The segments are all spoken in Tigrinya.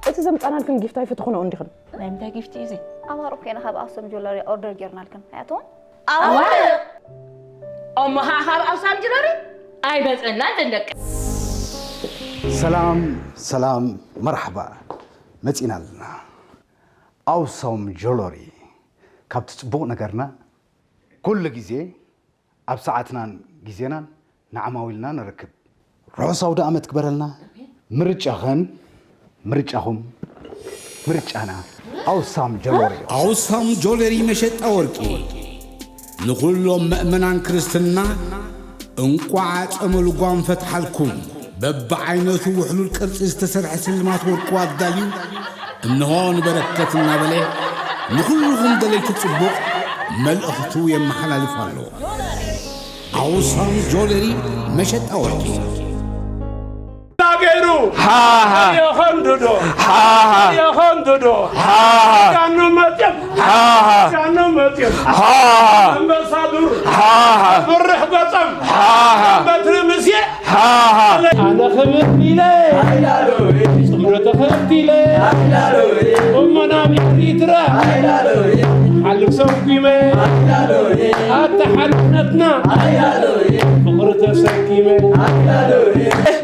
እቲ ዘምጻናልክን ጊፍት ኣይፈተኹንኦ እንዲኽን። ናይ ምንታይ ጊፍት እዩ እዚ? ኣማርቕ ኮይና ካብ ኣክሱም ጆለሪ ኦርደር ጌርናልክን። ኣያትዎም? ኣዋርቕ! እሞ ኸዓ ካብ ኣክሱም ጆለሪ? ኣይመጸናን ደንደቀ። ሰላም ሰላም መርሓባ መጺና ኣለና። ኣውሳም ጆሎሪ ካብቲ ጽቡቕ ነገርና ኩሉ ግዜ ኣብ ሰዓትናን ግዜናን ንዓማዊልና ንረክብ። ርሑስ ኣውደ ኣመት ክበረልና። ምርጫኸን ምርጫኹም ምርጫና ኣውሳም ጆሎሪ። ኣውሳም ጆለሪ መሸጣ ወርቂ ንኹሎም መእመናን ክርስትና እንቋዕ ጸመ ልጓም ፈትሓልኩም። በብዓይነቱ ውሕሉል ቅርጺ ዝተሰርሐ ስልማት ወርቁ ኣዳልዩ እንሆ ንበረከት እናበለ ንኹልኹም ደለይቲ ጽቡቕ መልእኽቱ የመሓላልፍ ኣሎ። ኣውሳም ጆለሪ መሸጣ ወርቂ። ገይሩ የኸንድዶ የኸንድዶ ጃኑ መጤም ጃኑ መጤም ኣንበሳ ዱር ፍርሕ ገጸም በትሪ ምሴ ኣነ ክብር ኢለ ጽምዶ ተኸቲለ እሞ ናብ ኤሪትራ ሓልፍ ሰጉመ ኣታ ሓድነትና ፍቕሪ ተሰኪመ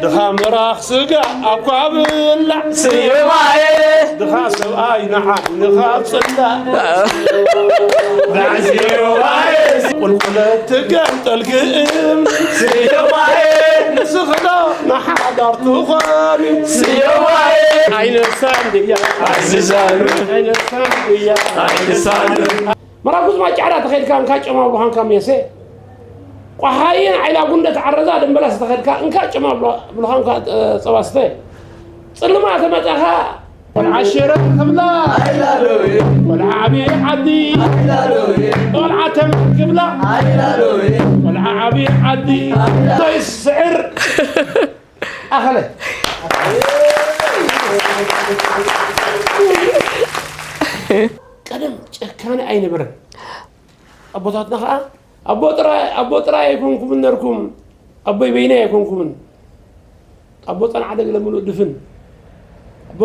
ድኻ ምራኽ ስጋ ኣኳ ብላዕ ስዮማየ ድኻ ሰብኣይ ንዓይ ንኻብ ጽላእ ቁልቁለት ትገንጠል ክእም ስዮማየ ንስኽዶ ንሓዳር ትኾን ስዮማየ ኣይነሳን ድያ ኣይነሳን ድያ ኣይነሳን መራጉዝ ማጫዕዳ ተኸድካ እንካ ጨማ ብሃንካ ሜሴ ቋሓይን ዓይላ ጉንደ ተዓረዛ ደምበላስ ተኸድካ እንካ ጨማ ብልሃንካ ጸባስተ ጽልማ ተመጻኻ ቆልዓ ሽረ ክብላ ቆልዓ ዓብዪ ዓዲ ቆልዓ ተምር ክብላ ቆልዓ ዓብዪ ዓዲ ቶይ ስዕር ኣኸለ ቀደም ጨካነ ኣይነበረን ኣቦታትና ከዓ ኣቦ ጥራይ ኣይኮንኩምን ነርኩም ኣቦይ በይነይ ኣይኮንኩምን ኣቦ ጸንዓ ደግለ ምሉእ ድፍን ኣቦ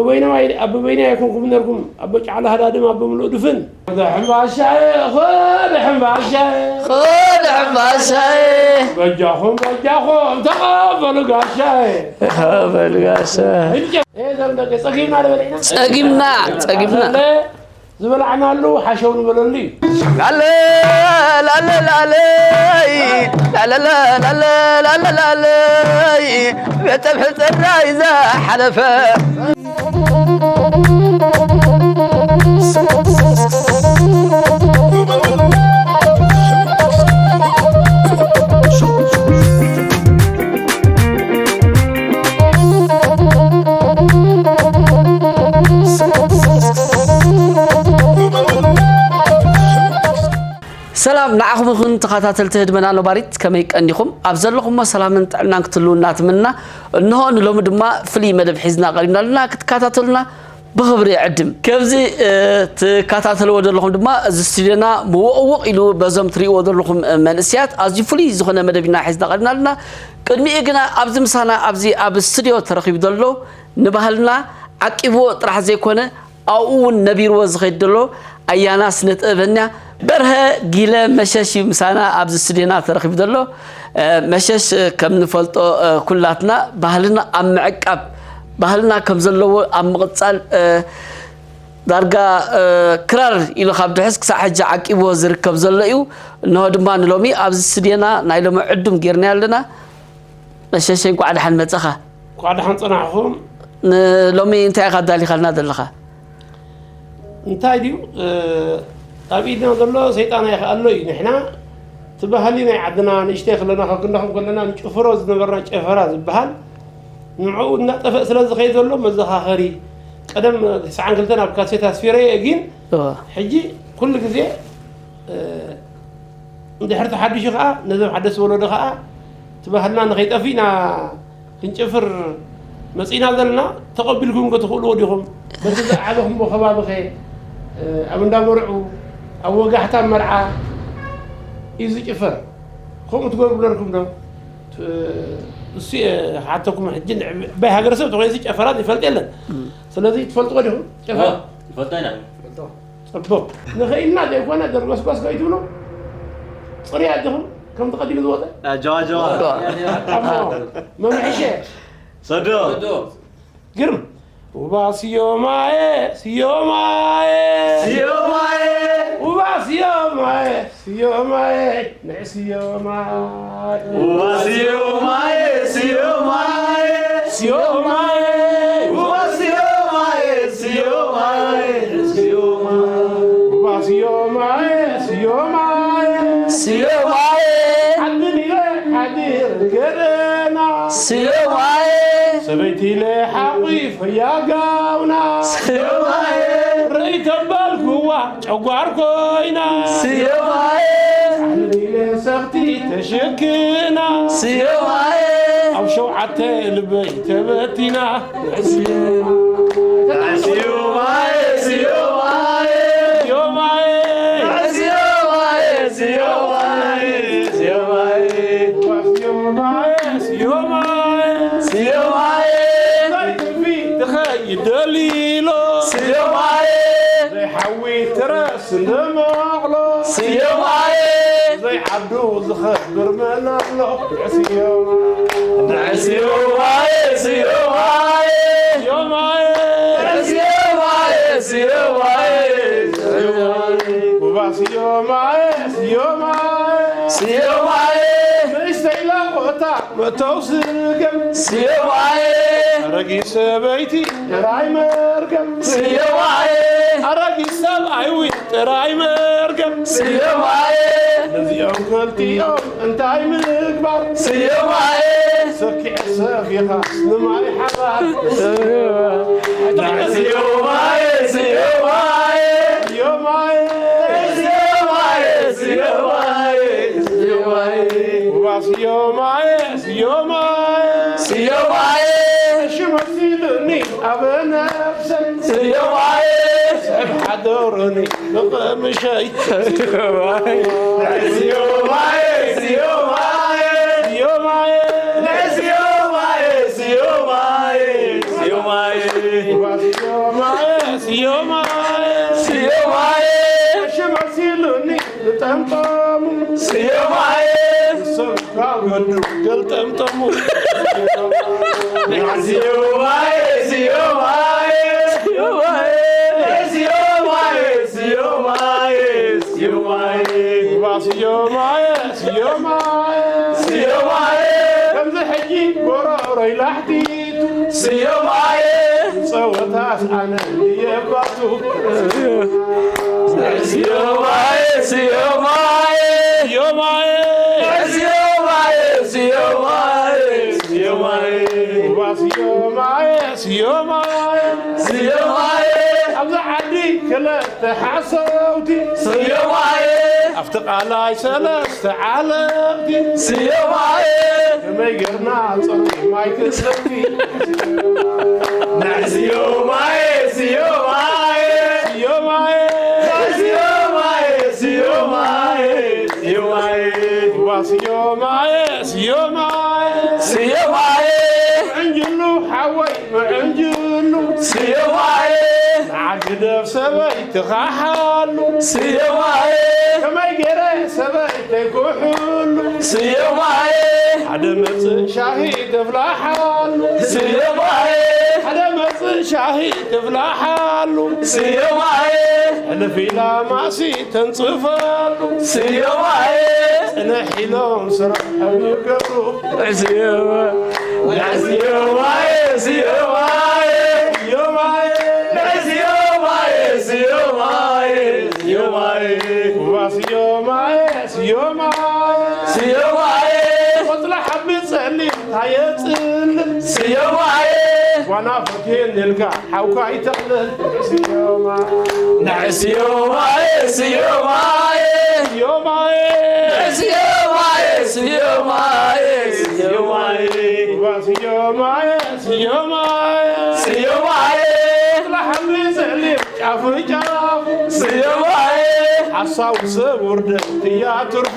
በይነይ ኣይኮንኩም ነርኩም ኣቦ ጫዕላ ሃዳድም ኣቦ ምሉእ ድፍን ኸደ ሕምባሻየ ኸደ ሕምባሻየ ኸደ ሕምባሻየ በጃኹም በጃኹም ተቐበሉ ጋሻየ ተቐበሉ ጋሻየ ጸጊምና ዶ በሊዕና ጸጊምና ጸጊምና ዝበላዕናሉ ሓሸው ንበለሉ እዩ። ላለ ላለ ላለይ ላለ ላለ ላለ ላለይ ቤት ፀብሒ ፅራይ ዝሓለፈ ሰላም ንዓኹም ይኹን ተኸታተልቲ ህድመና ነባሪት ከመይ ቀኒኹም ኣብ ዘለኹሞ ሰላምን ጥዕናን ክትህልውና ትምና እንሆ ንሎሚ ድማ ፍልይ መደብ ሒዝና ቀሪብና ኣለና ክትከታተሉና ብኽብሪ ዕድም ከምዚ ትከታተልዎ ዘለኹም ድማ እዚ ስቱድዮና ምውቕውቕ ኢሉ በዞም ትርእይዎ ዘለኹም መንእስያት ኣዝዩ ፍሉይ ዝኾነ መደብ ኢና ሒዝና ቀሪብና ኣለና ቅድሚኡ ግና ኣብዚ ምሳና ኣብዚ ኣብ ስቱድዮ ተረኺቡ ዘሎ ንባህልና ዓቂብዎ ጥራሕ ዘይኮነ ኣብኡ እውን ነቢርዎ ዝኸይድ ዘሎ ኣያና ስነ ጥበበኛ በርሀ ጊለ መሸሽ እዩ ምሳና ኣብዚ ስቱድዮና ተረኺቡ ዘሎ። መሸሽ ከም ንፈልጦ ኩላትና ባህልና ኣብ ምዕቃብ ባህልና ከም ዘለዎ ኣብ ምቕጻል ዳርጋ ክራር ኢሉ ካብ ድሕስ ክሳዕ ሕጂ ዓቂብዎ ዝርከብ ዘሎ እዩ። እንሆ ድማ ንሎሚ ኣብዚ ስቱድዮና ናይ ሎሚ ዕዱም ጌርናዮ ኣለና። መሸሸይ እንኳዕ ደሓን መጸኻ። እንኳዕ ደሓን ጸናሕኹም። ንሎሚ እንታይ ኢኻ ኣዳሊኻልና ዘለኻ? እንታይ ድዩ ኣብ ኢድና ዘሎ ሰይጣን ኣይክኣሎ እዩ። ንሕና እቲ ባህሊ ናይ ዓድና ንእሽተይ ከለና ካብ ክንዳኹም ከለና ንጭፍሮ ዝነበርና ጨፈራ ዝበሃል ንዕኡ እናጠፈእ ስለ ዝኸይድ ዘሎ መዘኻኸሪ ቀደም ተስዓን ክልተን ኣብ ካሴት ኣስፊረዮ ግን ሕጂ ኩሉ ግዜ እንድሕር ተሓዲሹ ከዓ ነዞም ሓደስቲ ወለዶ ከዓ እቲ ባህልና ንኸይጠፍእ ኢና ክንጭፍር መፂእና ዘለና ተቐቢልኩም ከ ትኽእልዎ ዲኹም በቲ ዝዓበኹምዎ ከባቢ ኸ ኣብ እንዳመርዑ ኣብ ወጋሕታ መርዓ እዩ ዝጭፈር ከምኡ ትገብሩ ነርኩም ዶ እሱ ሓተኩም ሕጂ ንዕባይ ሃገረሰብ ተኮይንሲ ጨፈራ ይፈልጥ የለን። ስለዚ ትፈልጥዎ ዲኹም ጨፈራ? ንፈልጦ ኢና። ጽቡቕ። ንኽኢልና ዘይኮነ ደርጎስጎስ ከይትብሉ ጽሩያት ዲኹም? ከምቲ ቀዲሙ ዝወፀ ጀዋ ጀዋ። መምሕሸ ሰዶ። ግርም። ውባ ስዮማየ፣ ስዮማየ፣ ስዮማየ፣ ውባ ስዮማየ፣ ስዮማየ፣ ንዕ ስዮማየ። ውባ ስዮማየ፣ ስዮማየ፣ ስዮማየ፣ ውባ ስዮማየ፣ ስዮማየ፣ ንዕ ስዮማየ። ውባ ስዮማየ፣ ስዮማየ፣ ስዮማየ፣ ሓድር ኢለ ሓድር ገረና። ስዮማየ፣ ሰበይቲ ኢለ ሓቒፈያ ጋውና። ስዮማየ፣ ርእይ ተባልኩዋ ጨጓር ኮይና። ስዮማየ፣ ጻዕልል ኢለ ሰኽቲ ተሸክና። ስዮማየ፣ ኣብ ሸውዓተ ልበይ ተበቲና። ስዮማየ፣ ስዮማየ፣ ስዮማየ፣ ስዮማየ፣ ስዮማየ፣ ስዮማየ፣ ስዮማየ፣ ስዮማየ፣ ስዮማየ፣ ናይ ትርፊ ትኸይድ ደሊሎ። ስዮማየ፣ ዘይሓዊ ትረስ እንደመቕሎ። ስዮማየ፣ ዘይዓዱ ዝኸብር መን ኣሎ? ንዕ ስዮማ፣ ንዕ ስዮማየ፣ ስዮማየ፣ ስዮማየ፣ ንዕ ስዮማየ፣ ስዮማየ፣ ስዮማየ፣ ውባ ስዮማየ፣ ስዮማየ፣ ስዮማየ፣ ንእሽተይ ላቆታ መእተው ስገም። ስዮማየ፣ ኣረጊት ሰበይቲ ጥራይ መርገም። ስዮማየ፣ ኣረጊት ሰብኣይ እውን ጥራይ መርገም። ስዮማየ፣ ነዚኦም ክልቲኦም እንታይ ምግባር? ስዮማየ፣ ሰኪዐ ሰፊኻስ ንማይ ሓባር። ስዮማየ፣ ስዮማየ፣ ስዮማየ፣ ስዮማየ፣ ስዮማየ፣ ስዮማየ፣ ውባ ስዮማየ፣ ስዮማየ፣ ስዮማየ፣ ሽመት ኢሉኒ ኣብ ነብሰይ። ስዮማየ፣ ስዕብ ሓደሩኒ ብቕምሸይ። ስዮማየ፣ ስዮማየ፣ ስዮማየ፣ ስዮማየ፣ ስዮማየ፣ ስዮማየ፣ ስዮማየ፣ ስዮማየ፣ ስዮማየ፣ ሽመት ኢሉኒ ዝጠምጠሙ። ስዮማየ፣ ሰብ ካብ ወዱ ገልጠምጠሙ። ስዮማየ፣ ስዮማየ፣ ስዮማየ፣ ስዮማየ፣ ስዮማየ፣ ስዮማየ፣ ስዮማየ፣ ስዮማየ፣ ከምዚ ሕጂ ጎረሮይ ላሕቲቱ። ስዮማየ፣ ጸወታስ ኣነ እየ ባቱ። ስዮማየ፣ ስዮማየ፣ ስዮማየ፣ ስዮማየ፣ ስዮማየ፣ ስዮማየ፣ ውባ ስዮማየ፣ ስዮማየ፣ ስዮማየ፣ ኣብዚ ዓዲ ክልተ ሓሰውቲ። ስዮማየ፣ ኣብቲ ቃላይ ሰለስተ ዓለምቲ። ስዮማየ፣ ከመይ ጌርና ጽሩይ ማይ ክንሰቲ? ንዕ ስዮማየ፣ ስዮማየ፣ ስዮማየ፣ ንዕ ስዮማየ፣ ስዮማየ፣ ስዮማየ፣ ዋ ስዮማየ፣ ስዮማየ፣ ስዮማየ፣ ምዕንጅሉ ሓወይ ምዕንጅሉ። ስዮማየ፣ ንዓ ግደፍ ሰበይ ትኻሓሉ። ስዮማየ፣ ከመይ ገይረ ሰበይተይ ኩሕሉ። ስዮማየ፣ ሓደ መጽእ ሻሂ ተፍላሓሉ። ስዮማየ፣ ሓደ መጽእ ሻሂ ተፍላሓሉ። ስዮማየ፣ ሕልፍ ኢላ ማሲ ተንጽፈሉ። ስዮማየ፣ ጽንሕ ኢሎም ስራሕ ይገብሩ። ስዮማ-፣ ስዮማየ፣ ስዮማየ፣ ስዮማየ፣ ስዮማየ፣ ስዮማየ፣ ስዮማየ፣ ዋ ስዮማየ፣ ስዮማየ፣ ስዮማየ፣ ቆጽሊ ሓምሊ ጸሊም ታየጽልል። ስዮማየ፣ ጓና ፈትየን ኢልካ ሓውካ ይተቕልል። ስዮማ፣ ንዕ ስዮማየ፣ ስዮማየ፣ ስዮማየ፣ ንዕ ስዮማየ፣ ስዮማየ፣ ስዮማየ፣ ዋ ስዮማየ፣ ስዮማየ፣ ስዮማየ፣ ቆጽሊ ሓምሊ ጸሊም ጫፉ ጫፉ። ስዮማየ፣ ሓሳዊ ሰብ ውርደት እያ ትርፉ።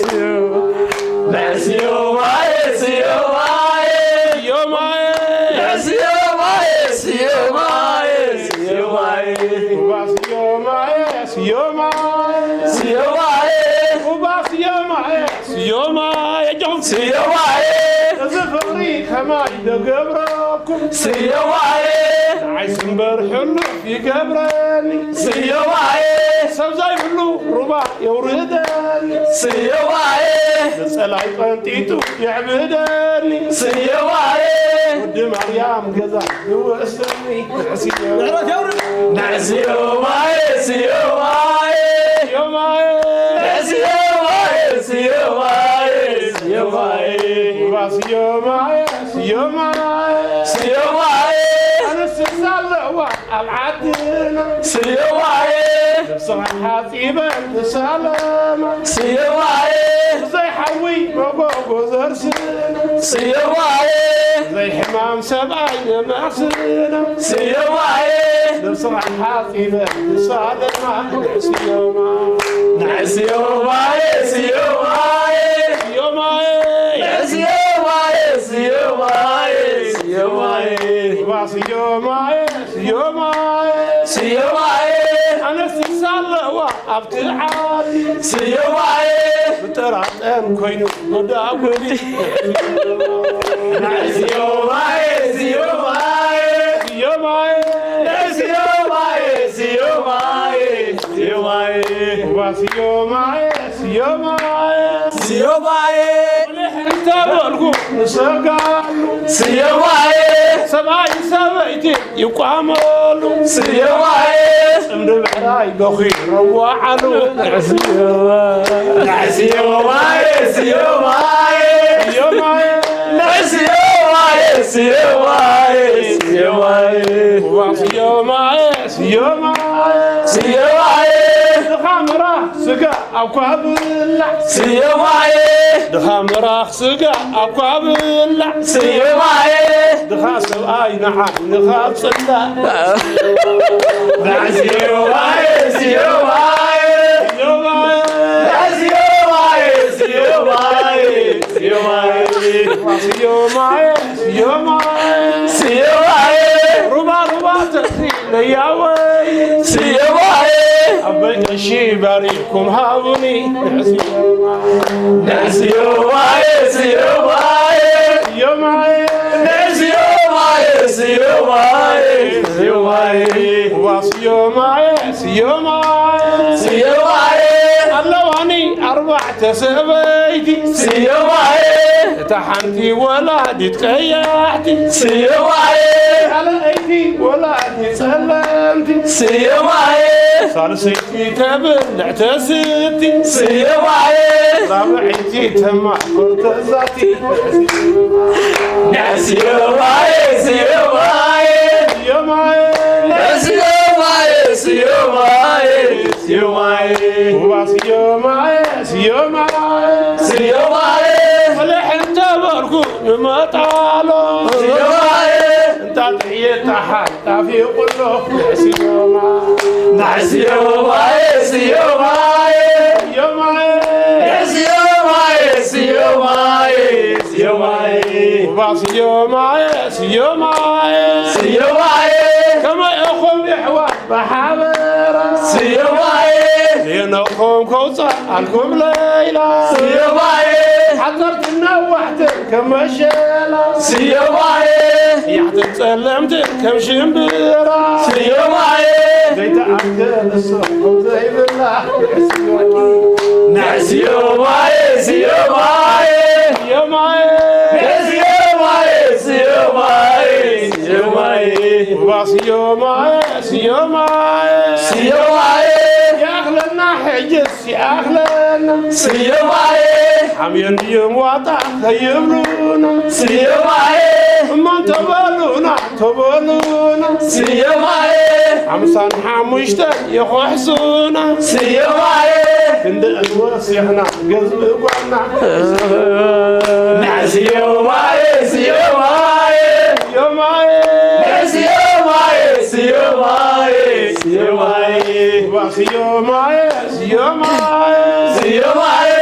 ስዮ-፣ ንዕ ስዮማየ፣ ስዮማየ፣ ስዮማየ፣ ስዮማየ፣ ስዮማየ። ሩባ ስዮማየ፣ ስዮማየ። ስዮማየ። ሩባ ስዮማየ፣ ስዮማየ። ጆን። ስዮማየ። እዚ ፍቕሪ ከማይ ደገብረኩም። ስዮማየ። ንዓይ ስምበር ሕሉፍ ይገብረኒ። ስዮማየ። ሰብ ዘይብሉ ሩባ የውርደኒ። ስዮማየ። ንጸላይ ቀንጢጡ የዕብደኒ። ስዮማየ። ወዲ ማርያም ገዛ ይወስደኒ። ንዕስዮ። ንዕስዮማየ፣ ስዮማየ። ስዮማየ። ንዕስዮማየ፣ ስዮማየ፣ ስዮማየ። ሩባ ስዮማየ፣ ስዮማየ። ስዮማየ። ኣነስ ኣለዋ ኣብ ዓድና። ስዮማየ። ነብስኻ ሓጺበን ትሳለማ። ስዮማየ። ብዘይ ሓዊ መጎጎ ዘርስና። ስዮማየ። ብዘይ ሕማም ሰብኣይ ነማስና። ስዮማየ። ነብስኻ ሓጺበን ትሳለማ። ንዕስዮማ። ንዕስዮማየ፣ ስዮማየ። ስዮማየ። ንዕስዮማየ፣ ስዮማየ፣ ስዮማየ። ሩባ ስዮማየ፣ ስዮማየ። ስዮማየ። ኣነስ ኣለዋ ኣብቲ ዓዲ። ስዮማየ። ብጠራጠም ኮይኑ ወዳ ጉዲ። ንዕስዮማየ፣ ስዮማየ። ስዮማየ። ንዕስዮማየ፣ ስዮማየ፣ ስዮማየ። ሩባ ስዮማየ፣ ስዮማየ። ስዮማየ። እንተ በልኩ ንሰጋሉ። ስዮማየ። ሰብኣይ ሰበይቲ ይቋመሉ። ስዮማየ። ጽምዲ ብዕራይ በኺ ረዋዓሉ። ንዕስዮማየ፣ ስዮማየ። ስዮማየ። ንዕስዮማየ፣ ስዮማየ፣ ስዮማየ። ሩባ ስዮማየ፣ ስዮማየ። ስዮማየ። ድኻ ምራ ስጋ ኣኳ ብላዕ። ስዮማየ። ድኻ ምራኽ ስጋ ኣኳ ብላዕ። ስዮማየ። ድኻ ሰብኣይ ንዓይንኻ ጽላእ። ንዕስዮማየ፣ ስዮማየ። ስዮማየ። ንዕስዮማየ፣ ስዮማየ። ስዮማየ። ስዮማየ፣ ስዮማየ። ስዮማየ። ሩባ፣ ሩባ ተኽሲ ነያወይ። ስዮማየ። ኣበይ ቀሺ ባሪኩም ሃቡኒ። ንዕስዮማየ። ንዕስዮማየ፣ ስዮማየ። ስዮማየ። ንዕስዮማየ፣ ስዮማየ። ስዮማየ። ሩባ ስዮማየ፣ ስዮማየ። ስዮማየ። ኣለዋኒ ኣርባዕተ ሰበይቲ። ስዮማየ። እታ ሓንቲ ወላዲት ቀያሕቲ። ስዮማየ። ካልኣይቲ ወላዲት ጸለምቲ። ስዮማየ። ሳልሰይቲ ተብልዕ ተስቲ። ስዮማየ። ራብዐይቲ ተማኮር ተዛቲ። ንዕስዮማየ፣ ስዮማየ። ስዮማየ። ንዕስዮማየ፣ ስዮማየ። ስዮማየ። ሩባ ስዮማየ፣ ስዮማየ። ስዮማየ። ሕልሕ እንተ በልኩ ንመጣሎ። ስዮማየ። እንጣጥዕ ይጠሓል ጣፊቑሎ። ንዕስዮማ። ንዕስዮማየ፣ ስዮማየ። ስዮማየ። ንዕስዮማየ፣ ስዮማየ። ስዮማየ። ሩባ ስዮማየ፣ ስዮማየ። ስዮማየ። ከመይ ኢኹም የሕዋት ብሓበራ። ስዮማየ። ዜናኹም ከውፅኣልኩም ለይላ። ስዮማየ። ሓፀርትን ነዋሕትን ከም መሸላ። ስዮማየ። ቀያሕትን ጸለምትን ከም ሽምብራ። ስዮማየ። ዘይተኣከለ ሰብ ከም ዘይብላ። ንዕስዮማየ፣ ስዮማየ። ስዮማየ። ንዕስዮማየ፣ ስዮማየ። ስዮማየ። ሩባ ስዮማየ፣ ስዮማየ። ስዮማየ። ይኣኽለና ሕጅስ ይኣኽለና። ስዮማየ። ሓምየን ድዮም ዋጣ ከይብሉና። ስዮማየ። እሞ እንተበሉና፣ ተበሉና። ስዮማየ። ሓምሳን ሓሙሽተን ይኹሕሱና። ስዮማየ። ክንዲ ወሲኽና ገዝኢ ጓና። ንዕስዮማየ፣ ስዮማየ። ስዮማየ። ንዕስዮማየ፣ ስዮማየ። ስዮማየ። ሩባ ስዮማየ፣ ስዮማየ። ስዮማየ።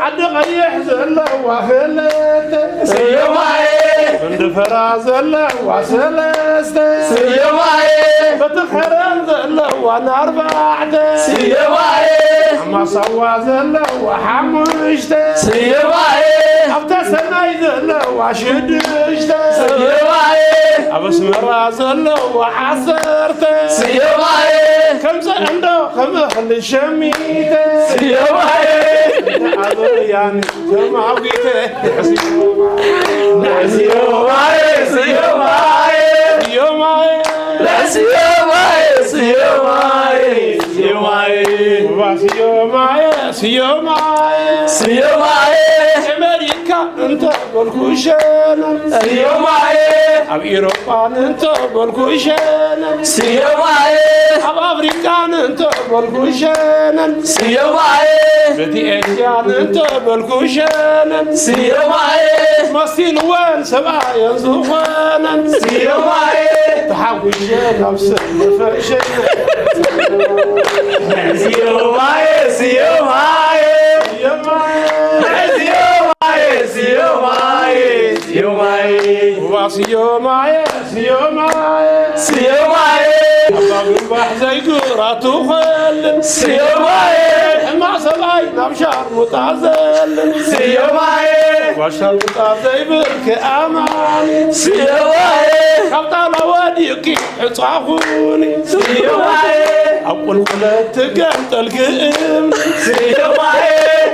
ዓዲ ቀይሕ ዘለዋ ክልተ። ስዮማየ። ድፈራ ዘለዋ ሰለስተ ስዮማየ። በቲ ኸረን ዘለዋ ንኣርባዕተ ስዮማየ። ኣማሳዋ ዘለዋ ሓሙሽተ ስዮማየ። ኣብታ ሰናይ ዘለዋ ሽዱሽተ ስዮማየ። ኣብ ኣስመራ ዘለዋ ዓሰርተ ስዮማየ። ከምፀ እንዶ ከም እኽሊ ሸሚተ ስዮማየ። ኣበያን ተማጒተ ስዮማየ፣ ስዮማየ፣ ስዮማየ፣ ስዮማየ፣ ስዮማየ፣ ስዮማየ፣ ስዮማየ፣ ስዮማየ። ኣሜሪካ እንተ በልኩ ሸነን ስዮማየ። ኣብ ኢሮጳን እንተ በልኩ ሸነን ስዮማየ። ኣብ ኣፍሪቃን እንተ በልኩ ሸነን ስዮማየ። በቲ ኤስያን እንተ በልኩ ሸነን ስዮማየ። መሲልወን ሰብኣየን ዝኾነን ስዮማየ። ተሓጒሸ ናብ ሰልፈ ሸነን ስዮማየ፣ ስዮማየ። ስዮማየ፣ ስዮማየ፣ ስዮማየ። ዋ ስዮማየ፣ ስዮማየ። ስዮማየ። ኣባ ግንባሕ ዘይግራ ትኸልን ስዮማየ። ሕማቕ ሰብኣይ ናብ ሻርሙጣ ዘልን ስዮማየ። ዋ ሻርሙጣ ዘይብልክ ኣማኒ ስዮማየ። ካብ ጣላ ወዲቕኪ ሕጻኹኒ ስዮማየ። ኣብ ቁልቁለት ትገምጠል ግእም ስዮማየ።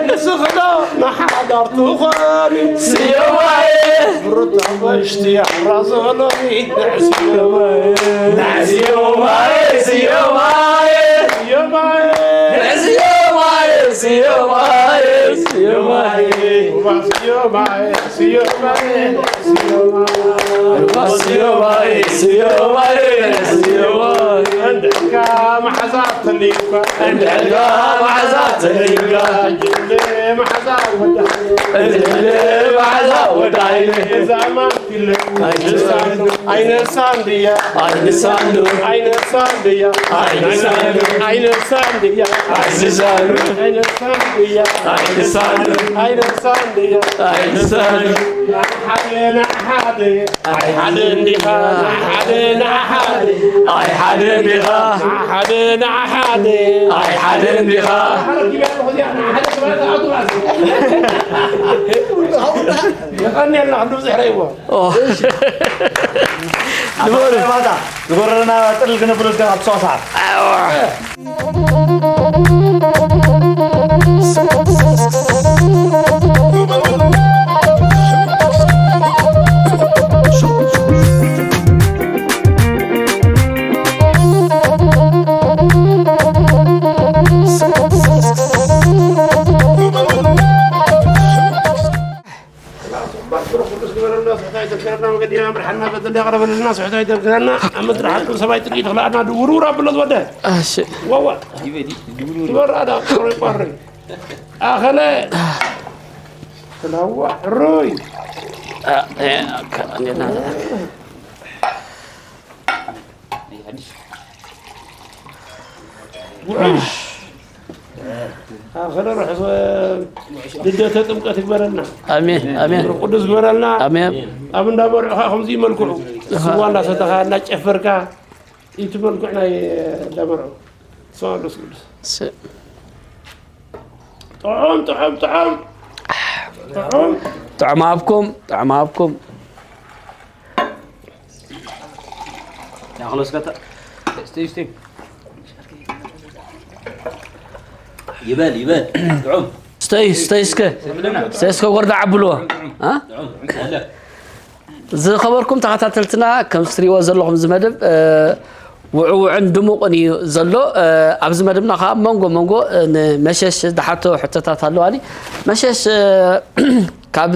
ንስኽዶ ንሓዳር ትኾኒ ስዮማየ። ብሩታ በሽቲ ኣምራ ዘሎኒ ንዕስዮማየ። ንዕስዮማየ፣ ስዮማየ። ስዮማየ። ንዕስዮማየ፣ ስዮማየ፣ ስዮማየ። ዋ ስዮማየ፣ ስዮማየ፣ ስዮማየ። ዋ ስዮማየ፣ ስዮማየ፣ ስዮማየ። እንድሕርካ መሓዛ ተልዩካ። እንድሕርካ መሓዛ ተልዩካ። እንድሕርካ መሓዛ ወዳይ። እንድሕርካ መሓዛ ወዳይ። እዛ ማንኪለ ኣይነሳን ድያ? ኣይነሳን ዶ? ኣይነሳን ድያ? ኣይነሳን ዶ? ኣይነሳን ድያ? ኣይነሳን ዶ? ኣይነሳን ድያ? ኣይነሳን ዶ? ኣይነሳን ድያ? ኣይነሳን ዶ? ሓደ ንሓደ። ኣይ ሓደ እንዲኻ። ሓደ ንሓደ። ኣይ ሓደ እንዲኻ። ሓደ ንሓደ። ኣይ ሓደ እንዲኻ። የቐንየልና ክንዲ ብዙሕ ረእይዎ። ኦ። ንበሉ። ዝጎረና ጥል ክነብሎ ዝገና ኣብ ሰዓት። ባትሮ ቅዱስ ግበረልና፣ ስሕታ ይተግበረልና፣ መገዲና ምርሓና፣ በደል ያቕረበልና፣ ስሕታ ይተግበረልና፣ ኣብ ምድሪ ሓቅን ሰማይ ጥልቂ ተኽልኣና፣ ድውርውር ኣብሎ ዝወደ። እሺ። ዋዋ። ትበራ ዳ፣ ቆሪ፣ ቆሪ። ኣኸለ። ትላዋ፣ ሩይ። ውዑይ። ኣኸለ ርሑስ ልደተ ጥምቀት ይግበረልና። ኣሜን፣ ኣሜን። ቅዱስ ግበረልና። ኣሜን። ኣብ እንዳ መርዑ ከዓ ከምዚ መልክዑ ስዋ እንዳሰተኻ፣ እንዳጨፈርካ፣ እቲ መልክዕ ናይ እንዳ መርዑ። ስዋ ቅዱስ ቅዱስ። ስ- ጥዑም፣ ጥዑም፣ ጥዑም። ጥዑም። ጥዑም ኣብኩም፣ ጥዑም ኣብኩም። ያኽሎ እስከ ተ-፣ እስቲ፣ እስቲ። ይበል፣ ይበል። ጥዑም። ስተይ፣ ስተይ እስከ። ስተይ እስከ ጎርዳ ዓብልዎ። አ? ጥዑም። ኣለ። ዝኸበርኩም ተኸታተልትና፣ ከም እትሪእዎ ዘለኹም እዚ መደብ፣ እ፣ ውዕውዕን ድሙቕን እዩ ዘሎ። እ፣ ኣብዚ መደብና ኸዓ መንጎ መንጎ፣ እ፣ ንመሸሽ ዝሓቶ ሕቶታት ኣለዋኒ። መሸሽ፣ እ፣ ካብ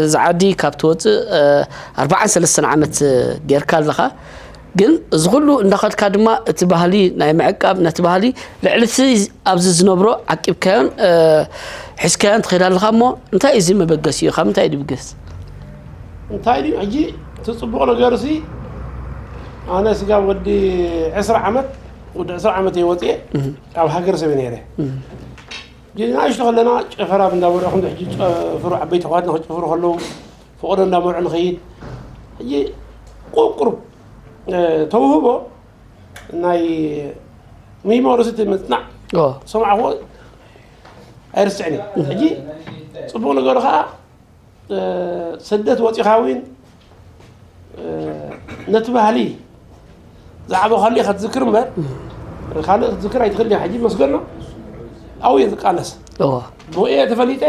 እዚ ዓዲ ካብ ትወፅእ፣ እ፣ ኣርባዓን ሰለስተን ዓመት ጌርካ ኣለኻ። ግን እዚ ኩሉ እንዳኸድካ ድማ እቲ ባህሊ ናይ ምዕቃብ፣ ነቲ ባህሊ ልዕሊ እቲ ኣብዚ ዝነብሮ ዓቂብካዮን፣ እ፣ ሒዝካዮን ትኸይድ ኣለኻ እሞ፣ እንታይ እዩ እዚ መበገሲኡ? ካብ ምንታይ እዩ ዝብገስ? እንታይ ድዩ ሕጂ እቲ ጽቡቕ ነገርሲ፣ ኣነ ስጋብ ወዲ ዕስራ ዓመት፣ ወዲ ዕስራ ዓመት እየ ወጽኤ፣ እህ። ኣብ ሃገረ ሰበይ ነይረ። እህ። ግን ንኣሽቱ ከለና ጨፈራ እንዳበሉ፣ ከምዚ ሕጂ ጨፍሩ፣ ዓበይቲ ኣሕዋትና ክጨፍሩ ከለዉ፣ ፈቐዶ እንዳመርዑ ንኸይድ። ሕጂ ቁሩብ ቁሩብ ተውህቦ ናይ ሚሞሪ ስቲ ምጽናዕ ሰማዕኹ ኣይርስዕን እዩ። ሕጂ ጽቡቕ ነገሩ ከዓ ስደት ወፂኻ እውን ነቲ ባህሊ ዝዓበኸሉ ኢኻ ትዝክር እምበር ካልእ ክትዝክር ኣይትኽእል ኢኻ። ሕጂ መስገኖ ኣብኡ እየ ዝቃለስ። ብኡ እየ ተፈሊጠ፣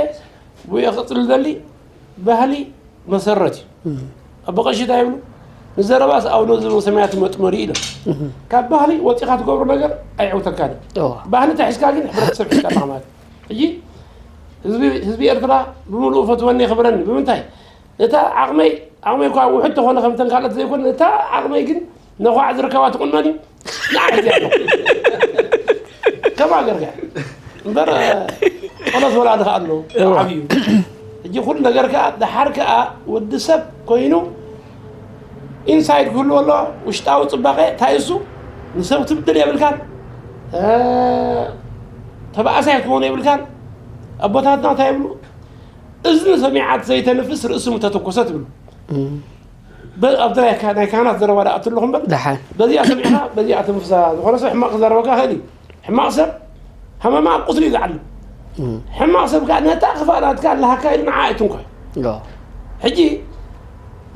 ብኡ እየ ክቕፅል ዝደሊ። ባህሊ መሰረት እዩ። ኣቦ ቀሺ እንታይ ይብሉ? ንዘረባስ ኣውሎ ዝብል ሰማያት መጥመሪ ኢሎም። ካብ ባህሊ ወፂኻ ትገብሮ ነገር ኣይዕውተካን እዩ። ባህሊ ተሒዝካ ግን ሕብረተሰብ ሒዝካ ኣለኻ ማለት እዩ። ሕጂ ህዝቢ ህዝቢ ኤርትራ ብምሉኡ ፈትወኒ የኽብረኒ። ብምንታይ? እታ ዓቕመይ ዓቕመይ እኳ ውሑድ ተኾነ ከምተን ካልኦት ዘይኮነ እታ ዓቕመይ ግን ነዃዕ ዝርከባ ትቑነን እዩ። ንዓይ እዚኣ ኣሎ። ከማ ገርካ እምበር ጸሎት ወላዲ ከኣ ኣሎ። ዓብዩ ሕጂ ኩሉ ነገር ከኣ ደሓር ከኣ ወዲ ሰብ ኮይኑ ኢንሳይድ ክህሉ ኣሎ። ውሽጣዊ ጽባቐ እንታይ እሱ ንሰብ ትብድል የብልካን። ተባእሳይ ክትኸውን የብልካን። ኣቦታትና እንታይ ይብሉ? እዝኒ ሰሚዓት ዘይተንፍስ ርእሲ ምተተኮሰት ይብሉ። በ- ኣብቲ ናይ ካ- ናይ ካህናት ዘረባ ዳ ኣትለኹ እምበር ደሓን በዚኣ ሰሚዕካ በዚኣ ተንፍሳ ዝኾነ ሰብ ሕማቕ ክዛረበካ ይኽእል እዩ። ሕማቕ ሰብ ሃመማ ኣብ ቁስሊ እዩ ዝዓልብ። ሕማቕ ሰብ ከዓ ነታ ክፋእ ናትካ ኣለሃካ ኢሉ ንዓ ኣይትንኮ። ሕጂ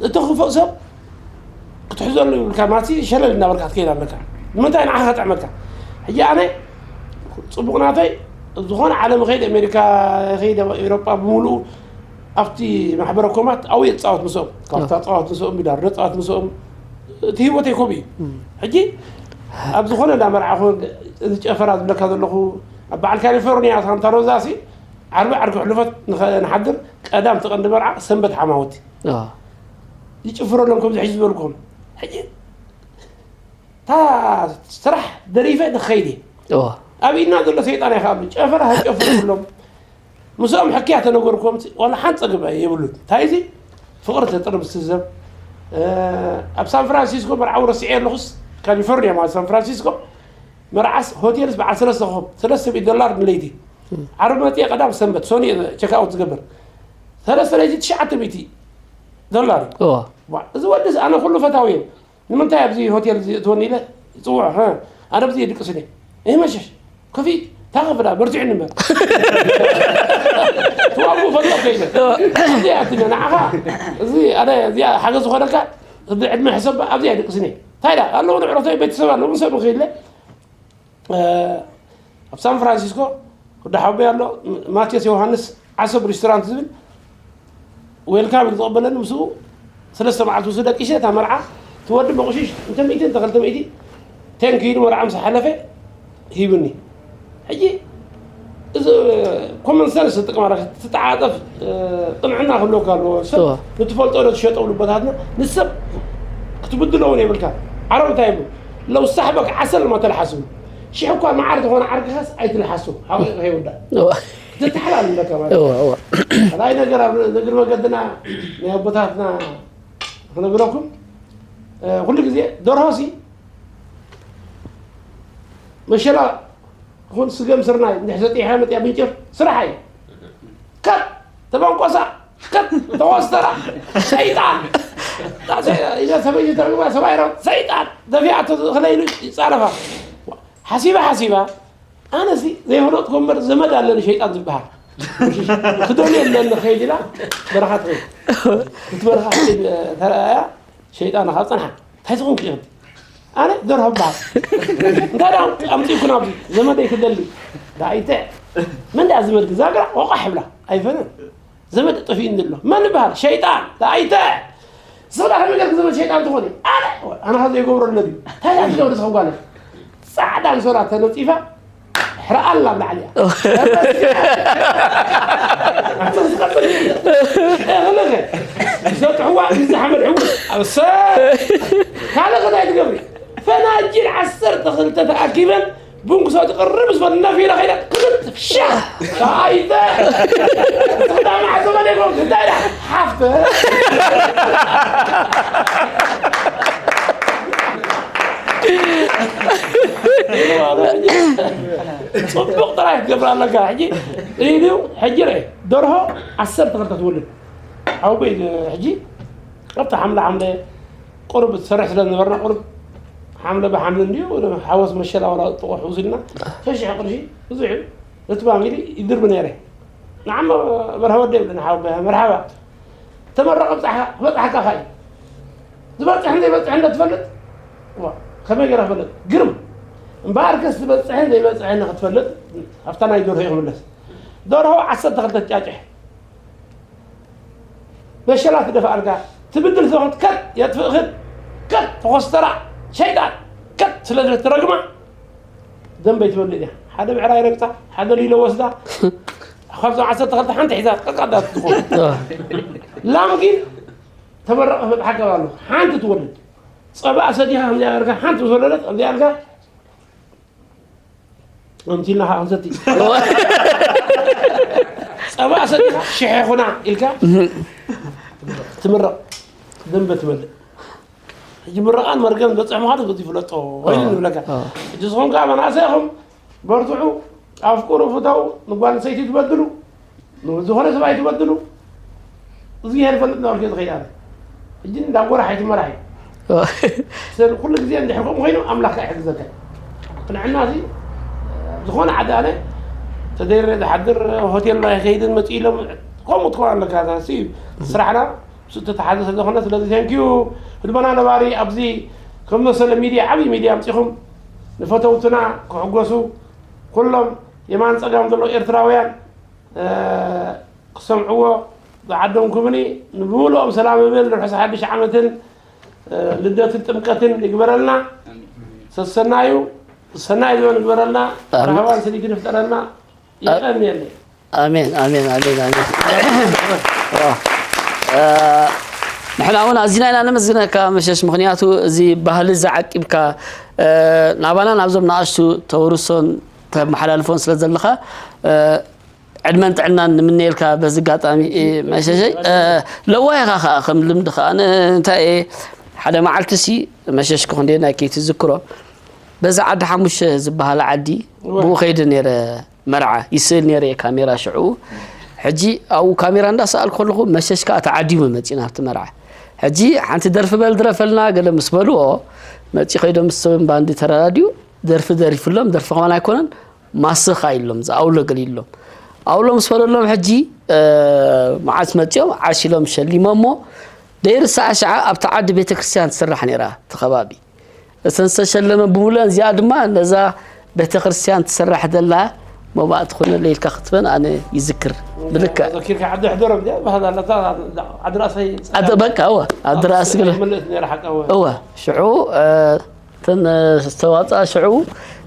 እቲ ክፉእ ሰብ ክትሕዘሉ ይብልካ ማለት ሸለል እናበልካ ክትከይድ ኣለካ። ንምንታይ ንዓኻ ከጥዕመካ? ሕጂ ኣነ ፅቡቕ ናተይ ዝኾነ ዓለም ኸይድ ኣሜሪካ ኸይድ ኤውሮጳ ብምሉኡ ኣብቲ ማሕበረ ኮማት ኣብኡ እየ ዝፃወት ምስኦም። ካርታ ፃወት ምስኦም፣ ቢዳርዶ ፃወት ምስኦም። እቲ ህይወተይ ከምኡ እዩ። ሕጂ ኣብ ዝኾነ እንዳ መርዓ ኹን እዚ ጨፈራ ዝብለካ ዘለኹ ኣብ በዓል ካሊፎርኒያ ሳንታ ሮዛ ሲ ዓርቢ ዓርቢ ሕልፈት ንኸ- ንሓድር ቀዳም ተቐንዲ መርዓ ሰንበት ሓማውቲ ይጭፍረሎም ከምዚ ሕጂ ዝበልኩም። ሕጂ እታ ስራሕ ደሪፈ ንኸይድ እየ። ኣብ ኢድና ዘሎ ሰይጣን ኣይከኣሉ ጨፈራ ሃጨፍሩ ብሎም ምስኦም ሕክያ ተነገርኩም ዋላ ሓንቲ ፀገም የብሉን። እንታይ እዚ ፍቕሪ ተጥርብ ስዘብ ኣብ ሳን ፍራንሲስኮ መርዓዊ ረስዐ ኣለኹስ ካሊፎርኒያ ማለት ሳን ፍራንሲስኮ መርዓስ ሆቴልስ በዓል ሰለስተ ኮኾብ ሰለስተ ሚእቲ ዶላር ንለይቲ ዓርቢ መፅየ ቀዳም ሰንበት ሶኒ ቸክኣውት ዝገብር ሰለስተ ለይቲ ትሽዓተ ሚእቲ ዶላር እዩ። እዚ ወድስ ኣነ ኩሉ ፈታዊ እየ ንምንታይ ኣብዚ ሆቴል እዚ እትወኒ ኢለ ይፅውዖ ኣነ ኣብዚ ድቅስኒ ይመሸሽ ክፊት ታኸፍዳ በርትዑ ንበር ትዋቡ ፈልጦ ከይለ እዚኣ ትኛ ንዓኻ እዚ ኣነ እዚኣ ሓገዝ ዝኾነካ እዚ ዕድመ ሕሰብ ኣብዚ ኣይድቅስኒ እንታይ ዳ ኣለዉ ንዕረቶ ቤተሰብ ኣለዉ ምሰብ ንክኢለ ኣብ ሳን ፍራንሲስኮ ወዲ ሓወቦይ ኣሎ ማቴዎስ ዮሃንስ ዓሰብ ሪስቶራንት ዝብል ዌልካም ኢሉ ዝቐበለኒ ምስኡ ሰለስተ መዓልቲ ውሱ ደቂሰ እታ መርዓ እቲ ወዲ መቑሽሽ እንተ ሚእቲ እንተ ክልተ ሚእቲ ቴንክ ኢሉ መርዓ ምስ ሓለፈ ሂብኒ ሕጂ እዚ ኮመን ሰንስ ትጥቀም ኣለካ ትተዓጠፍ ቅንዕና ክህልወካ ኣለዎ ሰብ ንትፈልጦ ዶ ትሸጦ ብልቦታትና ንሰብ ክትብድሎ እውን የብልካ ዓረብ እንታይ ይብሉ ለው ሳሕበክ ዓሰል ማ ተልሓሱ ሽሕ እኳ መዓር ዝኾነ ዓርክኻስ ኣይትልሓሱ ሓቂቕ ከይውዳእ ትተሓላል ኣለካ ማለት ካልኣይ ነገር ኣብ እግሪ መገድና ናይ ኣቦታትና ክነግረኩም ኩሉ ግዜ ደርሆሲ መሸላ ይኹን ስገም ስርናይ እንድሕር ሰጢሐ መፅያ ብንጭር ስራሕ እዩ ከት ተበንቆሳ ከት ተወስተራ ሰይጣን ሰበይቲ ተረግማ ሰብኣይ ረብ ሰይጣን ደፊኣቶ ዝኽለ ኢሉ ይፃረፋ ሓሲባ ሓሲባ ኣነሲ ዘይፈለጥኩ እምበር ዘመድ ኣለኒ ሸይጣን ዝበሃል ክደልዮ ኣለኒ ከይድ ኢላ በረኻ ትኸይድ እቲ በረኻ ተረኣያ ሸይጣን ካብ ፀንሓ እንታይ ትኾንኩ ኢኽን ኣነ ደርሆ በሃል እንታይ ዳ ኣምፂእኩ ናብዚ ዘመደይ ክደሊ ዳይተ መን ዳ ዝመድ ዛግራ ቆቋሕ ይብላ ኣይፈነን ዘመድ ጠፊእኒ ኣሎ መን ይበሃል ሸይጣን ዳይተ ዝኽዳ ከመይ ገርክ ዘመድ ሸይጣን ትኾኒ ኣነ ኣነ ካብ ዘይገብሮ ኣለድዩ እንታይ ዳ ትገብር ዝኸጓለ ፃዕዳ ኣንሶላ ተነፂፋ ሕረኣላ ኣብ ላዕሊ እያ። ኣንተ ዝቐፅል እኽልኸ ዝሰጥሕዋ እዚ ሓመድ ሕውስ ኣብሰ ካልእ ከታይ ትገብሪ ፈናጅል ዓሰርተ ክልተ ተኣኪበን ቡን ክሰቲ ቅርብ ዝበል ነፊረ ከይደ ክልት ፍሻ ኣይተ ስዳ ማዕዘ መደጎም እንታይ ሓፍተ ፅቡቕ ጥራይ ክትገብር ኣለካ ሕጂ ኢሉ ሕጂ ርአ ደርሆ ዓሰርተ ክልተ ትወልድ ሓውጎይ ሕጂ ኣብቲ ሓምለ ሓምለ ቁሩብ ትሰርሕ ስለ ዝነበርና፣ ቁሩብ ሓምለ ብሓምለ እንድዩ፣ ሓወስ መሸላ ዋላ ጥቑሕ ውሲድና፣ ሽሕ ሽሕ ቅርሺ ብዙሕ እዩ። ነቲ ባሚሊ ይድርቢ ነይረ። ንዓም በርሀ ወደ ይብለኒ፣ ሓው በርሀ፣ መርሓባ። ተመረቐ ብጻሕካ፣ ክበጽሓካ ከኣ እዩ። ዝበጽሕን ዘይበጽሕን ዶ ትፈልጥ? ዋ፣ ከመይ ገይረ ክፈልጥ? ግርም። እምበኣርከስ ዝበጽሕን ዘይበጽሕን ንኽትፈልጥ፣ ኣብታ ናይ ደርሆ እዩ ክምለስ። ደርሆ ዓሰርተ ክልተ ትጫጭሕ። መሸላ ትደፍኣልካ፣ ትብድል ዝኾንት ከት የጥፍእኽን፣ ከት ተኾስተራ፣ ሸይጣን፣ ከት ስለ ትረግማ፣ ደንበ ይትበልዕ እያ። ሓደ ብዕራይ ረግጻ፣ ሓደ ሊሎ ወስዳ፣ ካብዞም ዓሰርተ ክልተ ሓንቲ ሒዛ፣ ቀጥቃጣ ትኾን። ላም ግን ተመረቐ፣ ክበጽሓካ ኣሎ። ሓንቲ ትወልድ። ጸባእ ሰቲኻ ከምዚኣ ገርካ፣ ሓንቲ ምስ ወለደት፣ ከምዚኣ ገርካ፣ ኣምቲልና ኸዓ ክንሰቲ። ጸባ ሰቲኻ ሽሕ ይኹና ኢልካ ትምረቕ። ደንበ ትመልእ። ሕጂ ምረቓን መርገም ዝበጽሕ ምዃኑ በዚ ይፍለጦ ኮይኑ ኦ፣ ንብለካ። ኦ። ሕጂ ንስኹም ከኣ መናእሰይ ኢኹም፣ በርትዑ፣ ኣፍቅሩ፣ ፍተው፣ ንጓል ኣንስተይቲ ትበድሉ። ንዝኾነ ሰብ ኣይትበድሉ። እግዚኣብሔር ይፈልጥ እናበልኩ እየ ዝኸይድ ኣነ። ሕጂ እንዳ ጎራሕ ኣይትመራሕ እዩ። ሰብ ኩሉ ግዜ እንድሕር ከምኡ ኮይኑ ኣምላኽ ከኣ ይሕግዘካ። ቅንዕና እዚ ዝኾነ ዓዲ ኣነ ተደይረ ዝሓድር ሆቴል ኣይከይድን መፂኡ ኢሎም ከምኡ ትኾን ኣለካ። እዛ ሲ ስራሕና ምስ እተተሓዘ ስለ ዝኾነ ስለዚ ቴንኪዩ ህድሞና ነባሪ ኣብዚ ከም መሰለ ሚድያ ዓብዪ ሚድያ ኣምፂኹም ንፈተውትና ክሕጎሱ ኩሎም የማን ፀጋም ዘለዉ ኤርትራውያን ክሰምዕዎ ዝዓደምኩምኒ ንብምልኦም ሰላም እብል። ርሑስ ሓድሽ ዓመትን ልደትን ጥምቀትን ይግበረልና። ሰሰናዩ ሰናይ ዘበን ይግበረልና። ኣሜን። ራህዋን ስኒትን ይፍጠረልና። ይቀንየለይ። ኣሜን ኣሜን ኣሜን ኣሜን። ዋ። እ፣ ንሕና እውን ኣዚና ኢና ነመስግነካ መሸሽ፣ ምኽንያቱ እዚ ባህሊ ዝዓቂብካ፣ እ፣ ናባና ናብዞም ንኣሽቱ ተውርሶን ተመሓላልፎን ስለ ዘለኻ፣ እ፣ ዕድመን ጥዕናን ንምነየልካ በዚ ኣጋጣሚ፣ እ፣ መሸሸይ። እ፣ ለዋህ ኢኻ ኸኣ ከም ልምድኻ። ኣነ እንታይ እየ፣ ሓደ መዓልቲ ሲ መሸሽ ክንደየናይ ከይትዝክሮ፣ በዚ ዓዲ ሓሙሽተ ዝበሃል ዓዲ እወ። ብኡ ከይደ ነይረ መርዓ። ይስእል ነይረ እየ ካሜራ ሽዑ። ሕጂ ኣብኡ ካሜራ እንዳሰኣልኩ ከለኹ መሸሽ ከኣ ተዓዲሙ መጺኡ ናብቲ መርዓ። ሕጂ ሓንቲ ደርፊ በል ድረፈልና ገለ ምስ በልዎ፣ መጺኡ ከይዶም ምስ ሰብን ባንዲ ተረዳዲኡ ደርፊ ደሪፉሎም፣ ደርፊ ከማን ኣይኮነን፣ ማስኽ ኢሎም፣ ዝኣውሎ ገሊሎም። ኣውሎ ምስ በለሎም ሕጂ፣ እ፣ መዓስ መጺኦም ዓሽ ኢሎም ሸሊሞሞ፣ ደይርሳዕ ሽዓ ኣብቲ ዓዲ ቤተክርስትያን ትስራሕ ነይራ፣ እቲ ከባቢ። እተን ዝተሸለመ ብምሉአን፣ እዚኣ ድማ ነዛ ቤተክርስትያን ትስራሕ ዘላ መባእ ትኹነለይ ኢልካ ክትበን ኣነ ይዝክር። ብልክዕ። ዘኪርካ ዓዲ ሕደሮም ድያ? ባህል ኣለታ፣ ዓዲ ራእሰይ ዓዲ በቃ፣ እወ፣ ዓዲ ራእሲ ገለ። ይመልእት ነይራ ሓቃ፣ እወ። እወ፣ ሽዑ፣ እ፣ እተን፣ እ፣ ዝተዋፅኣ ሽዑ፣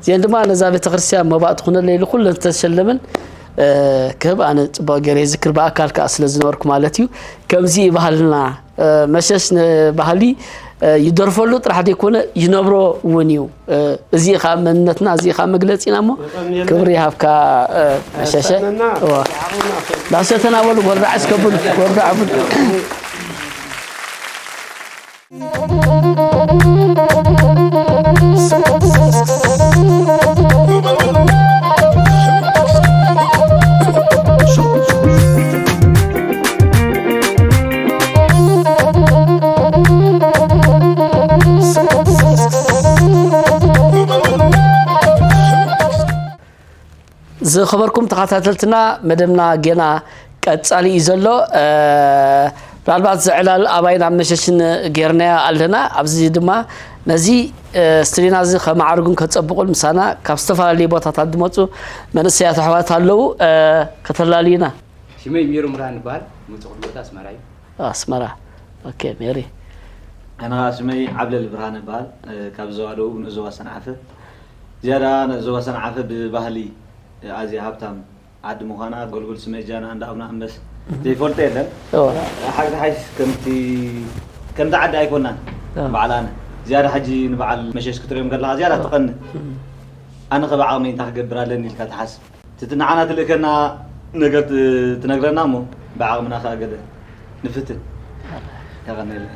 እዚአን ድማ ነዛ ቤተክርስትያን መባእ ትኹነለይ ኢሉ ኩለን ዝተሸለመን፣ እ፣ ክህብ ኣነ ፅቡቅ ገይረ ይዝክር፣ ብኣካል ከዓ ስለ ዝነበርኩ ማለት እዩ። ከምዚ እዩ ባህልና። እ፣ መሸሽ ንባህሊ፣ እ፣ ይደርፈሉ ጥራሕ ዘይኮነ ይነብሮ እውን እዩ። እ፣ እዚ እዩ ከዓ መንነትና፣ እዚ እዩ ከዓ መግለፂና እሞ የቐንየልና። ክብሪ ይሃብካ፣ እ፣ መሸሸ። ያሰጠንና፣ እዋ። ይዓቑና። ዳሰተና በሉ፣ ጎርዳዕ እስከ ብሉ፣ ጎርዳዕ ብሉ። ዝኸበርኩም ተኸታተልትና፣ መደብና ጌና ቀጻሊ እዩ ዘሎ። እ፣ ምናልባት ዝዕላል ኣባይ ናብ መሸሽን ጌርናዮ ኣለና። ኣብዚ ድማ ነዚ፣ እ፣ ስቱዲዮና እዚ ከማዕርጉን ከጸብቑን ምሳና ካብ ዝተፈላለዩ ቦታታት ዝመጹ መንእሰያት ኣሕዋት ኣለዉ። እ፣ ከተላልዩና። ሽመይ ሜሮን ብርሃን ይበሃል። መጽእ ኩሉ ቦታ ኣስመራ እዩ። ኣስመራ። ኦኬ፣ ሜሪ። ኣነ ኸኣ ሽመይ ዓብለል ብርሃን ይበሃል። እ፣ ካብ ዞባ ደቡብ ንኡስ ዞባ ሰንዓፈ። ዝያዳ ንኡስ ዞባ ሰንዓፈ ብባህሊ ኣዝያ ሃብታም ዓዲ ምዃና፣ ጎልጎል ስመጃና፣ እንዳ ኣቡነ ኣንበስ ዘይፈልጦ የለን። እወ። ሓቂ ሓይሽ ከምቲ፣ ከምቲ ዓዲ ኣይኮናን። እወ። በዓል ኣነ። ዝያዳ ሕጂ ንበዓል መሸሽ ክትሪኦም ከለኻ ዝያዳ ትቐንእ። እም። ኣነ ኸ ብዓቕመይ እንታይ ክገብር ኣለኒ ኢልካ ትሓስብ። እቲ ንዓና ትልእከና ነገር ት-፣ ትነግረና እሞ ብዓቕምና ከኣ ገለ ንፍትን። የቐንየለይ።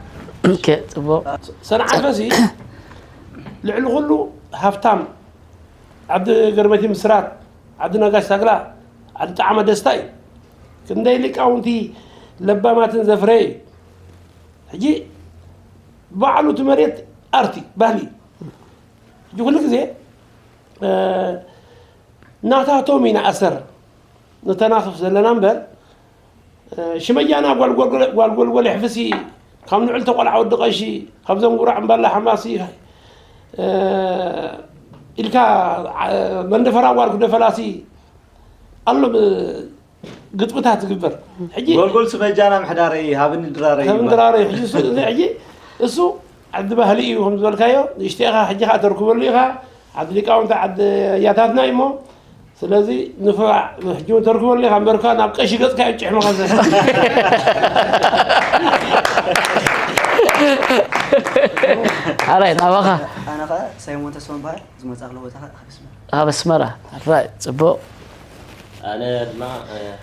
ኦኬ፣ ጽቡቕ። ሰንዓፈሲ ልዕሊ ኩሉ ሃብታም ዓዲ ገርመቲ ምስራት፣ ዓዲ ነጋሽ ሳግላ፣ ዓዲ ጣዕመ ደስታ እዩ። ክንደይ ሊቃውንቲ ለባማትን ዘፍረየ እዩ። ሕጂ ባዕሉ እቲ መሬት ኣርቲ ባህሊ እዩ። ሕጂ ኩሉ ግዜ ናታቶም ኢና ኣሰር ነተናኽፍ ዘለና እምበር ሽመጃና ጓልጎልጎል የሕፍሲ ካብ ንዑል ተቆልዓ ወዲ ቀሺ ካብዞም ጉራዕ እምባላ ሓማሲ ኢልካ መንደፈራ ጓል ክደፈላሲ ኣሎ ግጥምታት ዝግበር። ሕጂ ጎልጎል ስመጃና ምሕዳረይ ሃብኒ ድራረይ ሃብኒ ድራረይ ሕጂ እሱ ዓዲ ባህሊ እዩ ከም ዝበልካዮ ንእሽተኻ ሕጂ ከዓ ተርክበሉ ኢኻ። ዓዲ ሊቃውንቲ ዓዲ ኣያታትና እሞ ስለዚ ንፍራዕ ሕጂ እውን ተርክበሉ ኢኻ እምበርካ ናብ ቀሺ ገፅካ ይጭሕምኻ ዘ ሓራይ ናባኻ ኣነ ከዓ ሳይሞን ተስፋ በሃል ዝመፃእሉ ቦታ ከዓ ኣብ ኣስመራ ኣብ ኣስመራ። ኣራይ ፅቡቕ ኣነ ድማ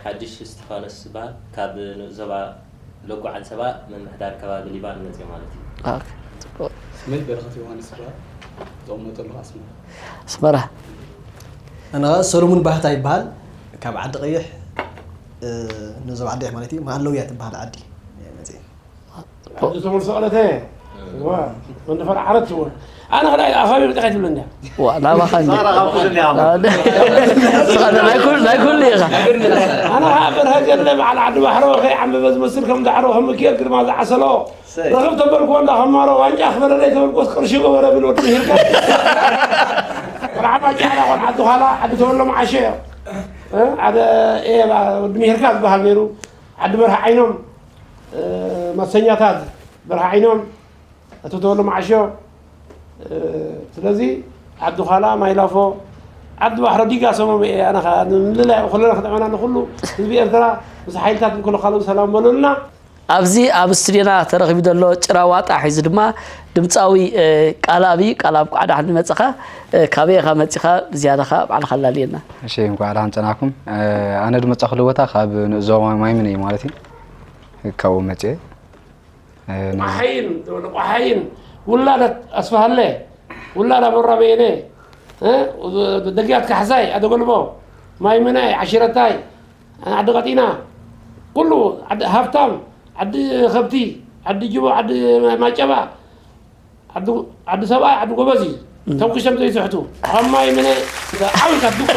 ሓድሽ እስቲፋኖስ ዝበሃል ካብ ንኡስ ዞባ ሎጎ ዓንሰባ ምምሕዳር ከባቢ ሊባን መፅየ ማለት እዩ። ኦኬ፣ ፅቡቕ። ስመይ በረኸት ዮሃንስ ይበሃል። ዝቕመጥ ዘለኹ ኣስመራ። ኣስመራ። ኣነ ኸዓ ሰሎሙን ባህታ ይበሃል። ካብ ዓዲ ቀይሕ ንኡስ ዞባ ዓዲ ቀይሕ ማለት እዩ። መሃለውያ ትበሃል ዓዲ እየ መፅየ። ዓዲ ተመልሶ ቀለተ ወንፈር ዓረት ትወ ኣነ ኸዳ ኣኻቢ ብጣሕ ትብለኒ እያ። ዋ ናባኻ እንዲ። ሳራ ካብ ኩሉ እንዲያ። ናይ ኩሉ ናይ ኩሉ ኢኻ። ኣነ ኸዓ በርሀ ገለ በዓል ዓዲ ባሕሮ ከይዓምበበ ዝመስል ከም ዳዕሮ ከም ምክኤል ግርማ ዝዓሰሎ ረኽብ ተበልክዎ እንዳ ከማሮ ዋንጫ ክበለለይ ተበልክዎስ ቅርሺ ገበረ ብል ወዲ ምሂርካ። ቆልዓ ባጫ ዓዳ ቆልዓ ዓዲ ዃላ ዓዲ ተወሎ መዓሾ እዮ። ሓደ ኤባ ወዲ ምሂርካ ዝበሃል ነይሩ። ዓዲ በርሃ ዓይኖም ማሰኛታት በርሃ ዓይኖም ኣቶ ተወሎ መዓሾ። ስለዚ ዓዲ ዃላ ማይላፎ ዓዲ ባሕሮ ዲጋ ሰሞም እየ ኣነ ኸዓ ንምልላይ ኩለና ክጥዕመና ንኩሉ ህዝቢ ኤርትራ ምስ ሓይልታት ምክልኻሎም ሰላም በሉልና። ኣብዚ ኣብ ስቱድዮና ተረኺቡ ዘሎ ጭራ ዋጣ ሒዙ ድማ ድምፃዊ ቃልኣብ እዩ። ቃልኣብ እንኳዕ ደሓን መፃኻ። ካበይ ኢኻ መፂኻ? ብዝያዳ ኸዓ ባዕልኻ ኣላልየና። እሺ፣ እንኳዕ ደሓን ፀናሕኩም። ኣነ ዝመፃእኩሉ ቦታ ካብ ንኡስ ዞባ ማይምነ እዩ ማለት እዩ። ካብኡ መፅየ። እ፣ ን- ቋሓይን ተወለ ቋሓይን ውላድ ኣስፋሃለ ውላድ ኣበራ በየነ እ፣ ደግያት ካሕሳይ ኣደጎልቦ ማይምናይ ዓሽረታይ ዓዲ ቀጢና ኩሉ ዓዲ ሃብታም ዓዲ ከብቲ ዓዲ ጅቦ ዓዲ ማጨባ ዓዲ ዓዲ ሰብኣይ ዓዲ ጎበዝ እዩ። ተኩሶም ዘይስሕቱ ኣብ ማይምነ ዓዊካ ትድቁ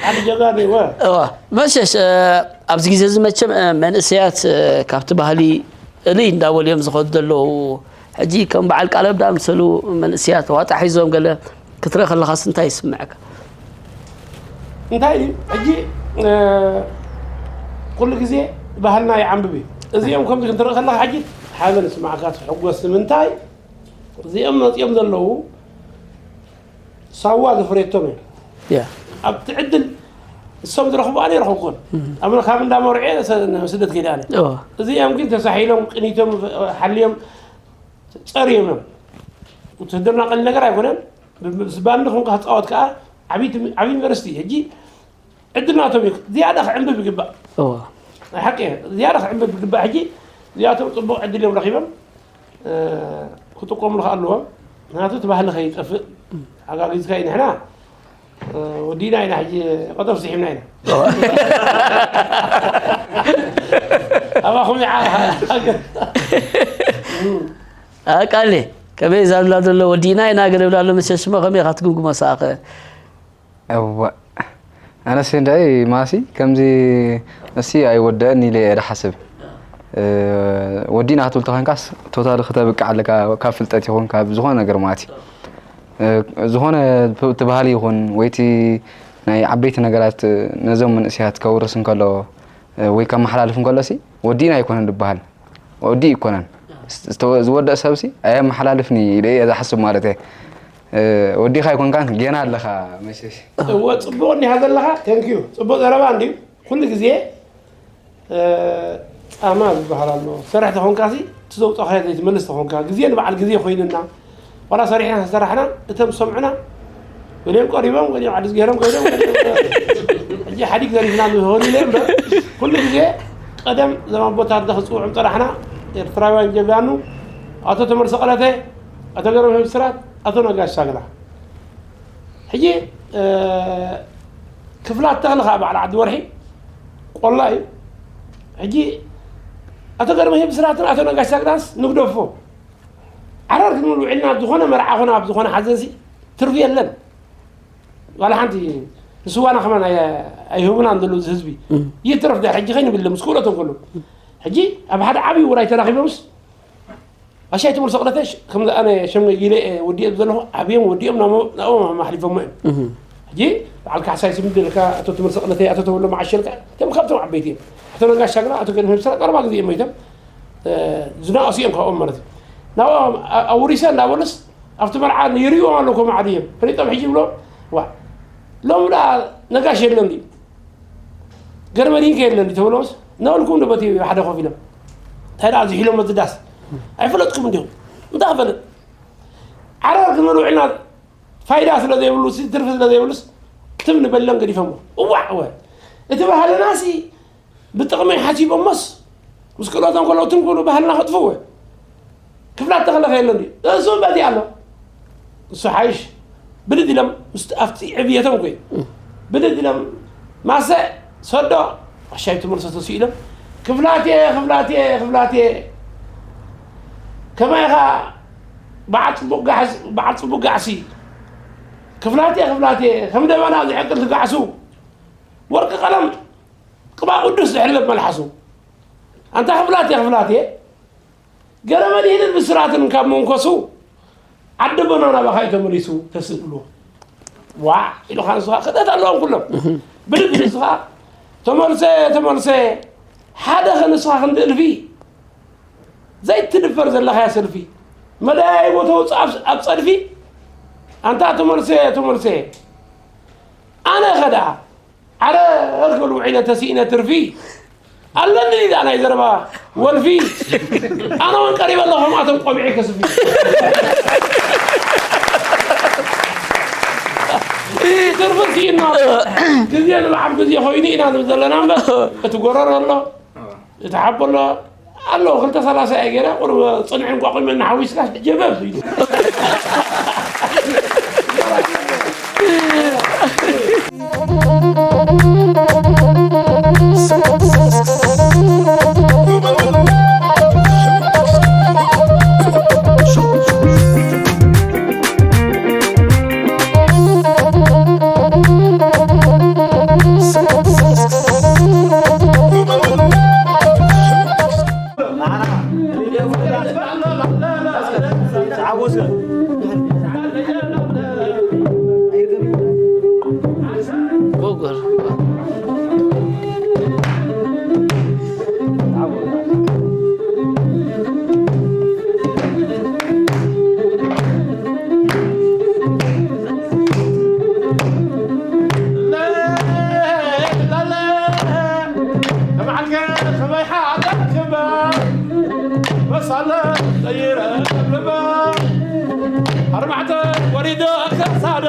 ዓዲ ጀጋኑ ወ እዋ መሸሽ ኣብዚ ግዜ እዚ መቸም መንእሰያት ካብቲ ባህሊ እልይ እንዳበሉ እዮም ዝኸዱ ዘለዉ። ሕጂ ከም በዓል ቃለብ ዳኣምሰሉ መንእሰያት ዋጣ ሒዞም ገለ ክትርኢ ከለኻስ እንታይ ይስምዐካ? እንታይ እዩ ሕጂ ኩሉ ግዜ ባህልና ይዓንብብ እዩ። እዚኦም ከምዚ ክንትርኢ ከለኻ ሕጂ ሓበን ይስማዓካ ትሕጎስ ንምንታይ እዚኦም መፂኦም ዘለዉ ሳዋ ዘፍረየቶም እዮም። ኣብቲ ዕድል እሶም ዝረኽቡ ኣነ ይረኽብኩን ኣብ ካብ እንዳመርዑ ስደት ከይደ ኣነ እዚኦም ግን ተሳሒሎም ቅኒቶም ሓልዮም ፀርዮም እዮም። ውትህድርና ቀሊል ነገር ኣይኮነን። ባንዲ ኮንካ ክፃወት ከዓ ዓብዪ ዩኒቨርሲቲ ሕጂ ዕድል ናቶም እዩ። ዝያዳ ክዕንብብ ይግባእ። ናይ ሓቂ ዝያዳ ክዕንብብ ይግባእ። ሕጂ እዚኣቶም ፅቡቕ ዕድል እዮም ረኺቦም ክጥቀምሉ ከዓ ኣለዎም። ምክንያቱ እቲ ባህሊ ከይጠፍእ ሓጋጊዝካ እዩ። ንሕና ወዲእና ኢና ሕጂ ቀጠፍ ስሒብና ኢና። ኣባኹም ይዓ ኣቃሌ ከመይ ዛብላ ዘሎ ወዲእና ኢና ገለ ብላ ኣሎ መሸሽሞ ከመይ ኢኻ ትግምግሞ ሰኣኸ? እወ ኣነስ እንድዒ ማሲ ከምዚ እሲ ኣይወደአን ኢለ እየ ዝሓስብ። ወዲእና ክትብል ተኾይንካስ ቶታሊ ክተብቅዕ ኣለካ ካብ ፍልጠት ይኹን ካብ ዝኾነ ነገር ማለት እዩ። ዝኾነ እቲ ባህሊ ይኹን ወይ እቲ ናይ ዓበይቲ ነገራት ነዞም መንእሰያት ከውርስ እንከሎ ወይ ከመሓላልፍ እንከሎ ሲ ወዲእና ኣይኮነን ዝበሃል። ወዲ ኣይኮነን ዝወደእ ሰብሲ ኣየመሓላልፍን እዩ ኢለ እየ ዝሓስብ ማለት እየ። ወዲኻ ኣይኮንካን ጌና ኣለኻ መሸሽ። እወ ጽቡቕ እንዲኻ ዘለኻ thank you ጽቡቕ ዘረባ እንድዩ። ኩሉ ግዜ ጻማ ዝበሃል ኣሎ። ትሰርሕ ተኾንካሲ እቲ ዘውጻኻዮ ዘይትመልስ ተኾንካ ግዜ ንበዓል ግዜ ኮይንና ዋላ ሰሪሕና ሰራሕና እቶም ዝሰምዑና ገሊኦም ቀሪቦም ገሊኦም ዓዲ ዝገሮም ኮይኖም ሕጂ ሓዲግ ዘሪፍና ንሆን ኢለ እምበር ኩሉ ግዜ ቀደም ዘም ኣቦታትና ክፅውዑም ፀናሕና ኤርትራውያን ጀጋኑ ኣቶ ተመልሰ ቀለተ ኣቶ ገረብ ህብስራት ኣቶ ነጋሽ ሳግላ ሕጂ ክፍላት ተኽሊ ከዓ በዓል ዓዲ ወርሒ ቆላ እዩ። ሕጂ ኣቶ ገርመ ብስራትን ኣቶ ነጋሽ ሳግዳስ ንግደፎ። ዓራር ክንብል ውዒልና ኣብ ዝኾነ መርዓ ኾነ ኣብ ዝኾነ ሓዘንሲ ትርፊ የለን። ዋላ ሓንቲ ንስዋና ከማን ኣይ-፣ ኣይህቡናን ዘለዉ እዚ ህዝቢ። ይትረፍ ዳ ሕጂ ከይንብል ምስ ክእለቶም ከሎ። ሕጂ ኣብ ሓደ ዓብዪ ውራይ ተራኺቦምስ ኣሻይ ትምህርቲ ሰቕለተ ሽ-፣ ከምዚ ኣነ ሸም ኢለ እየ ወዲኦም ዘለኹ፣ ዓብዮም ወዲኦም ናሞ-፣ ናብኦም ኣማሕሊፎሞ እዮም። ሕጂ በዓል ካሕሳይ ስምዲ ኢልካ፣ ኣቶ ትምህርቲ ሰቕለተ፣ ኣቶ ተወሎ መዓሸልካ፣ እቶም ካብቶም ዓበይቲ እዮም። ኣቶ ነጋሽ ሻግራ፣ ኣቶ ገድም ህብስራ ቀረባ ግዜ እዮም ሞይቶም። እ፣ ዝነኣሱ እዮም ካብኦም ማለት እዩ። ናብኦም ኣ-፣ ኣውሪሰ እንዳበሉስ ኣብቲ መርዓ ይርእዎም ኣለዉ፣ ከምኡ ዓዲ እዮም። ፈሊጦም ሕጂ ይብሎ፣ ዋ፣ ሎሚ ደኣ ነጋሽ የለን ድዩ? ገርመዲን ከየለን ተብሎምስ ነበልኩም ዶ በቲ ሓደ ኮፍ ኢሎም እንታይ ደኣ ዝሒሎም መዝዳስ ኣይፈለጥኩም እንዲኹም እንታይ ክፈልጥ ዓረር ክንብል ውዕልና ፋይዳ ስለ ዘይብሉ ሲ ትርፊ ስለ ዘይብሉስ ትም ንበለን ገዲፈሞ እዋዕ ወ እቲ ባህልና ሲ ብጥቕሚ ሓሲቦሞስ ምስ ክእለቶም ከለዉ ትም ክብሉ ባህልና ከጥፍዎ ክፍላት ተኸለኸ የለን ድዩ እሱ በቲ ኣሎ እሱ ሓይሽ ብድድ ኢሎም ምስቲ ኣብቲ ዕብየቶም ኮይ ብድድ ኢሎም ማሰ ሰዶ ኣሻይ ትምህርሰ ተስኢሎም ክፍላቴ ክፍላቴ ክፍላቴ ከማይኻ በዓል ፅቡቅ ጋሕስ በዓል ፅቡቅ ጋዕሲ ክፍላቴ ክፍላቴ ከም ደበና ዝዕቅል ትጋዕሱ ወርቂ ቀለም ቅባ ቅዱስ ዝሕለብ መልሓሱ ኣንታ ክፍላቴ ክፍላቴ ገረ መድህንን ብስራትን ካብ መንኮሱ ዓዲ ቦና ናባኻ እዩ ተመሊሱ ተስእሉ ዋዕ ኢሉኻ ንስኻ ክእለት ኣለዎም ኩሎም ብልብ ንስኻ ተመልሰ ተመልሰ ሓደ ኸ ንስኻ ክንዲ እልፊ ዘይትድፈር ዘለኻያ ሰልፊ መደያይቦ ተውፅእ ኣብ ፀድፊ ኣንታ ተመልሰ ተመልሰ ኣነ ኸ ደኣ ዓረ እርክብል ውዒለ ተሲእነ ትርፊ ኣለኒ ዳ ናይ ዘረባ ወልፊ ኣነ እውን ቀሪበ ኣለኹ ከምኣቶም ቆቢዐ ከስፊ ትርፊ ስኢና ግዜ ንበዓል ግዜ ኮይኑ ኢና ንብል ዘለና እምበር እቲ ጎረር ኣሎ እቲ ሓቦ ኣሎ ኣሎ ክልተ ሰላሳ እየ ገይረ ቁሩብ ፅንዒ እንቋቑመ እናሓዊስካ ጀበብ ኢሉ ጎጎር ኣርባዕተ ወሪዱ ከሳዳ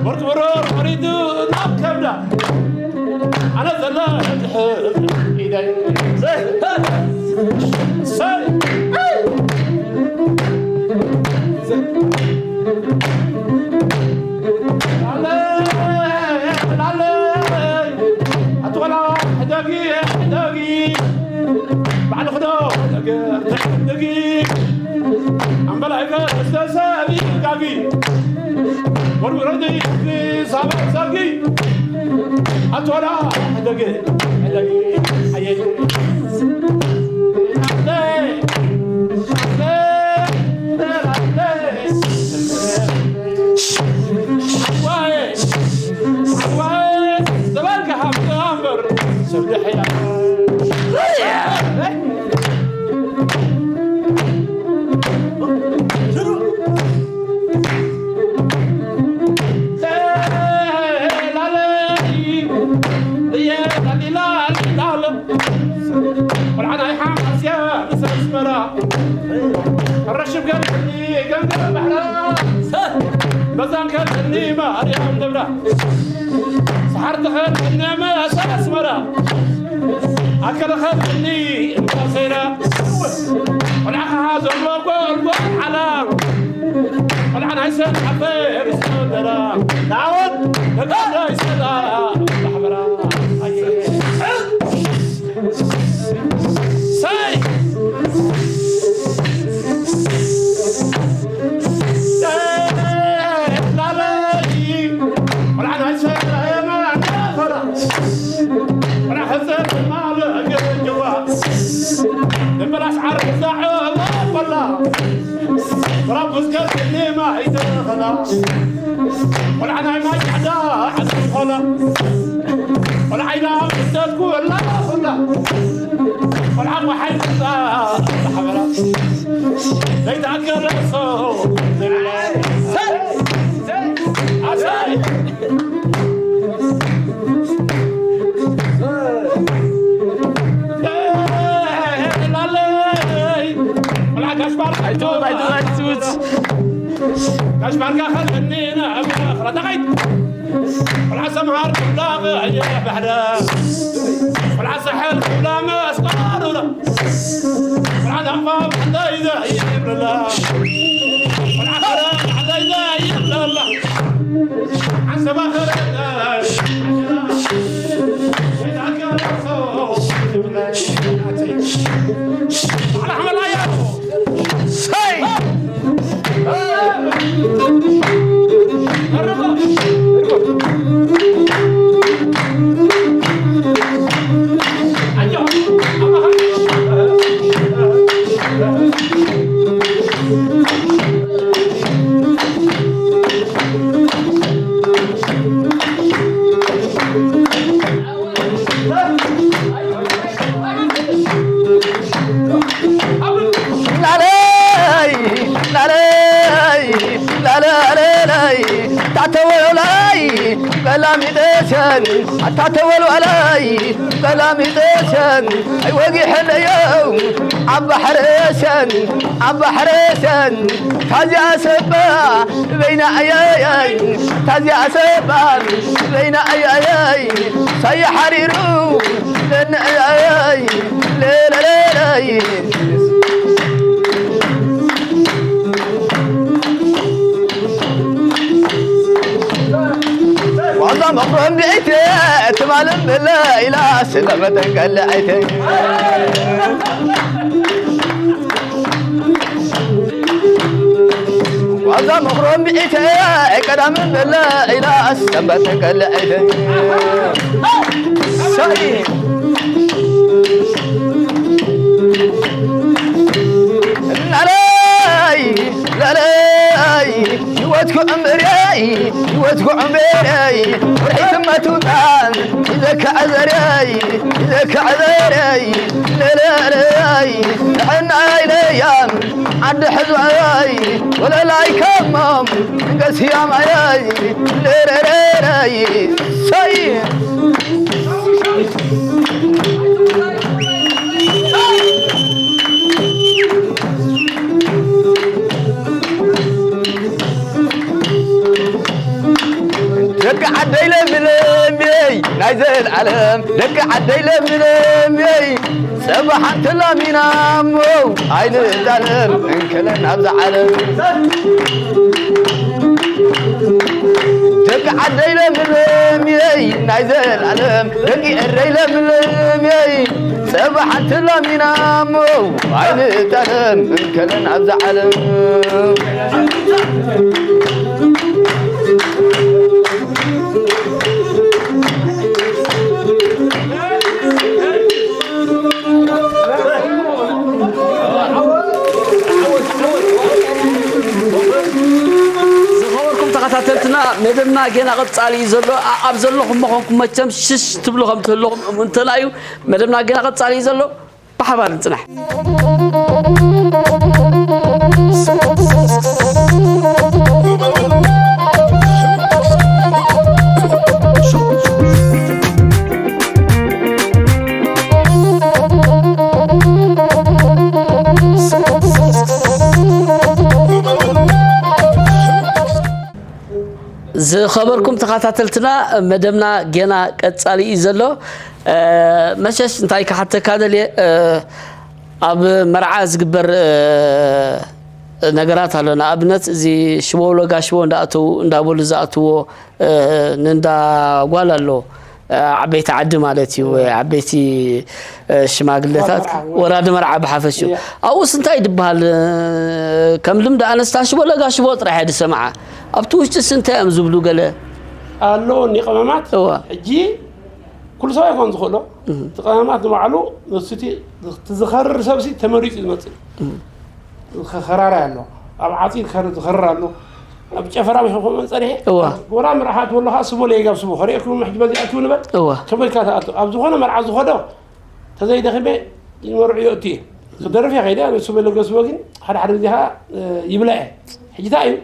ወርቂ ብሩር ወሪዱ ናብ ከብዳ ኣነ ዘለ ኢደይ ኣትወላ ሕደጊ ሕደጊ ባዕልኽዶ ነገር ትሕደጊ ኣምበላይ ፈስተሰብ ጋጊ ወርውረዲ ሳባት ሳጊ ኣትወላ ሕደጊ ሕደጊ ኣየ ቆልዓ ናይ ሓማስያ ምስ ኣስመራ ሕረሽብ ገልኒ ገንዘብ ባሕራ በዛን ከልኒ ማርያም ደብራ ሰሓርቲ ከልኒ መእሰር ኣስመራ ኣከለ ከልኒ እንዳ ሰይራ ቆልዓ ከሃ ዘሎ ጎልጎል ዓላ ቆልዓ ናይ ሰብ ሓፈር ዝተወደራ ናወት ደቂ ናይ ሰላ ማሕበራ ኣየ ራብ ዝገርኒ ማይ ተኸላ። ቆልዓ ናይ ማይ ጻዕዳ ዓዲ ኾላ። ቆልዓ ኢላ ክሰብኩ ኣላ ኹላ። ቆልዓ ወሓይ ኹላ ሓበራ። ዘይተኣከለ ሰው ዘይብላ። ኣሰይ! ኣይትሙት፣ ኣይትሙት፣ ኣይትሙት። ጋሽ ባርካ ኸልኒ ናብ ኣኽራ ተኸይድ። ቆልዓ ሰምሃር ኩላ ብዕየ ባሕረ። ቆልዓ ሳሕል ኩላ መስቀሉላ። ቆልዓ ናቕፋ ብሕንደይ ዘይብለላ። ቆልዓ ከረ ብሕንደይ ዘይብለላ። ዓሰባ ከረ ላለይ ላለይ ላለለለይ ታተወሎላይ በላሚጠሰን ኣታተወሎላይ በላሚጠሰን ኣይወጊሐለዮ ኣብ ባሕረሰን ኣብ ባሕረሰን ታዚኣ ሰባ በይና ኣየየይ ታዚኣ ሰባ በይና ኣየየይ ሳይሓሪሩ ለነአየይ ለለለለይ ዋዛ መኽሮን ብዒት ትማልን ብለ ኢላ ስለመጠንቀለ ኣይተ ዋዛ መኽሮን ብዒተ ቀዳምን ብለ ኢላ ስለመጠንቀለ ኣይተ ሰይ ላለይ ላለይ ህይወትኩ ዕምበርየይ ህይወትኩ ዕምበርየይ ወርሒ ትመቱታን ይዘክዐ ዘርየይ ይዘክዐ ዘርየይ ለለለይ ጥዕናይ ለያም ዓዲ ሕዝባይ ወለላይ ከሞም እንገስያማየይ ለረረረይ ሰይ ደቂ ዓደይ ለምለምየይ ናይ ዘልዓለም ደቂ ዓደይ ለምለምየይ ጸባሕ ኣንተላሚና እሞ ኣይንዳለም እንከለን ኣብዚ ዓለም ደቂ ዓደይ ለምለምየይ ናይ ዘልዓለም ደቂ ኤረይ ለምለምየይ ጸባሕ ኣንተላሚና እሞ ኣይንዳለም እንከለን ኣብዚ ዓለም ዝኸበርኩም ተኸታተልትና መደብና ጌና ቀጻሊ እዩ ዘሎ። ኣኣብ ዘለኹም መኾንኩም መቸም ሽሽ ትብሉ ከም ትህልኹም እሙንትና እዩ። መደብና ጌና ቀጻሊ እዩ ዘሎ። ብሓባር ንጽናሕ። ዝኸበርኩም ተኸታተልትና መደብና ጌና ቀጻሊ እዩ ዘሎ። መሸሽ እንታይ ክሓተካ ደልየ ኣብ መርዓ ዝግበር ነገራት ኣሎ። ንኣብነት እዚ ሽቦ ውለጋ ሽቦ እንዳኣተው እንዳበሉ ዝኣትዎ ንእንዳ ጓል ኣሎ። ዓበይቲ ዓዲ ማለት እዩ። ዓበይቲ ሽማግለታት ወራዲ መርዓ ብሓፈሽኡ ኣብኡስ እንታይ ድበሃል? ከም ልምዲ ኣነስታ ሽቦ ለጋ ሽቦ ጥራሕ እየ ዝሰምዓ። ኣብቲ ውሽጢስ እንታይ እዮም ዝብሉ ገለ ኣሎ እኒ ቀመማት እዋ። ሕጂ ኩሉ ሰብ ኣይኮን ዝኽእሎ እቲ ቀመማት ንባዕሉ ነሱቲ ዝኸርር ሰብሲ ተመሪፁ ዝመፅእ እዩ። ዝኸራራይ ኣሎ፣ ኣብ ዓፂድ ዝኸርር ኣሎ፣ ኣብ ጨፈራ ምሽ ከምኡ ጸኒሐ። እዋ። ጎራ መርዓ ትበሎ ከዓ ስቦ ለይጋብ ስቦ ከርእየኩም ሕጂ በዚ ኣትው ንበል። እዋ። ከመልካ ትኣቱ ኣብ ዝኾነ መርዓ ዝኾዶ ተዘይደኺመ ንመርዑ የእቱ እየ። ክደርፍ እየ ከይደ፣ ኣነ ስቦ ለይጋብ ስቦ ግን ሓደ ሓደ ግዜ ከዓ ይብላ እየ። ሕጂ እንታይ እዩ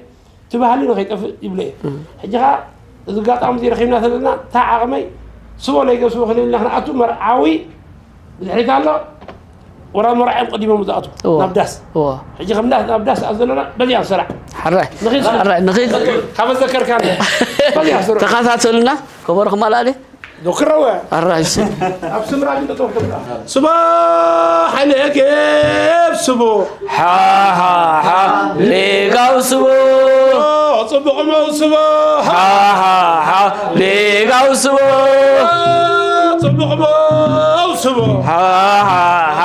እቲ ባህሊ ንኸይጠፍእ ይብሎ እየ። ሕጂ ከዓ እዚ ኣጋጣሚ እዚ ረኺብና ዘለና እንታይ ዓቕመይ ስቦ ለይጋብ ስቦ ክንብል ኢና ክንኣቱ መርዓዊ ብድሕሪት ኣሎ። ወላ መርዓ እዮም ቀዲሞም ዝኣትዉ እዋ። ናብ ዳስ። እዋ። ሕጂ ከም ዳስ ናብ ዳስ ኣብ ዘለና በዚኣ ንሰራዕ። ሕራይ። ንኺድ። ሕራይ፣ ንኺድ። ካብ ዘከርካኒ። በዚኣ ንሰራዕ። ተኸታተሉና። ከበሮ ክማልኣለ። ዶ ክረወ። ኣራይሲ። ኣብ ስምራ ግን ተተወክልካ። ስቦ ሓይለ ጌብ ስቦ። ሓ፣ ሓ፣ ሓ፣ ሌጋው ስቦ። ጽቡቕ መው ስቦ። ሓ፣ ሓ፣ ሓ፣ ሌጋው ስቦ። ጽቡቕ መው ስቦ። ሓ፣ ሓ፣ ሓ፣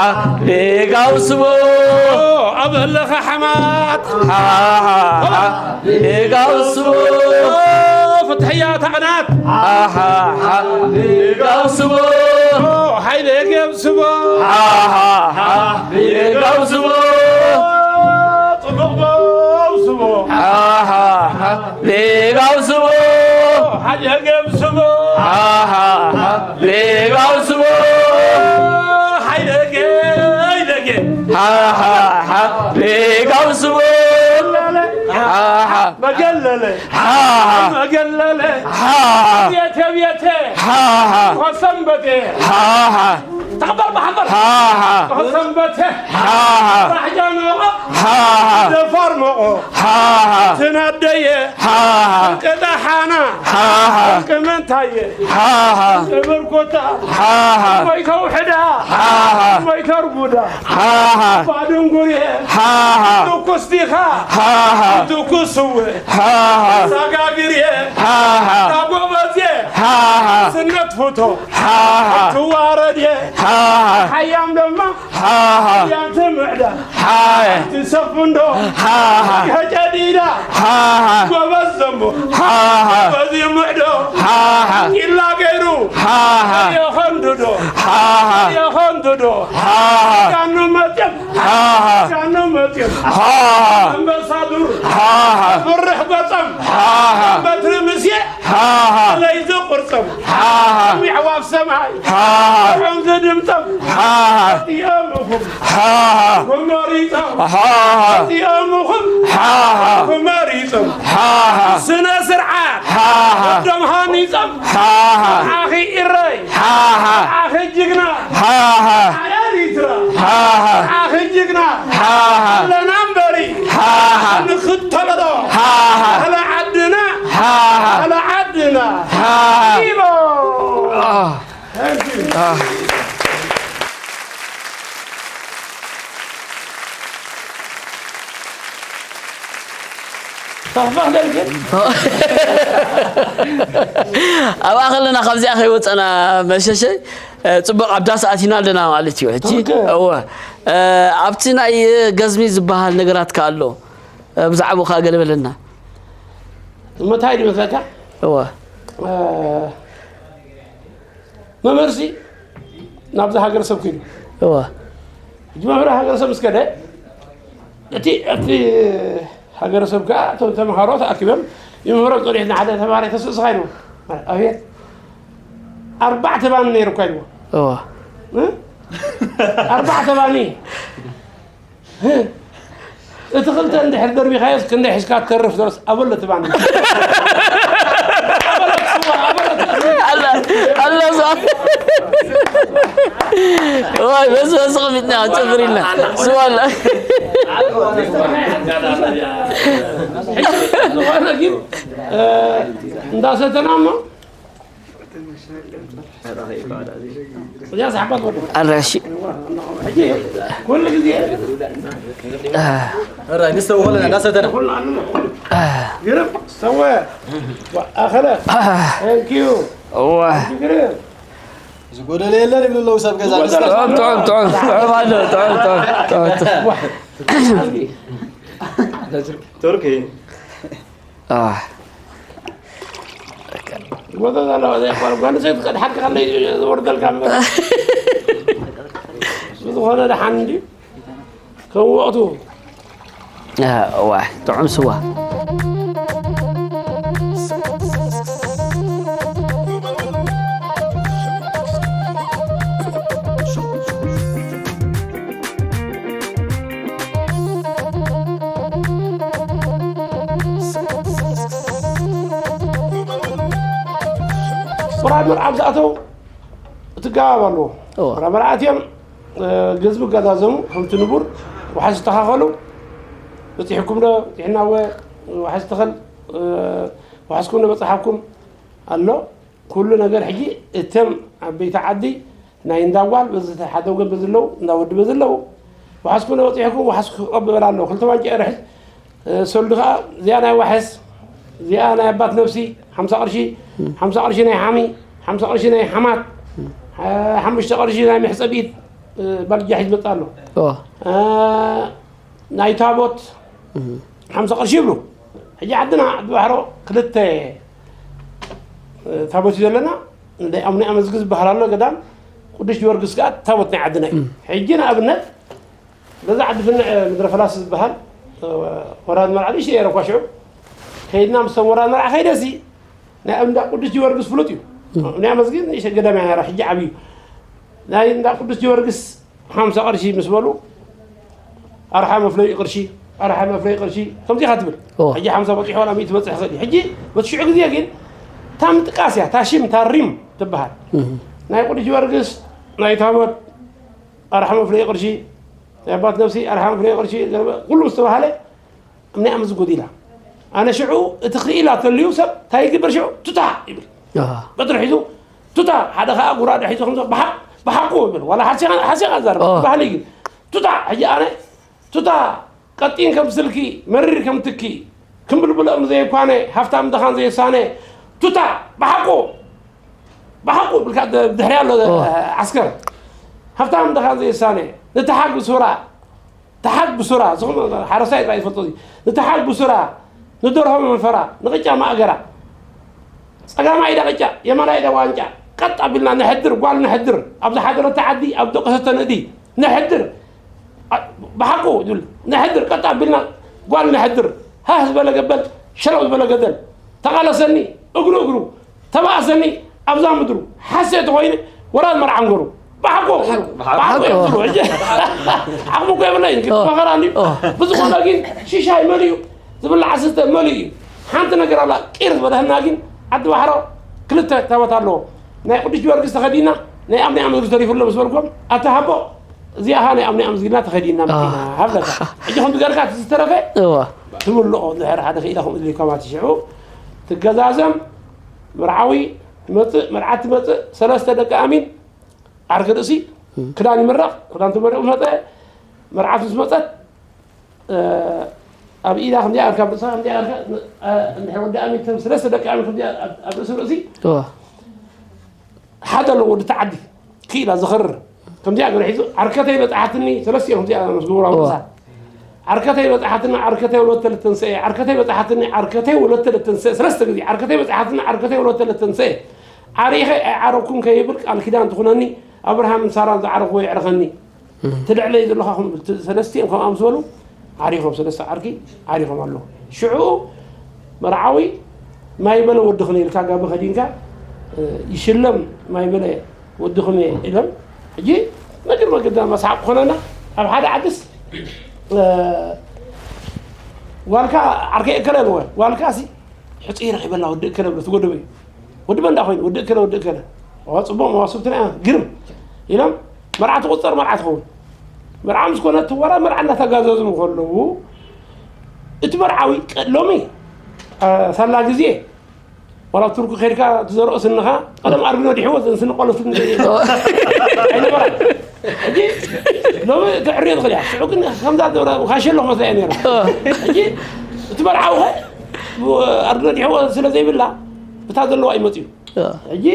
ሌጋው ስቦ። ኣብ ኣለኻ ሓማት። ሓ፣ ሓ፣ ሓ፣ ሌጋው ስቦ። ፍትሕያ ታዕናት። ሓ፣ ሓ፣ ሓ፣ ሌጋው ስቦ። ሓይለ ጌብ ስቦ። ሓ፣ ሓ፣ ሓ፣ ሌጋው ስቦ። ጽቡቕ መው ስቦ። ሓ፣ ሓ፣ ሓ፣ ሌጋው ስቦ። ሓይለ ጌብ ስቦ። ሓ፣ ሓ፣ ሓ፣ ሌጋው ስቦ። ሓይለ ጌ፣ ሓይለ ጌ። ሓ፣ ሓ፣ ሓ፣ ሌጋው ስቦ። ሓ፣ ሓ። መገለለ። ሓ፣ ሓ። መገለለ። ሓ፣ ሓ። ቤቴ ቤቴ። ሓ፣ ሓ። ኮሰንበቴ። ሓ፣ ሓ። ተቐበል ማሕበር። ሓ፣ ሓ። ኮሰንበቴ። ሓ፣ ሓ። ራሕጃ ኖቐ። ሓ፣ ሓ። ደፋር ሞቖ። ሓ፣ ሓ። ትናደየ። ሓ፣ ሓ። ቅጣሓና። ሓ፣ ሓ። ቅመንታየ። ሓ፣ ሓ። ቅብር ኮታ። ሓ፣ ሓ። ወይ ከውሕዳ። ሓ፣ ሓ። ወይ ከርጉዳ። ሓ፣ ሓ። ባድንጉርየ። ሓ፣ ሓ። ትኩስ ዲኻ። ሓ፣ ሓ። ትኩስ ስውእ። ሓ፣ ሓ። ሳጋግርየ። ሓ፣ ሓ። ታጎበዝየ። ሓ፣ ሓ። ስነት ፍቶ። ሓ፣ ሓ። ትዋረድየ። ሓ፣ ሓ። ሓያም ደማ። ሓ፣ ሓ። ሓያም ትምዕዳ። ሓ፣ ሓ። ትሰፍ እንዶ። ሓ፣ ሓ። ከጨዲዳ። ሓ፣ ሓ። ጎበዝ ዘሞ። ሓ፣ ሓ። በዚ ምዕዶ። ሓ፣ ሓ። ኢላ ገይሩ። ሓ፣ ሓ። የኸንድዶ። ሓ፣ ሓ። የኸንድዶ። ሓ፣ ሓ። ጋኑ መጽም። ሓ፣ ሓ። ጋኑ መጽም። ሓ፣ ሓ። ኣንበሳ ዱር። ሓ፣ ሓ። ፍርሕ ገጸም። ሓ፣ ሓ። በትሪ ምስየ። ሓ፣ ሓ። ለይዚ ቁርጽም። ሓ፣ ሓ። ሚዕዋፍ ሰማይ። ሓ፣ ሓ። ዑም ዝድምጸም። ሓ፣ ሓ። እዚኦም እኹም። ሓ፣ ሓ። ክመሪጸም። ሓ፣ ሓ። እዚኦም እኹም። ሓ፣ ሓ። ክመሪጸም። ሓ፣ ሓ። ስነ ስርዓት። ሓ፣ ሓ። ወዶም ሃኒጸም። ሓ፣ ሓ። ኣኺ ኢረይ። ሓ፣ ሓ። ኣኺ ጅግና። ሓ፣ ሓ። ኣረ ኤሪትራ። ሓ፣ ሓ። ኣኺ ጅግና። ሓ፣ ሓ። ኣለና እምበሪ። ሓ፣ ሓ። ንኽተሎ ዶ? ሓ፣ ሓ። ኣለ ዓድና። ሓ፣ ሓ። ኣለ ዓድና። ሓ፣ ሓ። ኢቦ። አ። Thank you. አ። ተኽፈኽ ደልግን? ኣብኣ ከለና ካብዚኣ ከይወፀና መሸሸ፣ እ፣ ፅቡቕ ኣብ ዳስ ኣቲና ኣለና ማለት እዩ። ሕጂ፣ ኦኬ። እወ፣ እ፣ ኣብቲ ናይ ገዝሚ ዝበሃል ነገራት ከ ኣሎ? እ፣ ብዛዕባኡ ከ ገለ በለና። እሞ እንታይ ድዩ መስለካ? እወ። እ፣ መምህርሲ ናብዚ ሃገረሰብ ከይዱ። እወ። ሕጂ መምህር ሃገረሰብ ምስ ከደ፣ እቲ ኣብቲ ሃገረሰብ ከኣ እቶም ተምሃሮ ተኣኪቦም ይምህሮም ጸኒሑ፣ ንሓደ ተምሃራይ ተስእ ስኻ ኢልዎ። ኣቤት። ኣርባዕተ ባኒ ነይሩ እኳ ኢልዎ። እወ። እ? ኣርባዕተ ባኒ። እቲ ክልተ እንድሕር ደርቢኻዮስ ክንደይ ሒዝካ ትተርፍ? ዞርስ ኣበሎ እቲ ባኒ። ኣላ፣ ኣላ፣ ዛ-፣ ዋይ፣ በዚ፣ በዚ ቕሚጥና፣ ጨፍር ኢልና። ስዋ ኣላ። ዝኾነ ግን፣ እ፣ እንዳሰተና እሞ፣ እዚኣ ሰሓባት ወደ። ኣራሺ። ሕጂ ኩሉ ግዜ ሕራይ፣ ንስተው በለና፣ እንዳሰተና። ኩሉ ኣሉ። ግርም፣ ሰወ፣ ኣኸለ። Thank you። እዋ። ግርም። ዝጎደለ የለን ይብሉ ኣለዉ ሰብ ገዛ። ጥዑም፣ ጥዑም፣ ጥዑም፣ ጥዑም ኣሎ፣ ጥዑም፣ ጥዑም፣ ጥዑም፣ ጥዑም። ቱርኪ። ኣህ። ይጎተት ኣለዋ፣ ዘይኮነ ጓል ኣንስተይቲ ክትሓቂ ከለይ ዝወርደልካ እምበር። ብዝኾነ ደሓን እንድዩ። ከም ወቕቱ እዋ፣ ጥዑም ስዋ። ወራድ መርዓብ ዝኣተው እትጋባብ ኣለዎ። ወራ መርዓት እዮም። ገዝቢ ገዛዘሙ ከምቲ ንቡር፣ ውሓስ ዝተኻኸሉ፣ በፂሕኩም ዶ? በፂሕና ወ ውሓስ ተኸል፣ ውሓስኩም ዶ በፅሓኩም ኣሎ። ኩሉ ነገር ሕጂ እተም ዓበይቲ ዓዲ ናይ እንዳጓል በዚ ሓደ ወገን በዚ ኣለዉ፣ እንዳወዲ በዚ ኣለዉ። ውሓስኩም ዶ በፂሕኩም? ውሓስ ክቐበል ኣለዎ። ክልተ ዋንጫ ይርሕስ። ሰልዲ ከዓ እዚኣ ናይ ዋሕስ፣ እዚኣ ናይ ኣባት ነብሲ ሓምሳ ቅርሺ፣ ሓምሳ ቅርሺ ናይ ሓሚ፣ ሓምሳ ቅርሺ ናይ ሓማት፣ ሓሙሽተ ቅርሺ ናይ መሕፀቢት ባልጃ ሒዝ መፃ ኣሎ። ናይ ታቦት ሓምሳ ቅርሺ ይብሉ። ሕጂ ዓድና ዓዲ ባሕሮ ክልተ ታቦት እዩ ዘለና። እንደ ኣቡነ ኣመዝጊ ዝበሃል ኣሎ ገዳም፣ ቅዱስ ጊዮርጊስ ከዓ ታቦት ናይ ዓድና እዩ። ሕጂ ንኣብነት በዛ ዓዲ ፍንዕ ምድረ ፈላሲ ዝበሃል ወራድ መርዓ ንእሽተይ እየ ረኳ ሽዑ ከይድና ምስቶም ወራድ መርዓ ከይደሲ ናይ እንዳ ቅዱስ ጊዮርጊስ ፍሉጥ እዩ። ናይ ኣመዝጊ ንእሽተይ ገዳም እያ ነራ፣ ሕጂ ዓብዩ። ናይ እንዳ ቅዱስ ጊዮርጊስ ሓምሳ ቅርሺ ምስ በሉ ኣርሓ መፍለይ ቅርሺ፣ ኣርሓ መፍለይ ቅርሺ ከምዚ ኢኻ ትብል። ሕጂ ሓምሳ በፂሑ ዋላ ሚእቲ በፅሕ ይኽእል እዩ። ሕጂ በቲ ሽዑ ግዜ ግን እታ ምጥቃስ እያ፣ እታ ሽም እታ ሪም ትበሃል። ናይ ቅዱስ ጊዮርጊስ ናይ ታቦት ኣርሓ መፍለይ ቅርሺ፣ ናይ ኣባት ነብሲ ኣርሓ መፍለይ ቅርሺ፣ ኩሉ ምስ ተባሃለ እምኒ ኣምዝ ጎዲላ። ኣነ ሽዑ እቲ ክኢላ ተልዩ ሰብ እንታይ ይግበር ሽዑ? ቱታ ይብል። በትሪ ሒዙ ቱታ፣ ሓደ ከዓ ጉራደ ሒዙ ከምዞ ብሓቅ ብሓቁ ይብል። ዋላ ሓሲኻ ሓሲኻ ዛረብ ባህሊ ግን ቱታ። ሕጂ ኣነ ቱታ ቀጢን ከም ስልኪ መሪር ከም ትኪ ክምብልብሎ እም ዘይኳነ ሃፍታም ድኻን ዘይሳነ ቱታ ብሓቁ ብሓቁ ብልካ ድሕሪ ኣሎ ዓስከር ሃፍታም ድኻን ዘይሳነ ንተሓግ ብሱራ ተሓግ ብሱራ፣ ዝኹም ሓረስታይ ጥራይ ዝፈልጦ እዚ። ንተሓግ ብሱራ፣ ንደርሆ መንፈራ፣ ንቕጫ ማእገራ፣ ጸጋማይ ኢዳ ቅጫ፣ የማናይ ኢዳ ዋንጫ፣ ቀጥ ኣቢልና ነሕድር፣ ጓል ነሕድር፣ ኣብ ዝሓደረታ ዓዲ፣ ኣብ ደቀሰቶ ንእዲ፣ ነሕድር፣ ብሓቁ ዝብል፣ ነሕድር፣ ቀጥ ኣቢልና ጓል ነሕድር፣ ሃህ ዝበለ ገበል፣ ሸለቕ ዝበለ ገደል፣ ተቓለሰኒ፣ እግሩ እግሩ፣ ተባእሰኒ ኣብዛ ምድሩ ሓሴት ኾይነ ወራድ መርዓ እንገሩ ብሓቁ ብሓቁ እዮም ዝብሉ። ሕጂ ዓቕሚ እኮ የብለይን ግን መኸራ እንድዩ። ብዝኾነ ግን ሽሻይ መሊኡ ዝብላዕ ስተ መሊኡ እዩ። ሓንቲ ነገር ኣላ ቂር ዝበለህና ግን ዓዲ ባሕሮ ክልተ ታቦት ኣለዎ። ናይ ቅዱስ ጊዮርጊስ ተኸዲና ናይ ኣምኒ ኣመዝጊ ተሪፉ ኣሎ ምስ በልኩም ኣታ ሃቦ እዚኣ ኸኣ ናይ ኣምኒ ኣመዝጊና ተኸዲና መፂና ሃብለካ። ሕጂ ከምዚ ገርካ እቲ ዝተረፈ ትምልኦ ድሕሪ ሓደ ክኢላ ከምኡ ኢልካ ማለት ሽዑ ትገዛዘም መርዓዊ ትመፅእ መርዓት ትመፅእ ሰለስተ ደቂ ኣሚን ዓርኪ ርእሲ ክዳን ይምረቕ ክዳን ተመሪቑ መፀ መርዓት ምስ መፀት ኣብ ኢዳ ከምዚኣ ኣርካ ኣብ ርእሳ ከምዚኣ ኣርካ እንድሕር ወዲ ኣሚን ከም ሰለስተ ደቂ ኣሚን ከምዚኣ ኣብ ርእሲ ርእሲ ሓደ ኣለዎ ወዲ ተዓዲ ክኢላ ዝኸርር ከምዚኣ ገርሒዙ ዓርከተይ በፃሓትኒ ሰለስቲኦም ከምዚኣ ምስ ግብሮም ርእሳ ዓርከተይ በጻሓትና ዓርከተይ ወለተ ልትንስኤ ዓርከተይ በጻሓትኒ ዓርከተይ ወለተ ልትንስኤ ሰለስተ ግዜ ዓርከተይ በጻሓትና ዓርከተይ ወለተ ልትንስኤ ዓሪኸ ኣይዓረኩም ከይብል ቃል ኪዳን ትኹነኒ ኣብርሃምን ሳራን ዝዓረኽዎ የዕርኸኒ ትልዕለይ ዘለኻ ሰለስቲኦም ከምኣ ምስ በሉ ዓሪኾም ሰለስተ ዓርኪ ዓሪኾም ኣለዉ ሽዑ መርዓዊ ማይ በለ ወድኽነ ኢልካ ጋቢ ከዲንካ ይሽለም ማይ በለ ወድኽነ ኢሎም ሕጂ መግር መግር መስሓቕ ክኾነና ኣብ ሓደ ዓድስ ዋልካ ዓርከይ እከለ ኣለዎ ዋልካ ሲ ሕፁይ ረኺበላ ወዲ እከለ ብሎ ትጎደበ እዩ ወዲ በንዳ ኮይኑ ወዲ እከለ ወዲ እከለ ዋ ፅቡቕ መዋስብትና ግርም ኢሎም መርዓ ትቁፀር መርዓ ትኸውን መርዓ ምስ ኮነ ትወራ መርዓ እናተጋዘዙ ከለዉ እቲ መርዓዊ ሎሚ ሳላ ግዜ ዋላ ቱርኪ ከድካ ትዘርኦ ስንኻ ቀደም ኣርቢ ነዲሕዎ ዘን ስኒ ቆለፍት ኣይነበራ ሕጂ ሎሚ ተዕርዮ ትኽእል እያ ሽዑ ግን ከምዛ ዘብረ ካሸሎ ክመስላ እየ ነይረ ሕጂ እቲ መርዓዊ ኸ ኣርቢ ነዲሕዎ ስለ ዘይብላ ብታ ዘለዋ ይመፅዩ ሕጂ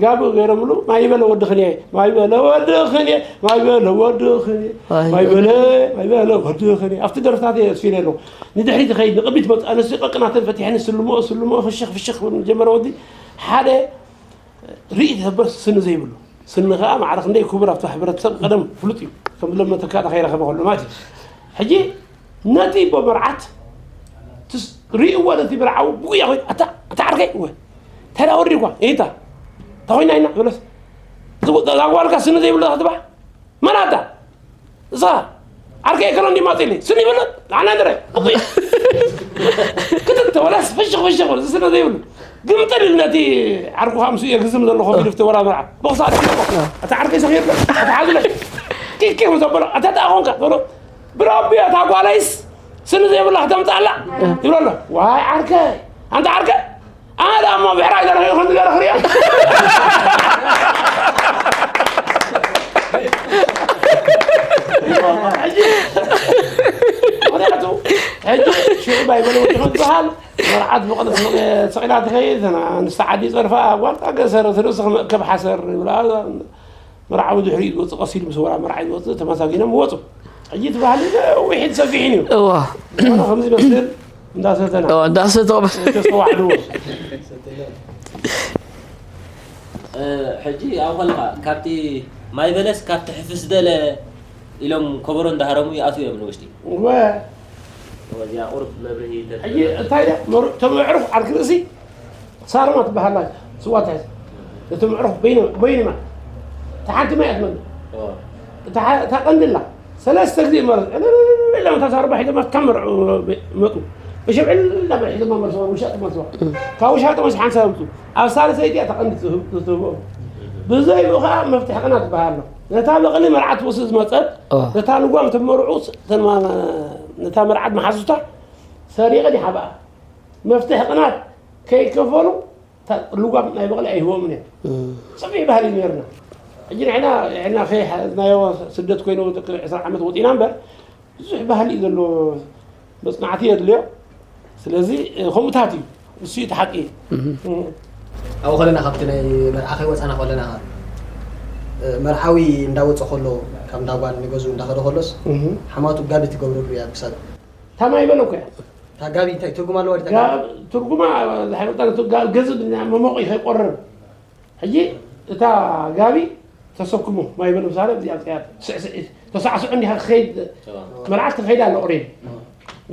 ጋብእ ገይሮምሉ ማይ በለ ወድኽን እየ ማይ በለ ወድኽን እየ ማይ በለ ወድኽን እየ ማይ በለ ማይ በለ ወድኽን እየ ኣብቲ ደርፍታት እየ ስፊነ ኣለኹ ንድሕሪት ይኸይድ ንቕድሚት መፅእ ኣነሱ ቀቅናተን ፈቲሐን ስልምኦ ስልምኦ ፍሽኽ ፍሽኽ ክብል ጀመረ ወዲ ሓደ ርእይ ተበር ስኒ ዘይብሉ ስኒ ከዓ ማዕረ ክንደይ ክቡር ኣብቲ ሕብረተሰብ ቀደም ፍሉጥ እዩ ከም ዝለመተካ ከይረኸበ ከሎ ማለት እዩ ሕጂ ነቲ እቦ መርዓት ትስ-፣ ርእይዎ ነቲ መርዓዊ ብጉያ ኮይኑ፣ "ኣታ፣ ኣታ ዓርከይ፣ እወ፣ እንታይ ደኣ ወሪድኳ? እይታ፣ እንታይ ኮይና ኢና?" በለስ፣ "እዛ ጓልካ ስኒ ዘይብሉ ክትባ?" መን ኣታ? እዛ ዓርከይ ከሎ እንዲ ማጽሊ፣ ስኒ ይብሉ? ንዓና ንረ፣ ብጉያ። ክትተ ወላስ ፍሽኽ ፍሽኽ በል፣ ስኒ ዘይብሉ። ግምጥል ኢሉ ነቲ ዓርኩ ከምሱ የግዝም ዘሎ ኮፍ ኢሉ ፍተ ወላ መርዓ። ብኽሳድ፣ ኣታ ዓርከይ ሰኺርካ፣ ኣታ ሓዝለይ። ኪኪ ዘበሎ፣ ኣታ ደኣ ኾንካ፣ በሎ። ብረቢ እታ ጓለይስ ስኒ ዘይብላ ክተምፅኣላ ይብሎ ኣሎ። ዋይ ዓርከይ፣ ኣንታ ዓርከይ፣ ኣነ ደኣ እሞ ብዕራይ ዘረኺቡ ከምዚ ገለ ክሪኦ። ሕጂ፣ ምኽንያቱ፣ ሕጂ ሽዑ ባይበለ ወዲ ዝበሃል መርዓት ብቐለ ሰቒላ ትኸይድ፣ ንስተ ዓዲ ይጸርፋ፣ ጓልካ ገሰረት ርእስኺ መእከብ ሓሰር ይብላ። መርዓዊ ድሕሪኡ ዝወፅእ ቀስ ኢሉ ምስ ወራ መርዓይ ዝወፅእ ተመሳጊኖም ይወፁ። ሕጂ እቲ ባህሊ ነዊሕን ሰፊሕን እዩ። እዋ። ዝኾነ ከምዚ ይመስል እንዳሰተና እዋ፣ እንዳሰተ ተስተዋዕልዎ። እ፣ ሕጂ ኣብኡ ከለኻ ካብቲ ማይ በለስ ካብቲ ሕፍስ ደለ ኢሎም ከበሮ እንዳሃረሙ ይኣትዉ እዮም ንውሽጢ። እወ። እወ፣ እዚኣ ቁሩብ መብርሂ ተር- ሕጂ እንታይ ኢለ መሩ-፣ እቶም ኣዕሩኽ ዓርኪ ርእሲ ሳርማ ትበሃል ኣላ፣ ስዋ ትሕዝ። እቶም ኣዕሩኽ በይነ-፣ በይንማ። እታ ሓንቲ ማይ እያ ትመልእ። እዋ። እታ ሓ-፣ እታ ቀንዲ ኣላ። ሰለስተ ግዜ ማለት፣ ዕልልልል ኢሎም እታ ሳርማ ሒዞማ ካብ መርዑ መጹ። መሸም ዕልል ኢሎም ሒዞማ መልስዋ፣ ውሻጥ መልስዋ። ካብ ውሻጥ መልሲ ሓንሳብ ኣምጹ። ኣብ ሳልሰይቲ እያ እታ ቀንዲ ትህብ-፣ ትህብኦም። ብዘይኡ ኸዓ መፍትሒ ቅናት ትበሃል ኣሎ። ነታ በቕሊ መርዓ ትወስድ ዝመጸት፣ እዋ። ነታ ልጓም እቶም መርዑ ስ-፣ እተን ማ-፣ ነታ መርዓት መሓዙታ ሰሪቐን ይሓብኣ። መፍትሒ ቅናት ከይከፈሉ፣ እታ ልጓም ናይ በቕሊ ኣይህቦምን እዮም። እም። ጽፊሕ ባህሊ እዩ ነይርና። ሕጂ ንሕና፣ ንሕና ከይሓዝናዮ ስደት ኮይኑ ደቂ ዕስራ ዓመት ወጺና እምበር፣ ብዙሕ ባህሊ እዩ ዘሎ፣ መጽናዕቲ የድልዮ። ስለዚ፣ እ፣ ከምኡታት እዩ። እሱ እዩ እቲ ሓቂ። እም። እም። ኣብኡ ከለና ካብቲ ናይ መርዓ ከይወጻና ከለና፣ እ፣ መርዓዊ እንዳወጸ ከሎ፣ ካብ እንዳ ጓል ንገዝኡ እንዳኸደ ከሎስ፣ እም። ሓማቱ ጋቢ ትገብረሉ እያ ኣብ ክሳዱ። ታማይ በለ እኮ እያ። እታ ጋቢ እንታይ ትርጉም ኣለዋ? ድታ ጋብ-፣ ትርጉማ ዝሓይወጣ ነቲ ጋብ ገዝእ ብና መሞቒ ከይቆርር። ሕጂ እታ ጋቢ ተሰክሙ ማይ በለ ምሳሌ እዚኣ እዚኣ ስዕስዕ ተሳዕስዑ እንዲኻ ክኸይድ እዋ። መርዓት ክኸይድ ኣለ ኦሬዲ። እዋ።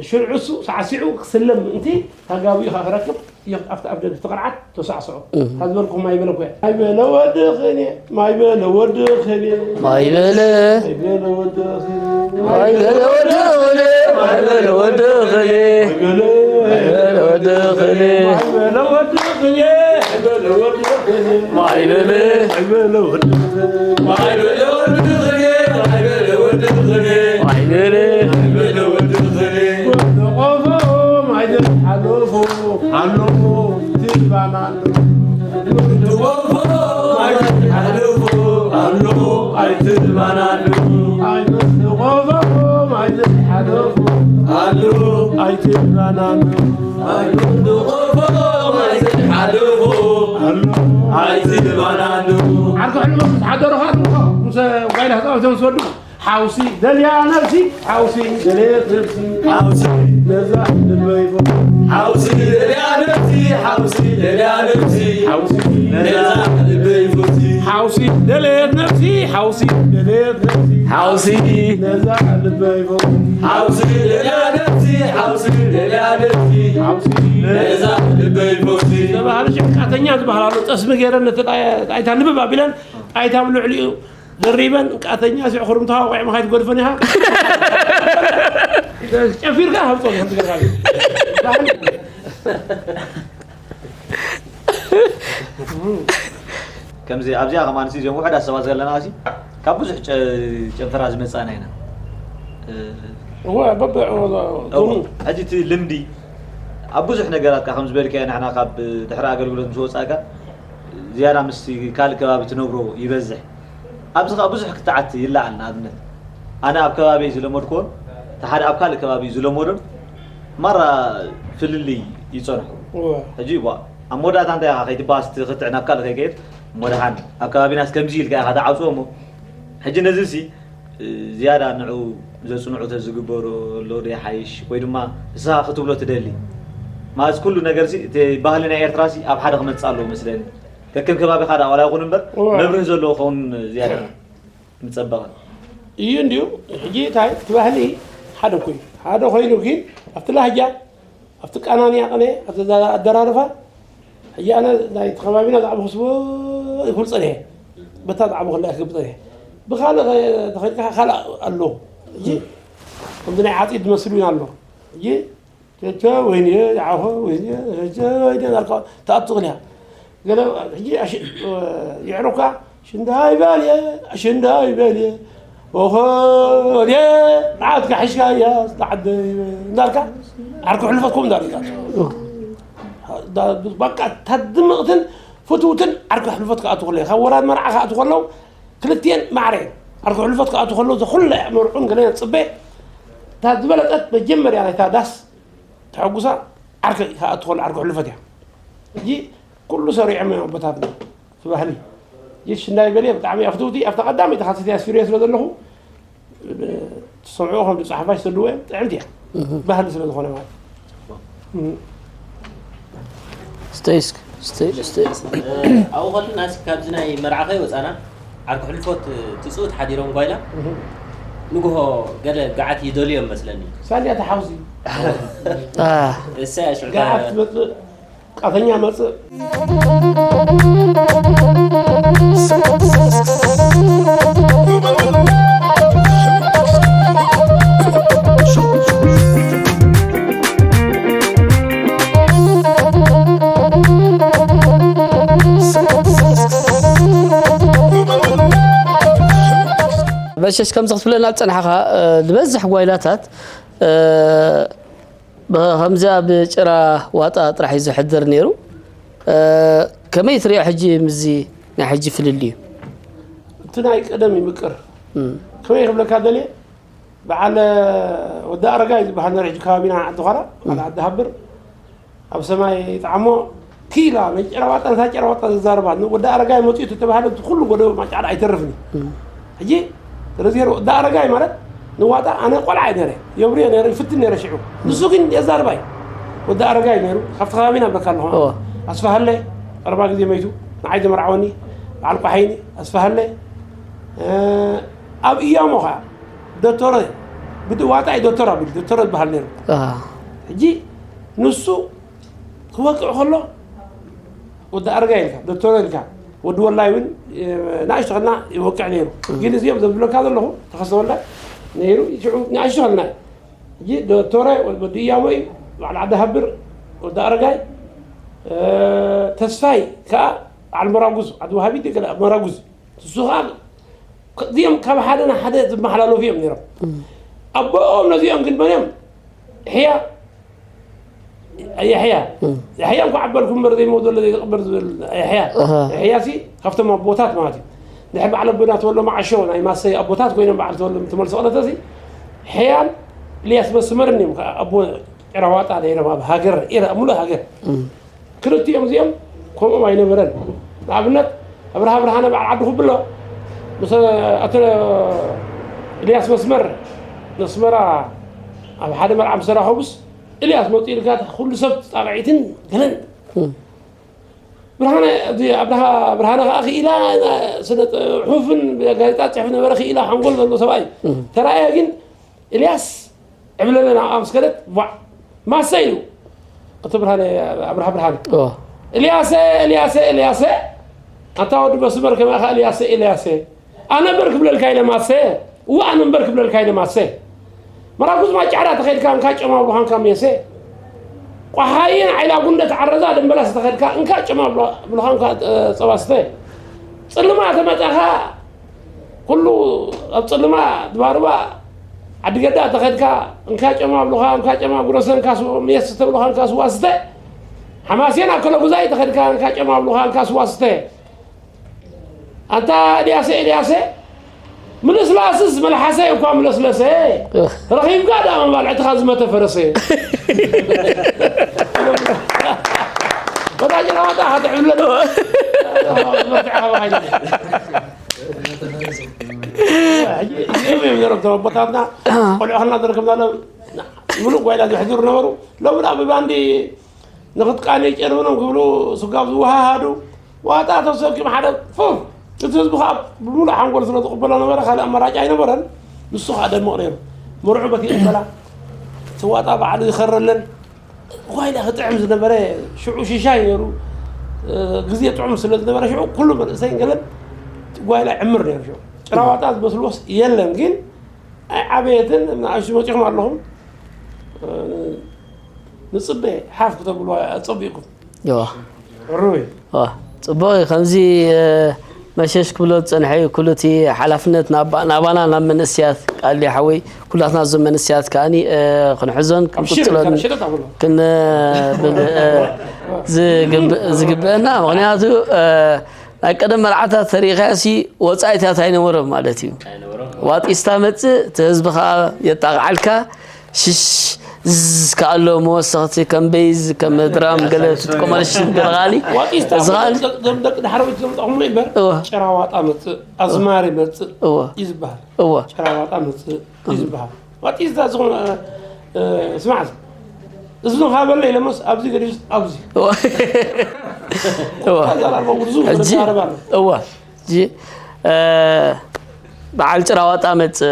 ሽርዑ እሱ ሳዕሲዑ ክስለም ምእንቲ እታ ጋቢኡ ኸዓ ክረክብ ይኽ-፣ ኣብቲ ኣብ ደገ ተቐርዓት ተሳዕስዑ። እህ። ካብ ዝበልኩ ማይ በለ እኮ እያ። ማይ በለ ወዲ ኸኔ፣ ማይ በለ ወዲ ኸኔ። ማይ በለ። ማይ በለ ወዲ ኸኔ። ማይ በለ ወዲ ኸኔ፣ ማይ በለ ወዲ ኸኔ። ማይ በለ ወዲ ኸኔ። ማይ በለ ወዲ ኸኔ። ማይ በለ ወዲ ኸኔ። ማይ በለ። ማይ በለ ወዲ ኸኔ። ማይ በለ ወዲ ኸኔ። ማይ በለ። ማይ በለ ወዲ ኸኔ። ማይ በለ ወዲ ኸኔ። ወዲ ቆፎ ማይ ዘይ ሓለፎ። ኣለኹ ትባና ኣሎ። ትወፎ ማይ ሓለፎ ኣሎ ኣይትባና ኣሎ። ኣይትወፎ ማይ ሓለፎ ኣሎ ኣይትባና ኣሎ። ኣይትወፎ ማይ ሓለፎ ኣሎ ኣይትባና ኣሎ። ዓርኩ ሕልሞ ምስ ሓደሩ ኻድምኾ ምስ ጓይላ ህፃውንቲ ምስ ወዱ ሓውሲ ደልያ ነብሲ፣ ሓውሲ ደልየት ነብሲ፣ ሓውሲ ነዛ ልበይ ፈቱ። ሓውሲ ደልያ ነብሲ፣ ሓውሲ ደልያ ነብሲ፣ ሓውሲ ነዛ ልበይ ፈቱ። ሓውሲ ደልየት ነብሲ፣ ሓውሲ ደልየት ነብሲ፣ ሓውሲ ነዛ ልበይ ፈቱ። ሓውሲ ደልያ ነብሲ፣ ሓውሲ ደልያ ነብሲ፣ ሓውሲ ነዛ ልበይ ፈቱ። ዝተባህለ ሽዕቃተኛ ዝበሃል ኣሎ። ጠስሚ ገይረን ነቲ ጣይ-፣ ጣይታ ልብብ ኣቢለን ጣይታ ኣብ ልዕሊኡ ደሪበን፣ ቃተኛ ሲዕ ክርምታ ወቂዕ ምኻይ ትጎድፈን ኢኻ። ጨፊርካ ሃብጾ፣ ከምዚ ገርካ። ባህሊ። ከምዚ ኣብዚኣ ከማን ሲ፣ እዚኦም ውሑዳት ሰባት ዘለና ሲ፣ ካብ ብዙሕ ጨ-፣ ጨንፈራ ዝመጻና ኢና። እ፣ እወ፣ በበ-፣ እወ፣ እወ፣ እወ። ሕጂ እቲ ልምዲ ኣብ ብዙሕ ነገራት ከኣ ከም ዝበልካዮ፣ ንሕና ካብ ድሕሪ ኣገልግሎት ምስ ወጻእካ፣ ዝያዳ ምስቲ ካልእ ከባቢ ትነብሮ ይበዝሕ። ኣብዚ ኸኣ ብዙሕ ክትዓት ይለዓል። ንኣብነት፣ ኣነ ኣብ ከባቢይ ዝለመድክዎን እቲ ሓደ ኣብ ካልእ ከባቢ ዝለመዶን ማራ ፍልልይ ይጸንሑ። እወ። ሕጂ፣ ዋ፣ ኣብ መወዳእታ እንታይ ኢኻ ከይትበሃስ፣ እቲ ክትዕ ናብ ካልእ ከይከይድ፣ እሞ ደሓን ኣብ ከባቢናስ ከምዚ ኢልካ ኢኻ ትዓጽዎ እሞ፣ ሕጂ ነዚ ሲ፣ ዝያዳ ንዑ ዘጽንዑ ተዝግበረሉ ዶ ይሓይሽ? ወይ ድማ ንስኻ ክትብሎ ትደሊ? ማለት ኩሉ ነገር ሲ፣ እቲ ባህሊ ናይ ኤርትራ ሲ ኣብ ሓደ ክመጽእ ኣለዎ መስለኒ። ከከም ከባቢኻ ደኣ ዋላ ይኹን እምበር፣ እወ። መብርሂ ዘለዎ ክኸውን ዝያዳ ምጸበቐ። እዩ እንድዩ። ሕጂ እንታይ እቲ ባህሊ ሓደ እኮ እዩ። ሓደ ኮይኑ ግን ኣብቲ ላህጃ ኣብቲ ቃናንያ ቅኔ ኣብቲ ኣደራርፋ ሕጂ ኣነ ናይቲ ከባቢና ዛዕባ ክስቦ ይኩል ፀኒሐ በታ ዛዕባ ክላ ክብ ፀኒሐ ብካልእ ተኸድካ ካልእ ኣሎ ሕጂ ከምዚ ናይ ዓፂድ ዝመስል እውን ኣሎ ሕጂ ቸቸ ወይንየ ይዓኾ ወይንየ ቸቸ ወይንየ ናልካ ተኣቱ ክልያ ገለ ሕጂ ኣሽ- የዕሩካ ሽንዳይ በልየ ሽንዳይ በልየ ኦሆ ወልየ ንዓትካ ሒሽካያ ዝዓደይ እንዳልካ ዓርኩ ሕልፈትኩም እንዳልካ በቃ ታድምቕትን ፍትውትን ዓርኩ ሕልፈት ክኣቱ ከሎ ካብ ወራድ መርዓ ክኣቱ ከለዉ ክልትኤን ማዕረ ዓርኩ ሕልፈት ክኣቱ ከሎ ዘኩለ መርዑን ገለ ፅበ እታ ዝበለፀት መጀመርያ ናይታ ዳስ ተሐጉሳ ዓርከ ክኣቱ ከሎ ዓርኩ ሕልፈት እያ ሕጂ ኩሉ ሰሪዖም እዮም ኣቦታትና እቲ ባህሊ ጅሽ እንዳይ በልየ ብጣዕሚ ኣፍትውቲ ኣብታ ቀዳመይቲ ካሴት እያ ኣስፊረዮ ስለ ዘለኹ ትሰምዕዎ ከም ጸሓፋይ ዝሰድዎ እዮም ጥዕምቲ እያ ባህሊ ስለ ዝኾነ ማለት እዩ። ስተይስክ ስተይስክ ኣብኡ ከለና እስኪ ካብዚ ናይ መርዓ ከይወፃና ዓርኩ ሕልፎት ትፅውት ሓዲሮም ጓይላ ንግሆ ገለ ገዓት ይደልዮም መስለኒ ሳልያ ተሓውዚ እሰያ ሽዑ ገዓት ትመፅእ ቃተኛ መፅእ መሸሽ ከምዚ ክትብለና ዝፀናሕኻ ዝበዝሕ ጓይላታት ከምዚ ኣብ ጭራ ዋጣ ጥራሕ እዩ ዝሕድር ነይሩ። ከመይ ትሪኦ ሕጂ ምስዚ ናይ ሕጂ ፍልልዩ? እቲ ናይ ቀደም ይምቅር ከመይ ክብለካ ደልየ በዓል ወዲ ኣረጋይ ዝበሃል ነር ሕጂ ከባቢና ዓዲ ዃራ ዓዲ ዓዲ ሃብር ኣብ ሰማይ ይጥዓሞ ኪላ ናይ ጨረዋጣ ነታ ጨረዋጣ ዘዛርባ ወዲ ኣረጋይ መፅኡ ተተባሃለ እቲ ኩሉ ጎደቦ ማጫዕዳ ኣይተርፍን እዩ ሕጂ ስለዚ ወዲ ኣረጋይ ማለት ንዋጣ ኣነ ቆልዓ ነረ የብርዮ ነረ ይፍትን ነረ ሽዑ ንሱ ግን የዛርባይ ወዲ ኣረጋይ ነሩ ካብቲ ከባቢና በካ ኣለኹ ኣስፋሃለ ቀረባ ግዜ መይቱ ንዓይ ዘመርዓወኒ በዓል ቋሓይኒ ኣስፋሃለ ኣብ እያሞ ከዓ ዶክተረ ብድዋጣ እዩ ዶክተር ኣቢሉ ዶክተር ዝበሃል ነይሩ ሕጂ ንሱ ክወቅዕ ከሎ ወዲ ኣረጋ ኢልካ ዶክተር ኢልካ ወዲ ወላይ እውን ናእሽቶ ከልና ይወቅዕ ነይሩ ግን እዚኦም ዘብለካ ዘለኹ ተኸስተ ወላይ ነይሩ ሽዑ ናእሽቶ ከልና ሕጂ ዶክተረ ወዲ እያሞ እዩ በዓል ዓዲ ሃብር ወዲ ኣረጋይ ተስፋይ ከዓ በዓል መራጉዝ ዓዲ ወሃቢት ገለ መራጉዝ ንሱ ከዓ እዚኦም ካብ ሓደ ናብ ሓደ ዝመሓላለፉ እዮም ነይሮም ኣቦኦም ነዚኦም ግን መን እዮም ሕያ የሕያ የሕያ እንኳ ዓበልኩም እምበር ዘይመውት ዘሎ ዘይቅበር ዝብል የሕያ የሕያ ሲ ካብቶም ኣቦታት ማለት እዩ ንሕ በዓል ኣቦና ተወሎ መዓሾ ናይ ማሰይ ኣቦታት ኮይኖም በዓል ተወሎ ትመልሶ ቅለተ ሲ ሕያን ኢልያስ መስመርን እዮም ኣቦ ጭራዋጣ ነይሮም ኣብ ሃገር ሙሉእ ሃገር ክልቲኦም እዚኦም ከምኦም ኣይነበረን ንኣብነት ኣብርሃ ብርሃነ በዓል ዓዲ ኩብሎ ምስ ኣቶ ኢልያስ መስመር ነስመራ ኣብ ሓደ መርዓ ምስ ተራኸቡስ ኢልያስ መጡ ኢልካ ኩሉ ሰብ ጣቕዒትን ገለን ብርሃነ ኣብርሃ ብርሃነ ከዓ ክኢላ ስነ ጽሑፍን ጋዜጣ ጽሕፍ ነበረ ክኢላ ሓንጎል ዘሎ ሰብኣይ ተራእየ ግን ኢልያስ ዕብለለ ናብኣ ምስ ከደት ቧዕ ማሰ ኢሉ እቲ ብርሃነ ኣብርሃ ብርሃነ ኤልያሰ ኤልያሰ ኤልያሰ ኣታ ወዲ መስመር ከማኻ ኤልያሰ ኤልያሰ ኣነ እምበር ክብለልካ ኢለ ማሰ እወ ኣነ እምበር ክብለልካ ኢለ ማሰ መራጉዝ ማጫዕዳ ተኸድካ እንካ ጨማ ብሉኻንካ ሜሰ ቋሓይን ዓይላ ጉንደ ተዓረዛ ደንበላስ ተኸድካ እንካ ጨማ ብሉኻንካ ጸባስተ ጽልማ ተመጻኻ ኩሉ ኣብ ጽልማ ድባርባ ዓዲ ገዳ ተኸድካ እንካ ጨማ ብሉኻ እንካ ጨማ ጉረሰ እንካ ስዎ ምየስ ተብሉኻ እንካ ስዋ ስተ ሓማሴን ኣብ ከለጉዛይ ተኸድካ እንካ ጨማ ብሉኻ እንካ ስዋ ስተ ኣንታ ኤልያሰ ኤልያሰ ምልስላስስ መልሓሰ እኳ ምለስለሰ ረኺብካ ደኣ መባልዕትኻ ዝመተ ፈረሰ በታ ጭራዋጣ ሃትዕብለ እዚኦም እዮም ነሮም ተረቦታትና ቆልዑ ከና ተረከብና ሎም ሙሉእ ጓይላ ዘሕድሩ ነበሩ ሎም ዳ ብባንዲ ንክትቃኒ ጨርብኖም ክብሉ ስጋብ ዝወሃሃዱ ዋጣ ተሰኪም ሓደ ፉፍ እቲ ህዝቢ ከዓ ብሙሉእ ሓንጎል ስለ ዝቕበሎ ነበረ ካልእ ኣማራጭ ኣይነበረን ንሱ ከዓ ደምቕ ነይሩ መርዑ በቲ ይቕበላ እቲ ዋጣ ባዕሉ ይኸረለን። ጓይላ ክጥዕም ዝነበረ ሽዑ ሽሻይ ነይሩ። እ፣ ግዜ ጥዑም ስለ ዝነበረ ሽዑ ኩሉ መንእሰይን ገለን ጓይላ ይዕምር ነይሩ። ሽዑ ጭራ ዋጣ ዝበስልዎስ የለን፣ ግን ኣይዓበየትን። ንኣሽቱ መፂኹም ኣለኹም። እ፣ ንፅበ ሓፍ ክተብሉ ኣፀቢቕኩም። እዋ። ሕሩይ። እዋ። ፅቡቕ እዩ። ከምዚ፣ እ፣ መሸሽ ክብሎ ዝፀንሐ እዩ። ኩሉ እቲ ሓላፍነት ናባ-፣ ናባና ናብ መንእስያት ቃሊ ሓወይ፣ ኩላትና እዞም መንእስያት ከኣኒ፣ እ፣ ክንሕዞን ኣብሽር፣ ክንቅፅሎን ሸጠጥ ኣብሎ። ክን-፣ ብል፣ እ፣ ዝግብ-፣ ዝግበአና። ምኽንያቱ፣ እ፣ ናይ ቀደም መርዓታት ተሪኢኻሲ ወፃኢታት ኣይነበሮም ማለት እዩ። ዋጢስታ መፅእ፣ እቲ ህዝቢ ከዓ የጣቕዓልካ። ሽሽ ዝዝ ከኣሎ መወሰኽቲ ከም ቤዝ፣ ከም ድራም ገለ ትጥቀመሉ ሽም ገለ ከኣኒ። ዋጢስታ እዚ ከኣኒ ደቂ፣ ደቂ ዳሕረወይቲ ዘምጣኹምሉ እምበር፣ እወ። ጭራ ዋጣ መጽእ፣ ኣዝማሪ መጽእ እወ። እዩ ዝበሃል። እወ። ጭራ ዋጣ መጽእ እዩ ዝበሃል። ዋጢስታ ዝኾነ፣ እ፣ ስማዕ፣ እዚ ዶ ካበለ ኢለሞስ ኣብዚ ገዲስ ኣብዚ። እወ። እወ። ኣዛራርባ ብዙ ሕጂ ተዛረባ ኣሎ። እወ። ሕጂ፣ እ፣ በዓል ጭራዋጣ መጽእ፣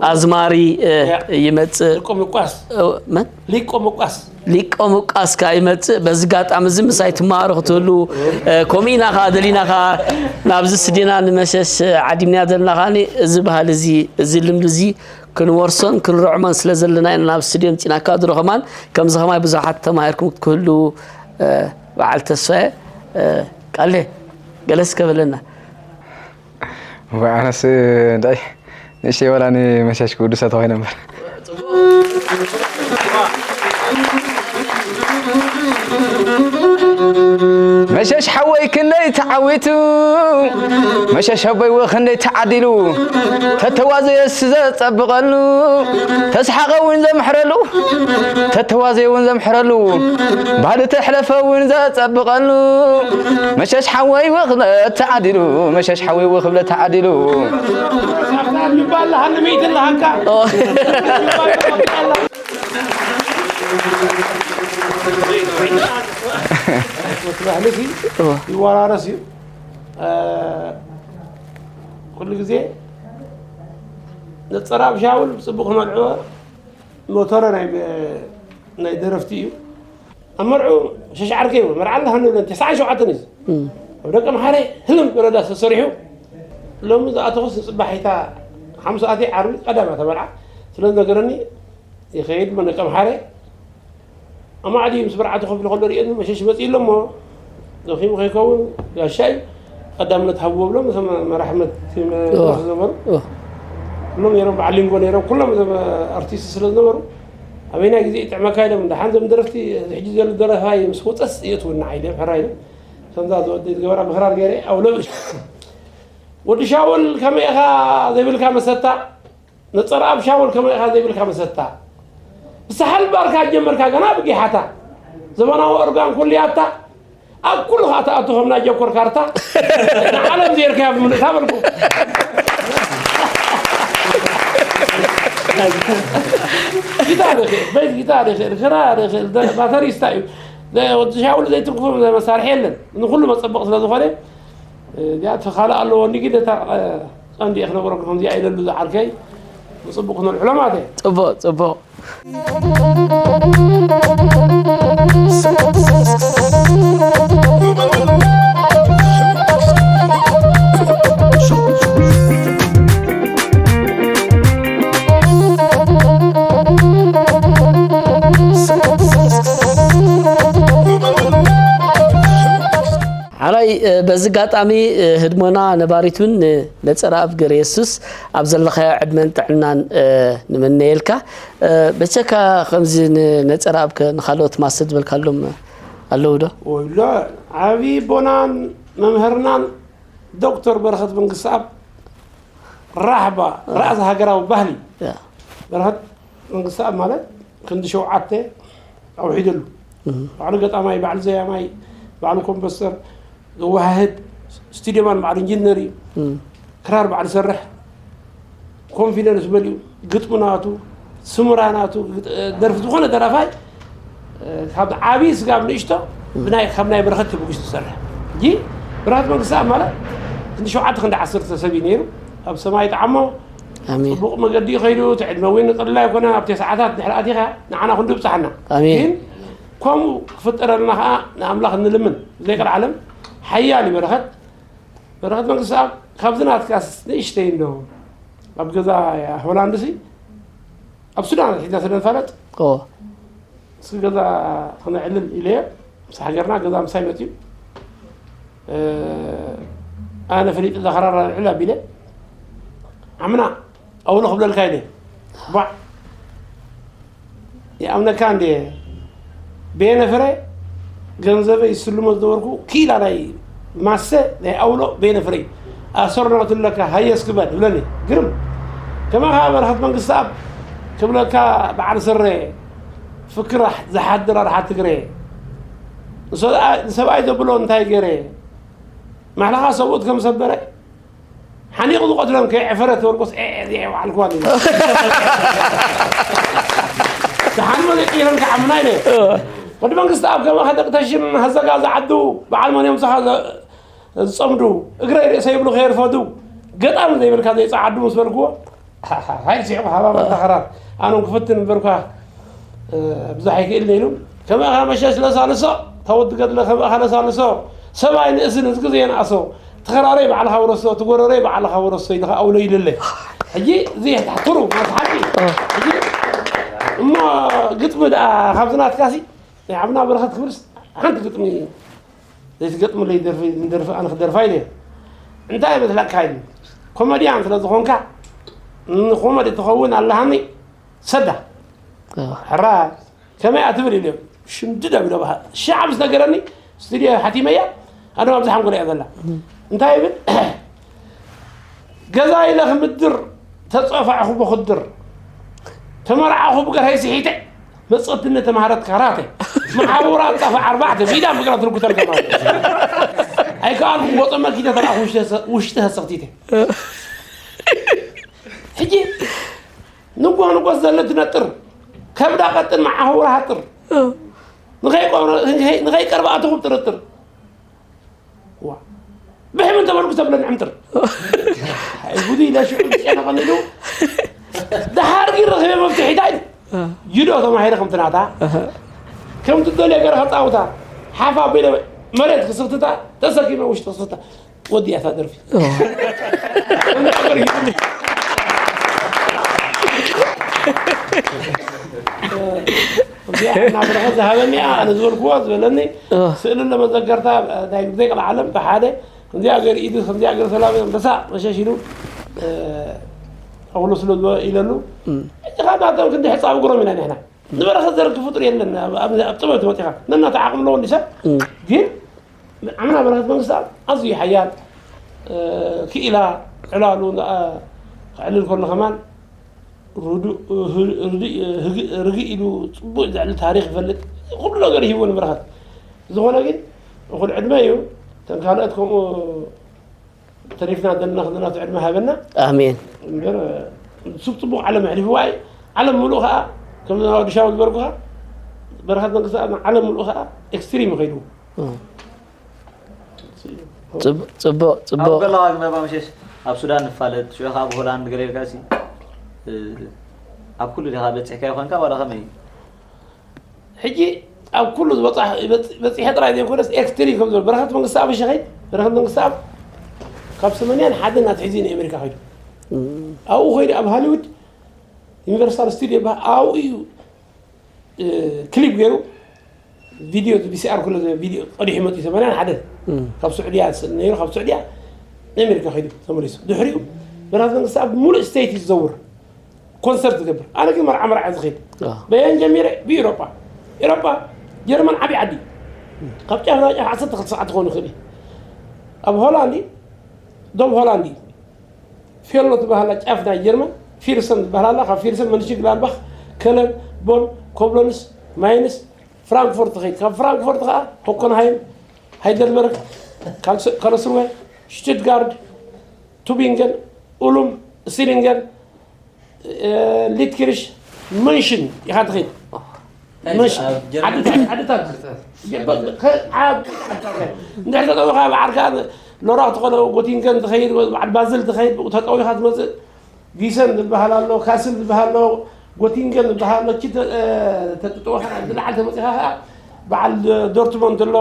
ኣዝማሪ፣ እ፣ ያ። ይመጽእ። ሊቆ ምቋስ። እ፣ መን? ሊቆ ምቋስ። ሊቆ ምቋስ ከኣ ይመጽእ። በዚ ኣጋጣሚ እዚ ምሳይ ትመሃሩ ክትህሉ፣ እ፣ ከምኡ ኢና ከኣ ደሊና ከኣ ናብዚ ስደና ንመሸሽ ዓዲምና ዘለና ከኣ እዚ ባህሊ እዚ፣ እዚ ልምዲ እዚ ክንወርሶን ክንርዕሞን ስለ ዘለና ኢና ናብ ስቱድዮ ምጺናካ። ድሮ ከማን ከምዚ ከማይ ብዙሓት ተማሂርኩም ክትክህሉ፣ እ፣ በዓል ተስፋየ፣ እ፣ ቃሌ ገለ እስከ በለና። እዋእ፣ ኣነስ እንታይ ንእሽተይ ዋላ ንመሻሽ ክውድሳ ተኾይነ እምበር። መሸሽ ሓወይ ክንደይ ተዓዊቱ፣ መሸሽ ኣቦይ ወ ክንደይ ተዓዲሉ፣ ተተዋዘየስ ዘጸብቐሉ፣ ተስሓቐ እውን ዘምሕረሉ፣ ተተዋዘየ እውን ዘምሕረሉ፣ ባህሊ ተሕለፈ እውን ዘጸብቐሉ፣ መሸሽ ሓወይ ወ ክብለ ተዓዲሉ፣ መሸሽ ሓወይ ወ ክብለ ተዓዲሉ። ሳፍታ የሚባል ለሃን ሚት ለሃንካ። ኦ። ባህሊ ሲ እወ። ይወራረስ እዩ። እ፣ ኩሉ ግዜ ነጸራ ኣብ ሻውል ብጽቡቕ ክመልዕዎ ሞተረ ናይ፣ ናይ ደረፍቲ እዩ። ኣብ መርዑ ሸሽ ዓርከይ እውን መርዓ ኣለሃ ንብለን ተስዓን ሸውዓተን እዩ። እም። ኣብ ደቀ መሓረ ህልም በረዳ ተሰሪሑ። ሎሚ ዝኣተኹስ ንጽባሒታ ሓሙስ ኣትየ ዓርቢ ቀዳማ ተመርዓ ስለ ዝነገረኒ ይኸይድ መ ደቀ መሓረ። ኣማዕዲ ምስ መርዓቱ ኮፍ ኢሉ ከሎ ርእየኒ መሸሽ መጺኡ ኣሎ እሞ ደኺሙ ከይከውን ጋሻ እዩ። ቀዳምነት ሃብዎ ብሎም እቶም መራሕመት እወ። ዝነበሩ እወ። ኩሎም ነይሮም፣ በዓል ሊንጎ ነይሮም፣ ኩሎም እቶም ኣርቲስት ስለ ዝነበሩ ኣበይናይ ግዜ ይጥዕመካ ኢሎም፣ ደሓን እዞም ደረፍቲ ሕጂ ዘሎ ደረፋይ ምስ ወፀስ የእትውና ዓይለ ሕራ ኢሎም። ከምዛ ዝወደይ ዝገበራ ብክራር ገይረ ኣውለብ። ወዲ ሻውል ከመይ ኢኻ ዘይብልካ መሰታ? ነፀርኣብ ሻውል ከመይ ኢኻ ዘይብልካ መሰታ? ብሳሕል ባርካ ጀመርካ ገና ብጊሓታ። ዘመናዊ ኦርጋን ኩልያታ ኣብ ኩሉ ኸዓ ትኣቱ ከም ናይ ጆከር ካርታ። ንዓለም ዜርካያ ብምልእታ በልኩ። ጊታር ይኽእል፣ ቤዝ ጊታር ይኽእል፣ ክራር ይኽእል፣ ደ-፣ ባተሪስታ እዩ። ደ-፣ ወዲ ሻውል ዘይትንክፎ መሳርሒ የለን። ንኹሉ መጸበቕ ስለ ዝኾነ፣ እዚኣ እቲ ካልእ ኣለዎ፣ እንዲ ግን እታ፣ እ፣ ቀንዲ እየ ክነግረኩም፣ ከምዚኣ ኢለሉ ዝዓርከይ፣ ብጽቡቕ ክነልዕሎ ማለት እየ። ጽቡቕ፣ ጽቡቕ። ሓራይ፣ እ፣ በዚ ኣጋጣሚ፣ እ፣ ህድሞና ነባሪት እውን፣ እ፣ ነጸረኣብ ገረየሱስ ኣብ ዘለኻዮ ዕድመን ጥዕናን፣ እ፣ ንምነየልካ። እ፣ በቸካ ከምዚ ንነጸረኣብ ከ ንኻልኦት ማሰ ዝበልካሎም ኣለዉ ዶ? ወላ ዓብዪ ኣቦናን መምህርናን ዶክተር በረኸት መንግስተኣብ ራሕባ፣ እ። ራእሲ ሃገራዊ ባህሊ። ያ። በረኸት መንግስተኣብ ማለት ክንዲ ሸውዓተ ኣውሒደሉ። እም። ባዕሉ ገጣማይ፣ ባዕሉ ዘያማይ፣ ባዕሉ ኮምፖስተር፣ ዘወሃህድ፣ ስቱድዮማን ባዕሉ ኢንጂነር እዩ። እም። ክራር ባዕሉ ይሰርሕ። ኮንፊደንስ መሊኡ፣ ግጥሚ ናቱ፣ ስምራ ናቱ፣ ግጥ-፣ ደርፊ ዝኾነ ደራፋይ፣ ካብ ዓብዪ ስጋብ ንእሽቶ እም። ብናይ፣ ካብ ናይ በረኸት ተበጊሱ ዝሰርሕ። እንጂ በረኸት መንግስተኣብ ማለት ክንዲ ሸውዓተ ክንዲ ዓሰርተ ሰብ እዩ ነይሩ። ኣብ ሰማይ ጠዓሞ፣ ኣሜን። ጽቡቕ መገዲ እዩ ከይዱ። እቲ ዕድመ እውን ቀሊል ኣይኮነ። ኣብቲ ሰዓታት ድሕሪ ኣቲኻ ንዓና ክንዱ ይብጽሓና። ኣሜን። ግን ከምኡ ክፍጠረልና ኸዓ ንኣምላኽ ንልምን። ዘይቀልዓለም ሓያል እዩ በረኸት። በረኸት መንግስቲ ኣብ ካብዚ ናትካስ ንእሽተይ እንዶ ኣብ ገዛ ሆላንድሲ ኣብ ሱዳን ሒዝና ስለ ንፋለጥ ኦ። እስኪ ገዛ ክነዕልል ኢለዮ። ምስ ሃገርና ገዛ ምሳይ መፅዩ። እ፣ ኣነ ፈሊጥ እዛ ኸራራ ልዕል ኣቢለ ዓምና ኣውሎ ክብለልካ ኢለ። ባዕ ይኣምነካ እንደ ቤነ ፍረ ገንዘበይ ይስልሞ ዝነበርኩ ኪላ ናይ ማሰ ናይ ኣውሎ ቤነ ፍረ ኣሰርናትለካ ሃየስ ክበል ይብለኒ። ግርም ከማኻ በረኸት መንግስቲ ኣብ ክብለካ በዓል ስረ ፍክራ ዝሓድር ኣርሓ ትግረ ንሰብኣይ ዘብሎ እንታይ ገረ ማሕላኻ ሰብኡት ከም ሰበረ ሓኒቑ ዝቐትሎም ከይዕፈረ ተወርቆስ ዒዕ ዒዕ በዓልክዋ ንብል። ደሓን መሊቑ ኢለን ክዓምና ኢለ። ወዲ መንግስቲ ኣብ ገባኻ ደቂ ተሽም ሃዘጋ ዝዓዱ በዓል መን እዮም ምሳኻ ዘ-፣ ዝጸምዱ እግረይ ርእሰይ ይብሉ ከየርፈዱ ገጣም ዘይብልካ ዘይጸዓዱ ምስ በልክዎ ሓሓ፣ ሃይ ስሒቑ ሃባብ ኣታ ኸራር ኣነ ክፍትን እምበርኳ እ፣ ብዙሕ ኣይክእልን ኢሉ። ከማኻ መሸሽ ለሳልሶ፣ ተወዲ ገድለ ከማኻ ለሳልሶ፣ ሰብኣይ ንእስን እዚ ግዜ የንኣሶ፣ ትኸራረይ ባዕልኻ ውረሶ፣ ትጎረረይ ባዕልኻ ውረሶ ኢልኻ ኣውሎ ኢሉለይ። ሕጂ እዚ የሕታሕትሩ፣ ማለት ሓቂ። ሕጂ እሞ ግጥሚ ደኣ ካብዚ ናትካሲ፣ ናይ ዓብና በረኸት ክብልስ ሓንቲ ግጥሚ ዘይትገጥምለይ ደርፊ፣ ደርፊ ኣነ ክደርፋ ኢለ። እንታይ ይመስለካ ኢሉ። ኮመድያን ስለ ዝኾንካ፣ ንኮመዲ ትኸውን ኣለሃኒ ሰዳ። ኣዎ። ሕራይ፣ ከመይ እያ ትብል ኢሉ። ሽምድድ ኣቢሉ በሃ-፣ ሽዓ ምስ ነገረኒ፣ ስቱድዮ ሓቲመያ፣ ኣነ ኣብዚ ሓንጎለይ እያ ዘላ። እም። እንታይ ይብል? ገዛ ኢለ ክምድር፣ ተጸፋዕኹ ብኽድር። ተመርዓኹ ብገርሀይ ስሒተ፣ መጸትነ ተማሃረት ካራተ። መሓውራ ጻፋ ኣርባዕተ፣ ቢዳ ብግራ ትርጉተል ከማን። ኣይከኣልኩም፣ ወጸ መኪተ ተረኣኹ ውሽጢ ሰ-፣ ውሽጢ ተሰኽቲተ። ሕጂ ንጓ ንጓ ዘለ ትነጥር፣ ከብዳ ቀጥን መዓውራ ሃጥር። እ። ንኸይቆረ-፣ ንኸይ-፣ ንኸይቀርባ ኣትኹም ጥርጥር። ዋ። ብሕም እንተበልኩ ተብለን ዕምጥር። ኣይ ጉዲ ኢለ ሽዑ ጨነ ቀኒሉ። ደሓር ግን ረኺበ መፍትሒታ ኢሉ። እ። ጁዶ ተማሂረ ከምቲ ናታ። እህ። ከምቲ ደልዮ ገረ ከጻውታ። ሓፍ ኣቢለ መሬት ክስኽትታ፣ ተሰኪመ ውሽጢ ክስኽታ። ወዲኣ እታ ደርፊ። ኦ። እዚኣ እናብረኸ ዝሃበኒ እያ፣ ኣነ ዝበልክዎ ዝበለኒ ኦ። ስእሊ ለመዘከርታ ናይ ዘይቀልዓለም ብሓደ ከምዚኣ ገር ኢዱ ከምዚኣ ገር ሰላም እዮም ደሳ መሸሽ ኢሉ፣ እ፣ ኣውሎ ስለ ዝበ-፣ ኢለሉ። እም። ሕጂ ካብ ናቶም ክንዲ ሕፃብ ግሮም ኢና ንሕና። ንበረኸት ዘርግ ፍጡር የለን። ኣብ፣ ኣብ፣ ኣብ ጥበብ ተመጢኻ ነናተ ዓቕሚ ኣለዎ እንዲ ሰብ። እም። ግን ዓምና በረኸት መንግስቲ ኣዝዩ ሓያል፣ እ፣ ክኢላ ዕላሉ፣ እ፣ ክዕልል ከሎ ከማን ርዱእ፣ እ፣ ህ-፣ ርዱእ፣ እ፣ ህግ-፣ ርግእ ኢሉ ጽቡቕ ዘዕልል ታሪኽ ይፈልጥ። ኩሉ ነገር ይህቦ ንበረኸት። ዝኾነ ግን እኹል ዕድመ እዩ። እተን ካልኦት ከምኡ ተሪፍና ዘለና ከለና እቲ ዕድመ ሃበና። ኣሜን። እምበር፣ ሱብ ጽቡቕ ዓለም ኣሕሊፍዋ እዩ። ዓለም ምሉእ ኸኣ፣ ከም ወዲ ሻውል ዝበልኩኻ፣ በረኸት መንግስቲ ኣብ ዓለም ምሉእ ኸኣ ኤክስትሪም ይኸይዱ። እም። ጽቡ-፣ ጽቡቕ፣ ኣብ ጽቡቕ። ገላዋ ግን ኣባ መሸሽ ኣብ ሱዳን ንፋለጥ፣ ሽዑ ኸኣ ኣብ ሆላንድ ገለ ኢልካ ሲ፣ እ፣ ኣብ ኩሉ ዲኻ በጺሕካ ይኾንካ ዋላ ከመይ? ሕጂ ኣብ ኩሉ ዝበጻሕ-፣ በጽ-፣ በጺሐ ጥራይ ዘይኮነስ ኤክስትሪም ከም ዘሎ በረኸት መንግስቲ ኣብ ሸኸይ በረኸት መንግስቲ ኣብ ካብ ሰማንያን ሓደን ኣትሒዙ ንኣሜሪካ ከይዱ። እም። ኣብኡ ከይዱ ኣብ ሃሊውድ ዩኒቨርሳል ስቱዲዮ ይበሃል። ኣብኡ እዩ፣ እ፣ ክሊፕ ገይሩ ቪድዮ ቪሲኣር ኩሉ ቪድዮ ቀዲሑ መጺኡ ሰማንያን ሓደን እም። ካብ ስዑድያ ነይሩ፣ ካብ ስዑድያ ንኣሜሪካ ከይዱ ተመሊሱ። ድሕሪኡ በረኸት መንግስቲ ኣብ ሙሉእ ስቴት እዩ ዝዘውር። ኮንሰርት ዝገብር። ኣነ ግን መርዓ መርዓ ዝኸይድ። ኣዎ። በየን ጀሚረ? ብኤውሮጳ። ኤውሮጳ፣ ጀርመን ዓብዪ ዓዲ። ካብ ጫፍ ናብ ጫፍ ዓሰርተ ክልተ ሰዓት ክኸውን ይኽእል እዩ። ኣብ ሆላንድ፣ ዶብ ሆላንድ እዩ። ቬሎ ትበሃል ጫፍ ናይ ጀርመን፣ ፊርሰን ትበሃል ኣላ። ካብ ፊርሰን መንሽግላድባኽ፣ ከለን፣ ቦን፣ ኮብሎንስ፣ ማይንስ፣ ፍራንክፎርት ትኸይድ። ካብ ፍራንክፎርት ከኣ ሆከንሃይም፣ ሃይደልበርግ፣ ካልስ-፣ ካልስሩወ፣ ሽቱትጋርድ፣ ቱቢንገን፣ ኡሉም፣ ሲሊንገን፣ እ፣ ሊትኪርሽ፣ መንሽን ኢኻ ትኸይድ። እንታይ መንሽ-፣ ኣብ ጀርመን? ዓድታት፣ ዓድታት። ዓድታት። ከ-፣ ዓድ-፣ እንድሕር ተጠዊኻ ብዓርካ ሎራ ክትኾነ ጎቲንገን ትኸይድ፣ በዓል ባዝል ትኸይድ፣ ብኡ ተጠዊኻ ትመጽእ። ጊሰን ዝበሃል ኣሎ፣ ካስል ዝበሃል ኣሎ፣ ጎቲንገን ዝበሃል ኣሎ። እቺ ተ-፣ እ፣ ተጥጥወኻ ዝለዓል ተመፂኻ ከዓ በዓል ዶርትሞንት ኣሎ፣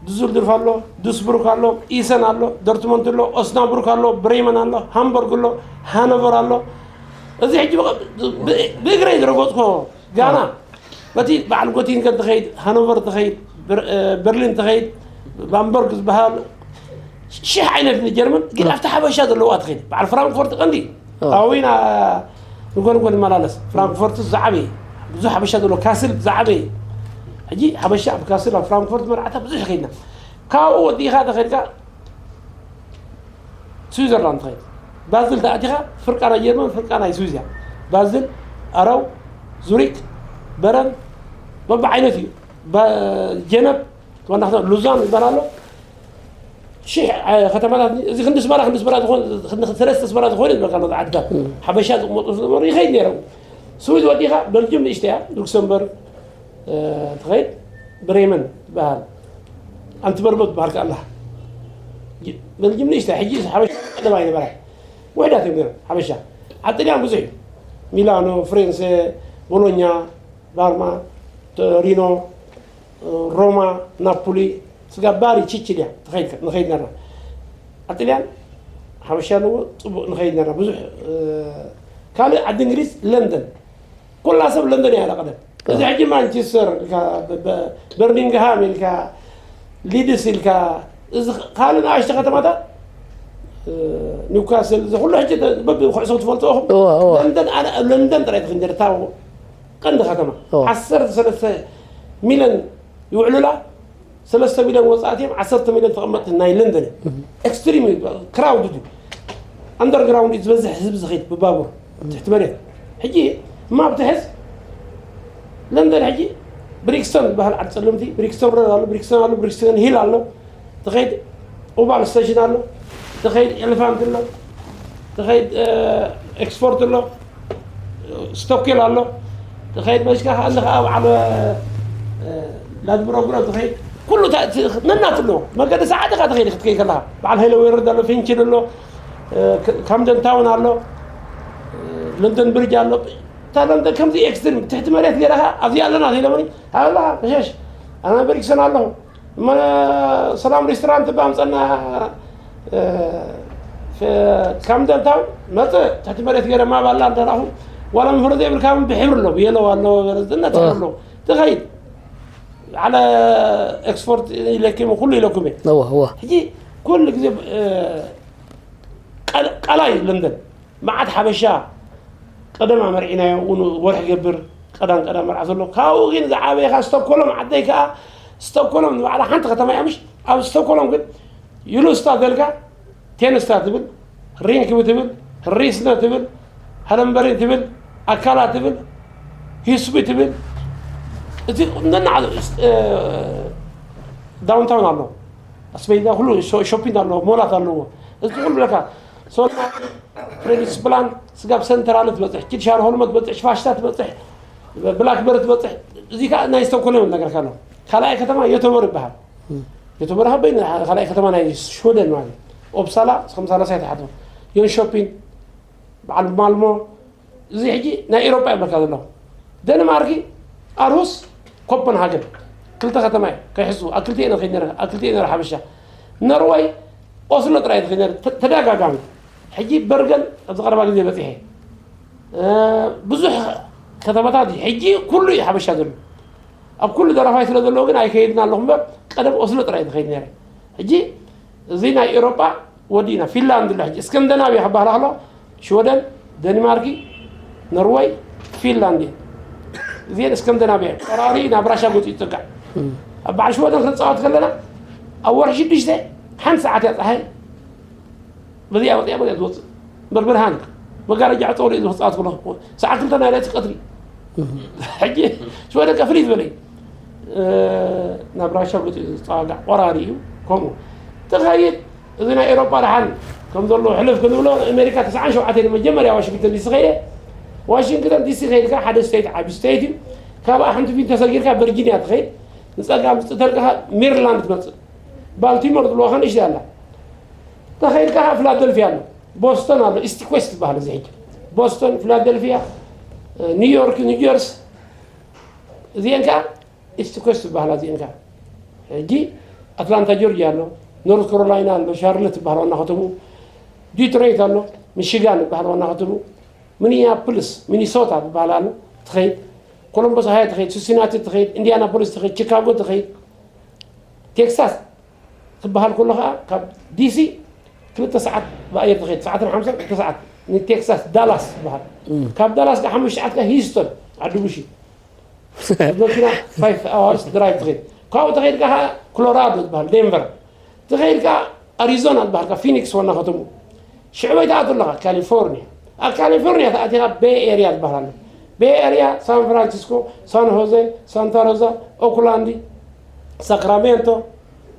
ዱስልዶርፍ ኣሎ፣ ዱስብሩክ ኣሎ፣ ኢሰን ኣሎ፣ ዶርትሞንት ኣሎ፣ ኦስናብሩክ ኣሎ፣ ብሬመን ኣሎ፣ ሃምበርግ ኣሎ፣ ሃኖቨር ኣሎ። እዚ ሕጂ ብቐ-፣ ብ-፣ ብእግረይ ዝረገፅኮ ጋና በቲ በዓል ጎቲንገን ትኸይድ፣ ሃኖቨር ትኸይድ፣ በር-፣ እ፣ በርሊን ትኸይድ፣ ባምበርግ ዝበሃል ሽሕ ዓይነት ንጀርመን ግን ኣብቲ ሓበሻ ዘለዋ ትኸይድ። በዓል ፍራንክፎርት ቀንዲ ኣዎ። ኣዊና ንጎን ጎን ይመላለስ። ፍራንክፎርት ዝዓበየ፣ ብዙሕ ሓበሻ ዘለዎ፣ ካስል ዝዓበየ። ሕጂ ሓበሻ ኣብ ካስል፣ ኣብ ፍራንክፎርት መርዓታ ብዙሕ ከይድና። ካብኡ ወዲኻ ተኸድካ ስዊዘርላንድ ትኸይድ። ባዝል ተኣቲኻ ፍርቃ ናይ ጀርመን፣ ፍርቃ ናይ ስዊዝ እያ። ባዝል፣ ኣረው፣ ዙሪክ፣ በረን፣ በብዓይነቱ እዩ። ባ-፣ ጀነብ፣ ዋና ከተማ ሉዛን ይበሃል ኣሎ። ሽሕ፣ እ፣ ከተማታት፣ እዚ ክንዲ ኣስመራ፣ ክንዲ ኣስመራ ዝኾነ፣ ክንዲ ሰለስተ ኣስመራ ዝኾነ ዝበልካ ኣሎ ዓድታት። ሓበሻ ዝቕመጡ ዝነበሩ ይኸይድ ነይሮም። ስዊዝ ወዲኻ በልጅም ንእሽተያ፣ ሉክሰምበርግ፣ እ፣ ትኸይድ፣ ብሬመን ትበሃል። ኣንትበርበ ትበሃል ከኣ ኣላ። በልጅም ንእሽተያ፣ ሕጂ ሓበሻ ቀደም ኣይነበራን። ውሕዳት እዮም ነይሮም ሓበሻ። ኣብ ጥልያን ብዙሕ እዩ። ሚላኖ፣ ፍሬንሴ፣ ቦሎኛ፣ ባርማ፣ ቶሪኖ፣ ሮማ፣ ናፖሊ፣ ስጋ ባሪ፣ ቺቺልያ ትኸይድ፣ ንኸይድ ነርና። ኣብ ጥልያን ሓበሻ ኣለዎ፣ ጽቡቕ ንኸይድ ነርና። ብዙሕ፣ እ፣ ካልእ ዓዲ እንግሊዝ ለንደን። ኩላ ሰብ ለንደን እያ ቀደም። እዚ ሕጂ ማንቸስተር ኢልካ፣ በ-፣ በ-፣ በርሚንግሃም ኢልካ፣ ሊድስ ኢልካ፣ እዚ ካልእ ንኣሽቱ ከተማታት፣ እ፣ ኒውካስል፣ እዚ ኩሉ ሕጂ በብኩዕሶ ትፈልጥዎ ኢኹም። እወ፣ እወ። ለንደን፣ ኣነ ኣብ ለንደን ጥራይ ትኽንጀር፣ እታ ቀንዲ ከተማ። እወ። ዓሰርተ ሰለስተ ሚልዮን ይውዕሉላ፣ ሰለስተ ሚልዮን ወጻእቲ እዮም፣ ዓሰርተ ሚልዮን ተቐመጥቲ ናይ ለንደን እዮም። እህ። ኤክስትሪም እዩ፣ ክራውድድ እዩ። ኣንደርግራውንድ እዩ ዝበዝሕ ህዝቢ ዝኸይድ ብባቡር፣ ትሕቲ መሬት። ሕጂ ማፕ ትሕዝ፣ ለንደን ሕጂ ብሪክስተን ዝበሃል ዓዲ ጸለምቲ፣ ብሪክስተን ሮድ ኣሎ፣ ብሪክስተን ኣሎ፣ ብሪክስተን ሂል ኣሎ። ትኸይድ ኦቫል ስቴሽን ኣሎ፣ ትኸይድ ኤሌፋንት ኣሎ፣ ትኸይድ፣ እ፣ ኤክስፖርት ኣሎ፣ ስቶኬል ኣሎ፣ ትኸይድ መሽካ ከኣ፣ እንደ ከኣ በዓል፣ እ፣ ላድብሮ ጉረብ ትኸይድ፣ ኩሉ ታ-፣ ት-፣ ነናቱ ኣለዎ። መገዲ ሰዓት ኢኻ ትኸይድ፣ ክትከይድ ከለኻ። በዓል ሃይለ ወይረድ ኣሎ፣ ፊንችን ኣሎ፣ እ፣ ክ-፣ ካምደን ታውን ኣሎ፣ እ፣ ለንደን ብሪጅ ኣሎ። እታ ለንደን ከምዚ ኤክስትሪም፣ ትሕቲ መሬት ገይረኻ፣ ኣብዚ ኣለና ኢሎምኒ፣ ኣላ፣ መሸሽ፣ ኣነ ብሪክሰን ኣለኹ። እሞ ሰላም ሬስቶራንት እባ ኣምፀና፣ እ፣ ፍ-፣ ካምደን ታውን መፅእ፣ ትሕቲ መሬት ገይረ ማብ ኣላ እንዳረኣኹ፣ ዋላ ምፍሮ ዘይብልካ እውን ብሕብሪ ኣሎ፣ ብየሎ ኣሎ፣ ዝነፅር እ። ኣሎ። ትኸይድ፣ ዓለ ኤክስፖርት ኢለኩም፣ ኩሉ ኢለኩም እየ። እወ፣ እወ። ሕጂ ኩሉ ግዜ፣ እ፣ ቀል-፣ ቀላይ ለንደን። መዓት ሓበሻ ቀደም ኣመርዒናዮ፣ እውን ወርሒ ገብር ቀዳም ቀዳም መርዓ ዘሎ። ካብኡ ግን ዝዓበየ ከኣ ስቶኮሎም ዓደይ ከኣ፣ ስቶኮሎም ንባዕላ ሓንቲ ከተማ እያ፣ ምሽ? ኣብ ስቶኮሎም ግን ዩሉስታ ዘልካ፣ ቴንስታ ትብል፣ ሪንክቢ ትብል፣ ሪስነ ትብል፣ ሃለምበሪን ትብል፣ ኣካላ ትብል፣ ሂስቢ ትብል። እቲ ነና፣ እ፣ ዳውንታውን ኣሎ። ኣስቤዛ ኩሉ ሾ-፣ ሾፒንግ ኣለዎ፣ ሞላት ኣለዎ። እዚ ኩሉ ብለካ ሶና፣ ፍሬንስ ፕላን፣ ስጋብ ሰንተራል ትበጽሕ፣ ኪድ ሻርሆልመ ትበጽሕ፣ ሽፋሽታ ትበጽሕ፣ ብላክበሪ ትበጽሕ። እዚ ከኣ ናይ ስቶኮልም ነገርካ ኣሎ። ካልኣይ ከተማ ዮቶቦር ይበሃል። ዮቶቦር ሃበይ ካልኣይ ከተማ ናይ ሽወደን ማለት እዩ። ኦፕሳላ፣ ከም ሳላሳይ ተሓቶ። ዮንሾፒን፣ በዓል ማልሞ፣ እዚ ሕጂ ናይ ኤውሮጳ እየ በልካ ዘለኹ። ደንማርኪ፣ ኣርሁስ፣ ኮፐንሃገን፣ ክልተ ከተማ እየ ከይሕሱ፣ ኣብ ክልቲኤን እየ ከይድ ነረ፣ ኣብ ክልቲኤን ነረ ሓበሻ። ኖርወይ፣ ኦስሎ ጥራይ እየ ከይድ ነረ፣ ተ-፣ ተደጋጋሚ። ሕጂ በርገን ኣብዚ ቀረባ ግዜ በጺሐ። እ፣ ብዙሕ ከተማታት ሕጂ ኩሉ እዩ ሓበሻ ዘሎ። ኣብ ኩሉ ደረፋይ ስለ ዘለዎ ግን ኣይከይድን ኣለኹ እምበር፣ ቀደም ኦስሎ ጥራይ እየ ዝኸይድ ነይረ። ሕጂ እዚ ናይ ኤውሮጳ ወዲእና፣ ፊንላንድ ኣሎ ሕጂ፣ እስከንደናብያ ክበሃላ ከለዋ፣ ሽወደን፣ ደንማርኪ፣ ኖርወይ፣ ፊንላንድ እየን። እዚአን እስከንደናብያ እየን። ቆራሪ ናብ ራሻ ገጹ ይጽጋዕ። ኣብ በዓል ሽወደን ክንጻወት ከለና፣ ኣብ ወርሒ ሽዱሽተ፣ ሓንቲ ሰዓት እያ ጸሓይ። በዚኣ ወፂኣ በዚኣ ትወፅእ። እምበር ብርሃን መጋረጃ ዕፀው ኢሉ ዝፃወት ከሎ ሰዓት ክልተ ናይ ለይቲ ቀትሪ። ሕጂ ሽወደን ከ ፍልይ ዝበለ እዩ። እ፣ ናብ ራሻ ገፂኡ ዝፀዋጋዕ ቆራሪ እዩ። ከምኡ ትኸይድ። እዚ ናይ ኤሮጳ ደሓን ከም ዘሎ ሕልፍ ክንብሎ፣ ኣሜሪካ ተስዓን ሸውዓተን መጀመርያ ዋሽንግተን ዲሲ ከይደ። ዋሽንግተን ዲሲ ከይድካ ሓደ ስቴት ዓቢ ስቴት እዩ። ካብኣ ሓንቲ ፊት ተሰጊርካ ቨርጂኒያ ትኸይድ። ንፀጋም ዝጥተልካ ሜሪላንድ ትመፅእ። ባልቲሞር ዝብልዋ ንእሽተይ ኣላ። ተኸይድካ ከዓ ፊላደልፊያ ኣሎ፣ ቦስተን ኣሎ፣ ኢስት ዌስት ይበሃል እዚ ሕጂ። ቦስቶን፣ ፊላደልፊያ፣ ኒውዮርክ፣ ኒውጀርስ፣ እዚአን ከዓ ኢስት ኮስት ዝበሃላ እዚአን ከዓ። ሕጂ ኣትላንታ ጆርጅያ ኣሎ፣ ኖርት ካሮላይና ኣሎ፣ ሻርለት ዝበሃል ዋና ከተሙ፣ ዲትሮይት ኣሎ፣ ሚሽጋን ዝበሃል ዋና ከተሙ፣ ሚኒያፖሊስ ሚኒሶታ ዝበሃል ኣሎ፣ ትኸይድ፣ ኮሎምቦስ ሃዮ ትኸይድ፣ ሲሲናቲ ትኸይድ፣ ኢንዲያናፖሊስ ትኸይድ፣ ቺካጎ ትኸይድ፣ ቴክሳስ ትበሃል ከሎ ከዓ ካብ ዲሲ ክልተ ሰዓት ብኣየር ትኸይድ፣ ሰዓትን ሓምሳን ክልተ ሰዓት፣ ንቴክሳስ ዳላስ ትበሃል። ካብ ዳላስ ከዓ ሓሙሽተ ሰዓት ከዓ ሂስቶን ዓዲ ቡሺ፣ መኪና ፋይቭ ኣዋርስ ድራይቭ ትኸይድ። ካብኡ ተኸይድ ከዓ ኮሎራዶ ዝበሃል ዴንቨር ትኸይድ ከዓ ኣሪዞና ዝበሃል ከዓ ፊኒክስ ዋና ከተሙ። ሽዕበይ ትኣቱ ኣለኻ ካሊፎርኒያ። ኣብ ካሊፎርኒያ ተኣቲኻ ቤይ ኤርያ ዝበሃል ኣሎ። ቤይ ኤርያ ሳን ፍራንሲስኮ፣ ሳን ሆዜ፣ ሳንታ ሮዛ፣ ኦክላንድ፣ ሳክራሜንቶ፣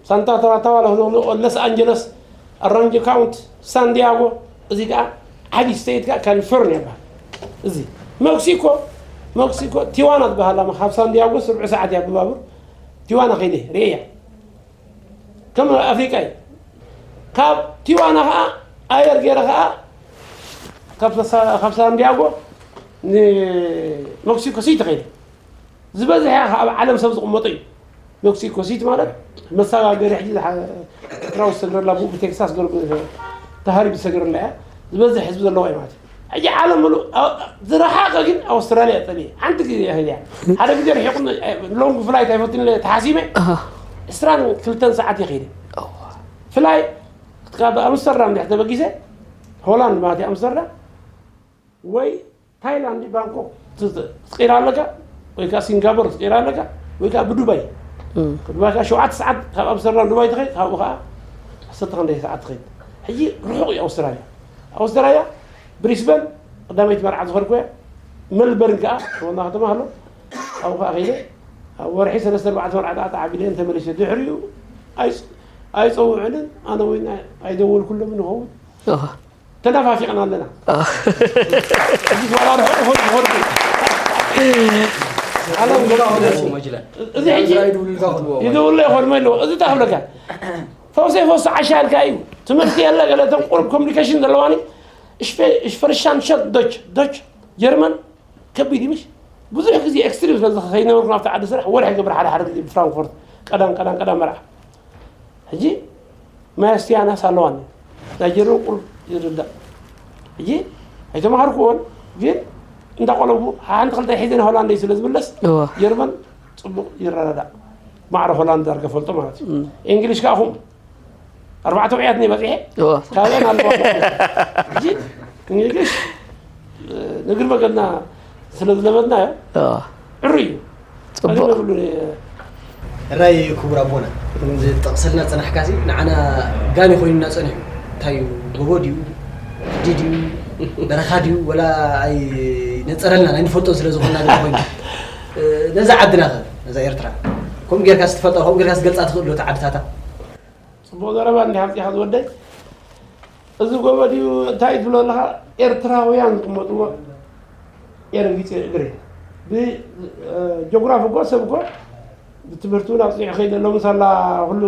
ሳንታ ታራታዋ፣ ሎስ ኣንጀለስ፣ ኣራንጅ ካውንቲ፣ ሳንዲያጎ። እዚ ከዓ ዓብዪ ስቴት ከዓ ካሊፎርኒያ ይበሃል። እዚ ሜክሲኮ፣ ሜክሲኮ ቲዋና ዝበሃል ካብ ሳንዲያጎ ስርዑ ሰዓት እያ ብባቡር። ቲዋና ከይደ ርእያ ከም ኣፍሪቃ እዩ። ካብ ቲዋና ከዓ ኣየር ገይረ ከዓ ካብ ሳንዲያጎ ንመክሲኮ ሲቲ ከይደ። ዝበዝሐ ኣብ ዓለም ሰብ ዝቕመጦ እዩ። ሜክሲኮ ሲቲ ማለት መሰጋገሪ ሕጂ ኤርትራዊ ዝሰግረላ ብኡ ብቴክሳስ ገርጉ ተሃሪቡ ዝሰግረላ እያ። ዝበዝሕ ህዝቢ ዘለዎ እዩ ማለት እዩ። ሕጂ ዓለም ምሉእ ዝረሓቐ ግን ኣውስትራልያ ጠልየ ሓንቲ ግዜ ይኸይድ እያ። ሓደ ግዜ ርሒቑ ሎንግ ፍላይት ኣይፈትን ኢለ ተሓሲበ። ዕስራን ክልተን ሰዓት ይኸይድ ፍላይ ካብ ኣምስተርዳም ድሕ ተበጊሰ ሆላንድ ማለት ኣምስተርዳም ወይ ታይላንድ ባንኮክ ትስቂር ኣለካ ወይ ከዓ ሲንጋፖር ትስቂር ኣለካ ወይ ከዓ ብዱባይ። ዱባይ ከዓ ሸውዓተ ሰዓት ካብ ኣምስተርዳም ዱባይ ትኸይድ፣ ካብኡ ከዓ ዓሰርተ ክንደይ ሰዓት ትኸይድ። ሕጂ ርሑቕ እዩ ኣውስትራልያ። ኣውስትራልያ ብሪስበን ቀዳመይቲ መርዓ ዝኸድኩ እያ። መልበርን ከዓ ዋና ከተማ ኣሎ። ኣብኡ ከዓ ከይደ ኣብ ወርሒ ሰለስተ ኣርባዕተ መርዓ ተዓቢለ ተመሊሰ። ድሕሪኡ ኣይፀውዕንን ኣነ ወይ ኣይደወልኩሎም ንኸውን። ተናፋፊቕና ኣለና። እዚ ዋላ ርሑቕ ይኹን ይኹን ዓለም እዚ ሕጂ ይደውሎ ይኾን መ ኣለዎ። እዚ ታፍለካ ፈውሰ ፈውሰ ዓሻ ኢልካ እዩ። ትምህርቲ የለ ገለ እቶም ቁሩብ ኮሚኒኬሽን ዘለዋኒ ሽፈርሻን ሸት ዶች ዶች ጀርመን ከቢድ እዩ። ምሽ ብዙሕ ግዜ ኤክስትሪም ስለ ዝኸይነበርኩ ናብቲ ዓዲ ስራሕ ወርሒ ገብር ሓደ ሓደ ግዜ ብፍራንክፎርት ቀዳም ቀዳም ቀዳም መርዓ ሕጂ ማያስትያናስ ኣለዋኒ ናይ ጀርመን ቁሩብ ይርዳእ። ሕጂ ኣይተማሃርኩዎን ግን እንዳቆለቡ ሓንቲ ክልተ ሒዘ ንሆላንደይ ስለ ዝምለስ ጀርመን ፅቡቕ ይረዳዳእ። ማዕረ ሆላንድ ዳርጋ ፈልጦ ማለት እዩ። እንግሊሽ ከዓ ኹም ኣርባዕተ ውዕያት እኒ በፂሐ ካብአን ኣለዋ ሕጂ እንግሊሽ ንግር መገድና ስለ ዝለመድናዮ ዕሩ እዩ። ሕራይ ክቡር ኣቦና ዝጠቕሰልና ዝፀናሕካ ንዓና ጋኒ ኮይኑና ፀኒሑ። እንታይ እዩ ጎቦ ድዩ ዓዲ ድዩ በረኻ ድዩ ወላ ኣይነፀረልናን ኣይንፈልጦን ስለ ዝኾንና ግን ኮይኑ ነዛ ዓድና ከ ነዛ ኤርትራ ከምኡ ጌርካ ስትፈልጣ ከምኡ ጌርካ ስትገልፃ ትኽእል ዶ ዓድታታ? ፅቡቕ ዘረባ እንዲህ ኣምፂኻ ዝወደይ። እዚ ጎቦ ድዩ እንታይ ትብሎ ኣለኻ? ኤርትራውያን ዝቕመጥዎ ኤረጊፅ እግሪ ብጀጉራፊ እኮ ሰብ እኮ ብትምህርቲ እውን ኣብፅኒዑ ከይደ ሎምስ ኣላ ኩሉ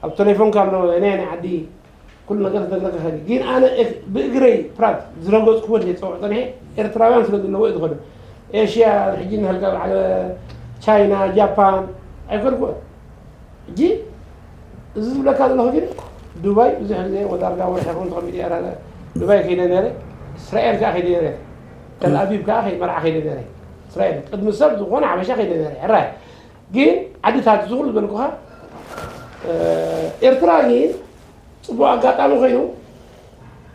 ኣብ ቴሌፎንካ ኣሎ ናይ ናይ ዓዲ ኩሉ ነገር ተነግረካ ከይደ ግን ኣነ ብእግረይ ፕራት ዝረገፅኩዎ ድየ ፀውዕ ፀኒሐ ኤርትራውያን ስለ ዘለዎ እዩ ዝኸዱ ኤሽያ ሕጂ ንህልካ በዓል ቻይና ጃፓን ኣይከድኩ ሕጂ እዚ ዝብለካ ዘለኹ ግን ዱባይ ብዙሕ ግዜ ወዳርጋ ወርሒ ኹን ተቐሚጠ እያ ዱባይ ከይደ ነረ እስራኤል ከዓ ከይደ ነረ ተልኣቢብ ከዓ መርዓ ከይደ ነረ እስራኤል ቅድሚ ሰብ ዝኾነ ሓበሻ ከይደ ነረ ሕራይ ግን ዓድታት ዝኹሉ ዝበልኩኻ ኤርትራ ግን ፅቡቅ ኣጋጣሚ ኮይኑ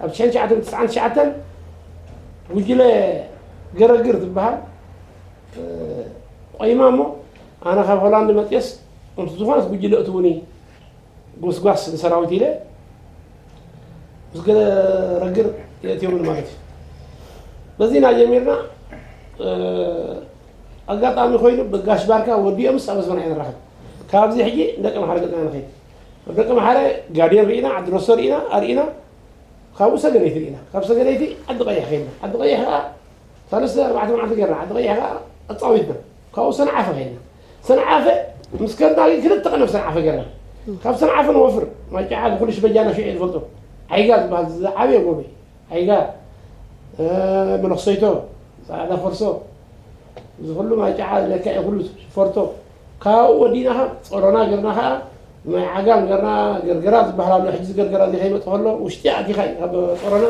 ኣብ ሽሕን ትሽዓተን ትስዓን ትሽዓተን ጉጅለ ገረግር ዝበሃል ቆይማ እሞ ኣነ ካብ ሆላንድ መፅየስ ምስ ዝኾነስ ጉጅለ እትውኒ ጎስጓስ ንሰራዊት ኢለ ምስ ገረግር የእትዮምን ማለት እዩ። በዚና ጀሚርና ኣጋጣሚ ኮይኑ በጋሽ ባርካ ወዲኦምስ ኣብ ኣስመራ ኢና ንራኸብ። ካብዚ ሕጂ ደቂ ኣምሓረ ገፅና ንኸይድ። ደቂ ኣምሓረ ጋዴን ርኢና፣ ዓዲ ረሶ ርኢና፣ ኣርኢና፣ ካብኡ ሰገነይቲ ርኢና። ካብ ሰገነይቲ ዓዲ ቀይሕ ከይድና። ዓዲ ቀይሕ ከዓ ሳለስተ ኣርባዕተ መዓልቲ ገይርና። ዓዲ ቀይሕ ከዓ ኣፃዊትና። ካብኡ ሰንዓፈ ከይድና። ሰንዓፈ ምስ ከድና ግን ክልተ ቀን ኣብ ሰንዓፈ ገይርና። ካብ ሰንዓፈ ንወፍር ማይጨዓ ዝኩልሽ በጃና ሽዑ ዝፈልጦ ዓይጋ ዝበሃል ዝዓበየ ጎበይ ኣይጋ መነኽሰይቶ፣ ፃዕዳ ፈርሶ፣ እዚ ኩሉ ማይ ጫዓ ለካ እዩ ኩሉ ሽፈርቶ። ካብኡ ወዲና ኸዓ ጸሮና ገርና ኸዓ ማይ ዓጋም ገርና፣ ገርገራ ዝበሃል ኣሎ። ሕጂ እዚ ገርገራ እዚ ከይመጽእ ከሎ ውሽጢ ኣቲኻ እዩ ካብ ጸሮና።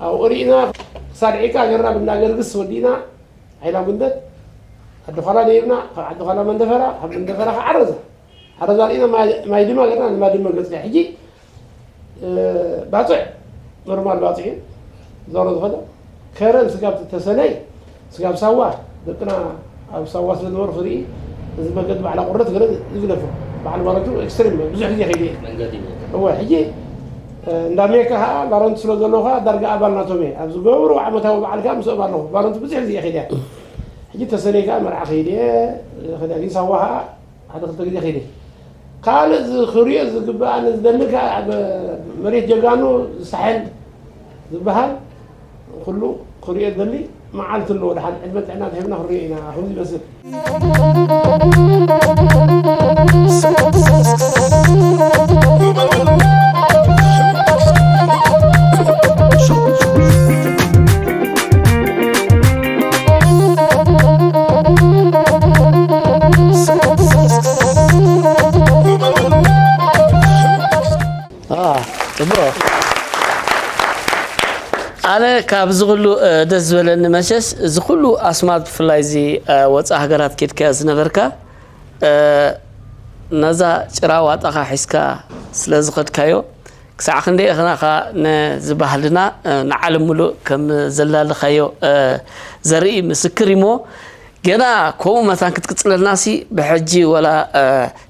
ኣብኡ ርኢና ክሳድ ዒቃ ገርና ብናገርግስ ወዲና ዓይላ ጉንደት፣ ዓዲ ዃላ ነይርና፣ ካብ ዓዲ ዃላ መንደፈራ፣ ካብ መንደፈራ ከዓ ዓረዛ። ዓረዛ ርኢና ማይ፣ ማይ ድማ ገርና ንማይ ድማ ገጽና። ሕጂ ባጽዕ ኖርማል ባጽዕ እዩ ዞሮ ዝኸደ። ከረን ስጋብ ተሰነይ፣ ስጋብ ሳዋ፣ ደቅና ኣብ ሳዋ ስለ ዝነበሩ ክርኢ፣ እዚ መገዲ ባዕላ ቁረት ገለ ይግደፎ። በዓል ባረንቱ ኤክስትሪም ብዙሕ ግዜ ከይደ እየ። መንገዲ እወ፣ ሕጂ እንዳ ሜካ ከዓ ባረንቱ ስለ ዘለዉ ከዓ ዳርጋ ኣባል ናቶም እየ። ኣብ ዝገብሩ ዓመታዊ በዓል ከዓ ምስኦም ኣለኹ። ባረንቱ ብዙሕ ግዜ ከይደ እየ። ሕጂ ተሰነይ ከዓ መርዓ ከይደ እየ። ከዳ ግን ሳዋ ከዓ ሓደ ክልተ ግዜ ከይደ። ካልእ እዚ ክሪኦ ዝግብኣኒ ዝደሊ ከኣ ኣብ መሬት ጀጋኑ ሳሕል ዝበሃል ኩሉ ክሪኦ ዝደሊ መዓልቲ ኣለዎ። ደሓን ዕድመ ጥዕና ትህብና ክንሪኦ ኢና። ከምዚ ይመስል። አ፣ ጽቡቕ። ኣነ ካብዚ ኩሉ፣ እ፣ ደስ ዝበለኒ መሸሽ፣ እዚ ኩሉ ኣስማት ብፍላይ እዚ፣ እ፣ ወጻኢ ሃገራት ኬድካዮ ዝነበርካ፣ እ፣ ነዛ ጭራ ዋጣኻ ሒዝካ ስለ ዝኸድካዮ፣ ክሳዕ ክንደይ ኢኽናኻ ነዚ ባህልና፣ እ፣ ንዓለም ምሉእ ከም ዘላልኻዮ፣ እ፣ ዘርኢ ምስክር እዩሞ፣ ገና ከምኡ መታን ክትቅጽለልናሲ ብሕጂ ወላ፣ እ፣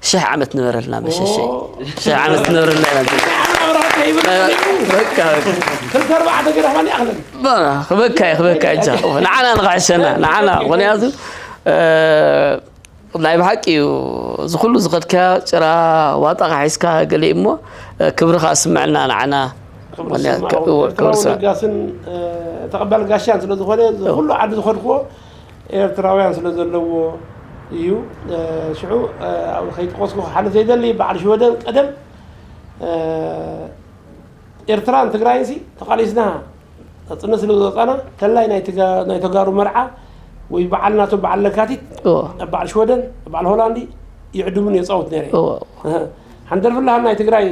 ሽሕ ዓመት ንበረልና መሸሸይ። ኦ። ሽሕ ዓመት ንበረልና ኢና። ኣነ ኣብርሃ ከይብል እ፣ በቃ፣ በቃ። ክልተ ኣርባዕተ ገዳፋን ይኣኽለን። በቃ፣ ክበካ እዩ፣ ክበካ እዩ። ንዓና ንኽሕሸና፣ ንዓና። ምኽንያቱ፣ እ፣ ናይ ብሓቂ እዩ፣ እዚ ኩሉ ዝኸድካዮ ጭራ ዋጣ ሒዝካ ገለ እሞ፣ እ፣ ክብሪ ከኣ ስምዐና ንዓና። ክብሪ ምኽንያት ስምዖ። ከ-፣ እወ፣ ኤርትራዊ ክብሪ ስምዖ። ለጋስን፣ እ፣ ተቐባሊ ጋሻን ስለ ዝኾነ፣ እዚ ኩሉ ዓዲ ዝኸድኩዎ ኤርትራውያን ስለ ዘለዎ እዩ። እ፣ ሽዑ፣ እ፣ ኣብ ከይጠቐስኩ ክሓልፍ ዘይደሊ፣ በዓል ሽወደን ቀደም፣ እ፣ ኤርትራን ትግራይንሲ ተቓሊስና ነጽነት ስለ ዝወጻና፣ ተላይ ናይ ትጋ-፣ ናይ ተጋሩ መርዓ ወይ በዓል ናቶም በዓል ለካቲት እዎ። ኣብ በዓል ሽወደን፣ ኣብ በዓል ሆላንዲ ይዕድሙን የጻውት ነይረ። እዎ። እህ። ሓንደር ፍላሃን ናይ ትግራይ፣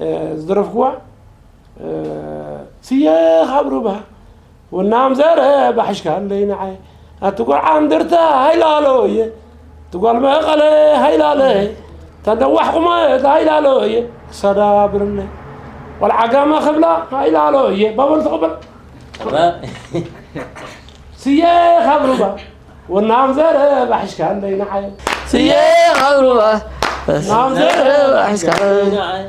እ፣ ዝደረፍክዋ፣ እ፣ ስየ ካብ ሩባ ወናም ዘረ ባሕሽካ ኣለይ ንዓይ ኣቲ ቆልዓ እንድርታ ሃይላሎየ፣ እቲ ጓል መቐለ ሃይላሎየ፣ እታ ነዋሕ ቁመት ሃይላሎየ፣ ክሳዳ ብርለ ቆልዓ ጋማ ክብላ ሃይላሎየ። ባበሉ ተቐበል። ስየ ካብ ሩባ ወናም ዘረ ባሕሽካ ኣለይ ንዓይ። ስየ ካብ ሩባ ወናም ዘረ ባሕሽካ ኣለይ ንዓይ።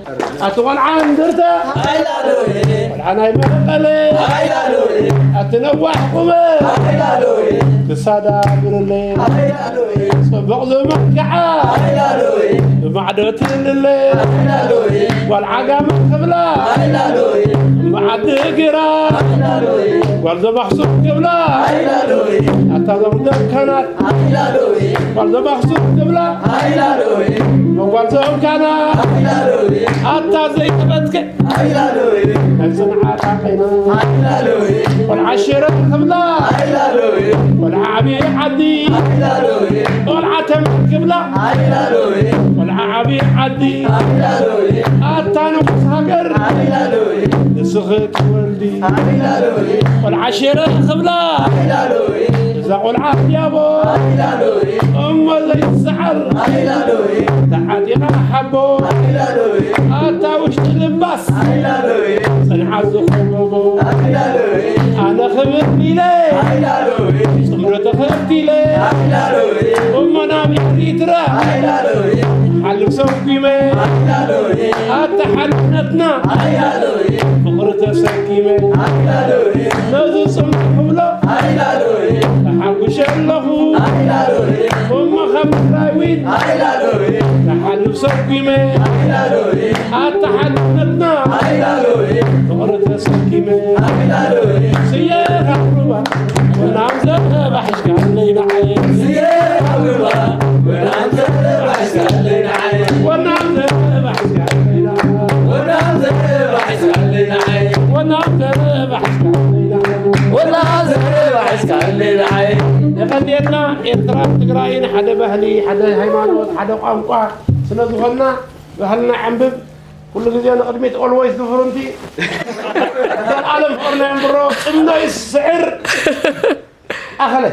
ኣቲ ቆልዓ እንድርታ ሃይላሎየ፣ ቆልዓ ናይ መቐለ ሃይላሎየ፣ ኣቲ ነዋሕ ቁመት ሃይላሎየ፣ ክሳዳ ብርለ ሃይላሎየ፣ ጽቡቕ ዝመልክዓ ሃይላሎየ፣ ብማዕዶ ትልለ ሃይላሎየ፣ ጓል ዓጋመ ክብላ ሃይላሎየ፣ እምበዓዲ ግራ ሃይላሎየ፣ ጓል ዘማኽሱም ክብላ ሃይላሎየ፣ ኣታ ዞም ደካናት ሃይላሎየ፣ ጓል ዘማኽሱም ክብላ ሃይላሎየ፣ መጓል ዘውካና ሃይላሎየ፣ ኣታ ዘይተበትከ ሃይላሎየ፣ ናይ ጽንዓት ሓቀና ሃይላሎየ፣ ቆልዓ ሽረ ክብላ ሃይላሎየ፣ ቆልዓ ዓብዪ ዓዲ ሃይላሎየ፣ ቆልዓ ተመን ክብላ ሃይላሎየ፣ ቆልዓ ዓብዪ ዓዲ ሃይላሎየ፣ ኣታ ንጉስ ሃገር ሃይላሎየ፣ ንስኺ ትወልዲ ሃይላሎየ፣ ቆልዓ ሽረ ክብላ ሃይላሎየ፣ እዛ ቆልዓ ያቦ ሃይላሎየ፣ እሞ ዘይትስዓር ሃይላሎየ፣ ተዓጢቓ ሓቦ ሃይላሎየ፣ ኣታ ውሽጢ ልባስ ሃይላሎየ፣ ጽንዓት ዝኸበቦ ሃይላሎየ፣ ኣነ ክብል ኢለ ሃይላሎየ፣ ጽምዶ ተኸቲለ ሃይላሎየ፣ እሞ ናብ ኤሪትራ ሃይላሎየ፣ ሓልፍ ሰጉመ ሃይላሎየ፣ ኣታ ሓድነትና ሃይላሎየ፣ ፍቕሪ ተሰኪመ ሃይላሎየ፣ ነዚ ጽምዶ ክብሎ ሃይላሎየ፣ ተሓጉሸ ኣለኹ ሃይላሎየ፣ እሞ ካብ ትግራይ ዊን ሃይላሎየ፣ ተሓልፍ ሰጉመ ሃይላሎየ፣ ኣታ ሓድነትና ሃይላሎየ፣ ፍቕሪ ተሰኪመ ሃይላሎየ፣ ስየ ካብ ሩባ ወናም ዘረባ ሒዝካለይ ንዓየ። ስየ ካብ ሩባ ወናም ዘረባ ሒዝካለይ ንዓየ፣ ወናም ዘረባ ሒዝካለይ ንዓየ፣ ወናም ዘረባ ሒዝካለይ ንዓየ፣ ወናም ዘረባ ሒዝካለይ ንዓየ፣ የቐንየልና። ኤርትራን ትግራይን ሓደ ባህሊ፣ ሓደ ሃይማኖት፣ ሓደ ቋንቋ ስለ ዝኾንና፣ ባህልና ዓንብብ። ኩሉ ግዜ ንቕድሚት፣ ኦልወይስ ብፍርንቲ። ዘልኣለም ፍቕርና የንብሮ። ጽምዶ ይስዕር። ኣኸለ።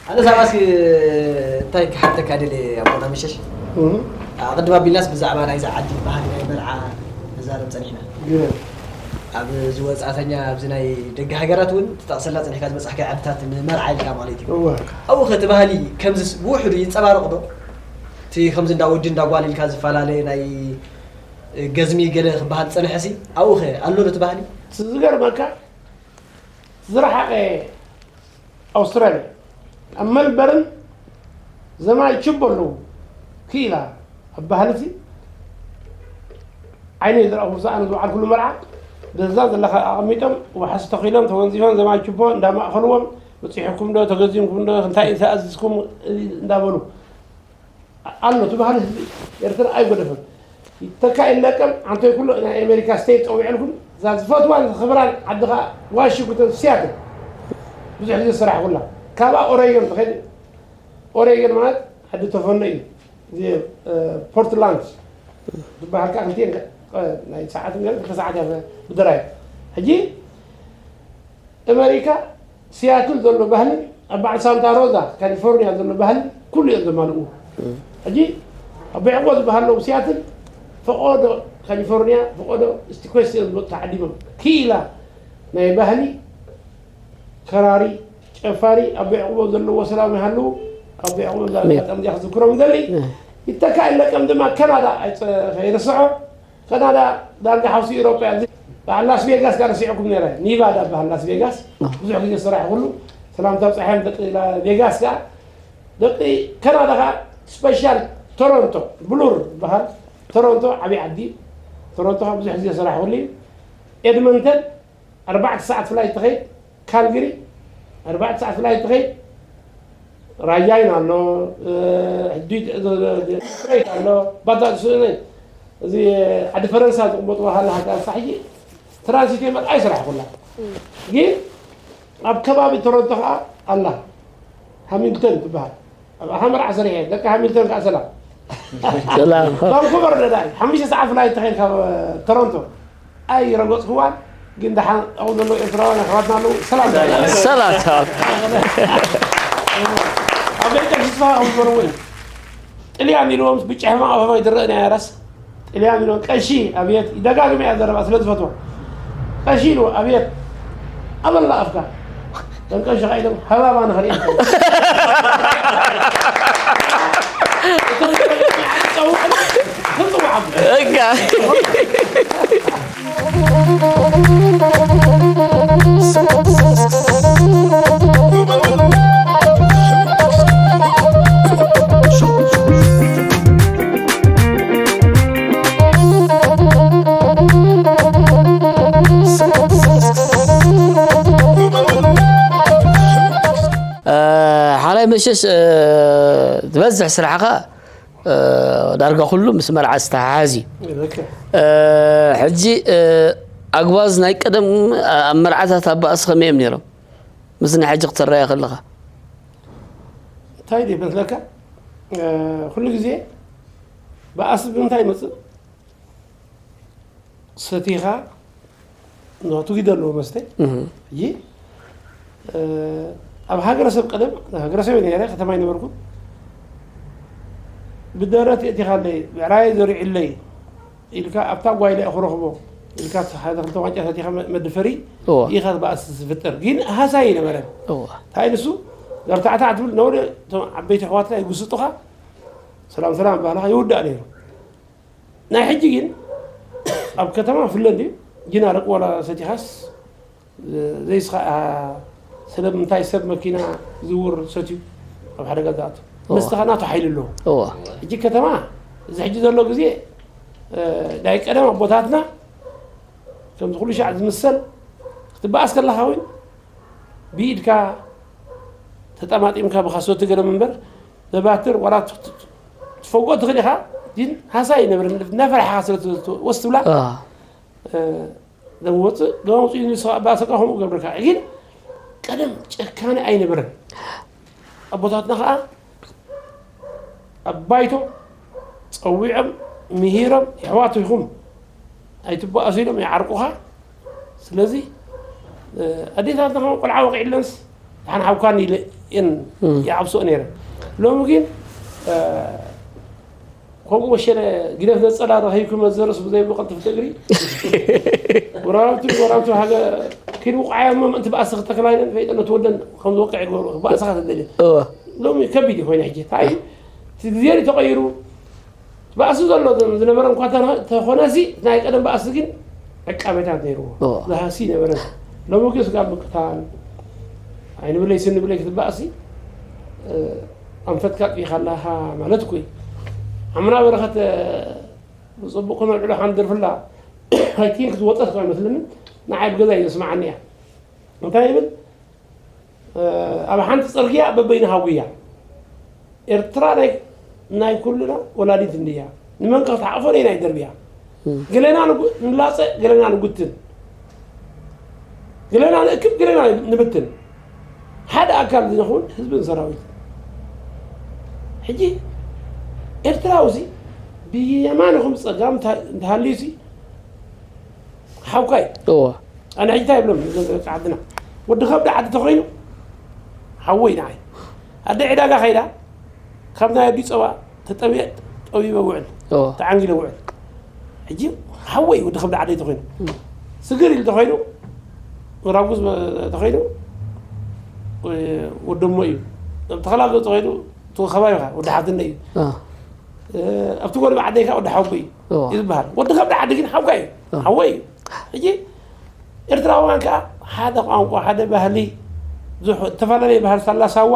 ኣነ ሳባስ እንታይ ክሓተካ ደልየ ኣቦና መሸሽ? ኣቕድም ኣቢልናስ ብዛዕባ ናይዛ ዓዲ ባህሊ ናይ መርዓ ንዛረብ ጸኒሕና። ኣብ ዝወጻእተኛ ኣብዚ ናይ ደገ ሃገራት እውን ትጠቕሰላ ጸኒሕካ ዝበጻሕካ ዓድታት ንመርዓ ኢልካ ማለት እዩ። ኣብኡ ኸ እቲ ባህሊ ከምዚ ብውሕዱ ይንጸባረቕ ዶ? እቲ ከምዚ እንዳ ወዲ እንዳ ጓል ኢልካ ዝፈላለየ ናይ ገዝሚ ገለ ክበሃል ዝጸንሐሲ ኣብኡ ኸ ኣሎ ዶ እቲ ባህሊ? ዝገርመካ ዝረሓቐ ኣውስትራልያ ኣብ መልበርን ዘመናዊ ችቦ ኣለዉ። ክኢላ ኣብ ባህልቲ ዓይነይ ዝረኣኹ ዝኣነ ዝወዓልኩሉ መርዓ ገዛ ዘለኻ ኣቐሚጦም ዋሕስ ተኺሎም ተወንዚፎም ዘመናዊ ችቦ እንዳማእኸልዎም በፂሕኩም ዶ ተገዚምኩም ዶ እንታይ እዩ ተኣዚዝኩም እንዳበሉ ኣሎ እቲ ባህሊ ህዝቢ ኤርትራ ኣይጎደፈን። ይተካ ይለቀም ኣንተ ኩሉ ናይ ኣሜሪካ ስቴት ፀዊዐልኩም እዛ ዝፈትዋን ዝኽብራን ዓዲ ከዓ ዋሽንግተን ሲያትል ብዙሕ ግዜ ዝሰራሕኩላ ካብኣ ኦሬገን ትኸድ ኦሬገን ማለት ዓዲ ተፈኖ እዩ እዚ ፖርትላንድ ዝበሃል ከዓ ክልቲኤን ናይ ሰዓት ክልተ ሰዓት እያ ብደራይ ሕጂ ኣሜሪካ ሲያትል ዘሎ ባህልን ኣብ በዓል ሳንታ ሮዛ ካሊፎርኒያ ዘሎ ባህልን ኩሉ እዮም ዘማልኡ። ሕጂ ኣብ ቤዕቆ ዝበሃለው ሲያትል ፈቆዶ ካሊፎርኒያ ፈቆዶ ስቲኮስ እዮም ዝመጡ ተዓዲሞም ክኢላ ናይ ባህሊ ከራሪ ጨፋሪ ኣብ ቤዕቆ ዘለዎ ሰላም ይሃልው ኣብ ቤዕቆ ኣሜን። ኣጋጣሚ እዚኣ ክዝክሮም ይደሊ እም። ይተካ ይለቀም ድማ ካናዳ ኣይጸ- ከይርስዖ ካናዳ ዳርጋ ሓውሲ ኤውሮጳ እያ። በዓል ላስ ቬጋስ ጋር ርሲዕኩም ነረ ኒቫዳ በሃል ላስ ቬጋስ ብዙሕ ግዜ ዝሰራሕኩሉ ሰላምታ ብፅሐም ደቂ ላ- ቬጋስ ጋር ደቂ ካናዳ ከዓ ስፔሻል ቶሮንቶ ብሉር በሃል ቶሮንቶ ዓብዪ ዓዲ ቶሮንቶ ከዓ ብዙሕ ግዜ ዝሰራሕኩሉ እዩ። ኤድመንተን ኣርባዕተ ሰዓት ፍላይ ትኸይድ ካልግሪ ኣርባዕተ ሰዓት ፍላይ ትኸይድ ራያይን ኣሎ ሕዱይ ኣሎ ባታ ስእነ እዚ ዓዲ ፈረንሳ ዝቕመጡ ሃለሃ ዳንሳ ሕጂ ትራንሲት የመር ኣይሰራሕኩላ ግን ኣብ ከባቢ ቶሮንቶ ከዓ ኣላ ሃሚልተን ትበሃል ኣብ ኣሃ መርዓ ሰሪሐ ደቂ ሃሚልተን ከዓ ሰላም ሰላም ቫንኩቨር ደዳይ ሓሙሽተ ሰዓት ፍላይ ተኸይድ ካብ ቶሮንቶ ኣይረገፅኩዋን ግን ደሓን ኣብኡ ዘለዉ ኤርትራውያን ኣሕዋትና ኣለዉ ሰላም ሰላም ኣብ ቤተ ተስፋ ኣብ ዝበረዎ እዩ ጥልያን ኢልዎም ብጫ ሕማቕ ኣፈፋ ይድረእ ናይ ኣራስ ጥልያን ኢልዎም ቀሺ ኣብየት ይደጋግም እያ ዘረባ ስለ ዝፈትዎ ቀሺ ኢልዎ ኣብየት ኣበላ ኣፍካ እቶም ቀሺ ኻ ኢሎም ሃባባ ንኽርኢ ሓላይ መሸሽ ዝበዝሕ ስራሕኻ ዳርጋ ኩሉ ምስ መርዓ ዝተሓሓዝ እዩ። ሕጂ ኣግባዝ ናይ ቀደም ኣብ መርዓታት ኣባእስ ከመይ እዮም ነይሮም? ምስ ናይ ሕጂ ክትረያ ከለኻ እንታይ ድዩ መስለካ? ኩሉ ግዜ በኣስ ብምንታይ ይመፅእ? ሰቲኻ ኖቱ ጊደ ኣለዎ መስተ እህ፣ ሕጂ ኣብ ሃገረሰብ ቀደም ሃገረሰብ ነረ ከተማ ይነበርኩ ብደረት የእቲኻለይ ብዕራየ ዘሪዕለይ ኢልካ ኣብታ ጓይላ ክረኽቦ ኢልካ ሓደ ክልተ ዋንጫ ሰቲኻ መድፈሪ እዋ። ኢኻ በኣስ ዝፍጠር ግን ሃሳይ ይነበረን እዋ። እንታይ ንሱ ገርታዕታዕ ትብል ነውደ እቶም ዓበይቲ ኣሕዋትካ ይጉስጡኻ ሰላም ሰላም ባህልኻ ይውዳእ ነይሩ ናይ ሕጂ ግን ኣብ ከተማ ፍለ እንድዩ ጅና ደቂ ዋላ ሰቲኻስ ዘይስኻ ስለምንታይ ሰብ መኪና ዝውር ሰትዩ ኣብ ሓደጋ ዝኣቱ መስተኻ ናቱ ሓይሊ ኣለዎ እዋ ሕጂ ከተማ እዚ ሕጂ ዘሎ ግዜ ናይ ቀደም ኣቦታትና ከምዚ ኩሉ ሻዕ ዝምሰል ክትበኣስ ከለኻ እውን ብኢድካ ተጠማጢምካ ብኻሶቲ ገለ ምንበር ዘባትር ዋላ ትፈግኦ ትኽእል ኢኻ ግን ሃሳይ ይነብር እናፈራሕኻ ስለ ወስ ትብላ ደወፅእ ደወፅኡ ንስኻ ባእሰካ ከምኡ ገብረካ ግን ቀደም ጨካኒ ኣይነበረን። ኣቦታትና ከዓ ኣብ ባይቶ ፀዊዖም ምሂሮም የሕዋት ኢኹም ኣይትበኣሱ ኢሎም ይዓርቁኻ። ስለዚ ኣዴታትና ከም ቆልዓ ወቂዕለንስ ሓን ሓውካን ኢለን ይዓብስኦ ነይረን። ሎሚ ግን ከምኡ ወሸለ ግደፍ ነፀላ ረኺብኩ መዘርስ ብዘይ ብቐልጥፍቲ እግሪ ጎረባብቲ ጎረባብቲ ሃገ ኪድ ውቃዓዮ እሞ ምእንቲ በኣሲ ክተክላ ኢለን ፈይጠን ነቲ ወደን ከም ዝወቅዕ ይገብሩ። በኣስኻ ተደልየ እወ። ሎሚ ከቢድ እዩ ኮይኑ ሕጂ እንታይ እቲ ግዜ እዩ ተቐይሩ። በኣሲ ዘሎ ዝነበረ እንኳ ተኾነሲ ናይ ቀደም በኣሲ ግን ዕቃቤታት ነይርዎ። እወ። ዝሃሲ ነበረ። ሎሚ ግን ስጋብ ምቅታል ኣይንብለይ ስንብለይ ክትበኣሲ ኣንፈትካ ኣጥቢኻ ኣለኻ ማለት እኮ እዩ። ኣምና በረኸት ብፅቡቅ ክነልዕሎ ሓንደርፍላ ኣይቲን ክትወጠት ከ ኣይመስልንን ንዓይ ብገዛ እዩ ዘስማዓኒ እያ። እንታይ ይብል ኣብ ሓንቲ ፅርግያ በበይንሃ ጉያ ኤርትራ ናይ ናይ ኩልና ወላዲት እንድያ። ንመን ክትሓቆፎ ነይ ናይ ደርብያ ገለና ንጉ- ንላፀ ገለና ንጉትን ገለና ንእክብ ገለና ንብትን ሓደ ኣካል ዝነኸውን ህዝብን ሰራዊት። ሕጂ ኤርትራዊ ሲ ብየማንኹም ፀጋም እንተሃልዩ ሲ ሓውካይ እወ ኣነ ሕጂ እንታይ ይብሎም ንዞም ደቂ ዓድና ወዲ ከብዲ ዓዲ ተኮይኑ ሓወይ ንዓይ ኣደ ዕዳጋ ከይዳ ካብ ናይ ኣዲ ፀባ ተጠብየ ጠቢበ ውዕል እወ ተዓንጊለ ውዕል ሕጂ ሓወይ ወዲ ከብዲ ዓደይ ተኮይኑ ስግር ኢሉ ተኮይኑ ራጉዝ ተኮይኑ ወደሞ እዩ ተኸላብሎ ተኮይኑ ተኸባቢኻ ወዲ ሓፍትነ እዩ እ ኣብቲ ጎረቤ ዓደይ ከዓ ወዲ ሓውቦ እዩ እወ እዩ ዝበሃል ወዲ ከብዲ ዓዲ ግን ሓውካ እዩ እወ ሓወይ እዩ ሕጂ ኤርትራውያን ከዓ ሓደ ቋንቋ ሓደ ባህሊ ዝሑ- ዝተፈላለየ ባህሊ ሳላ ሳዋ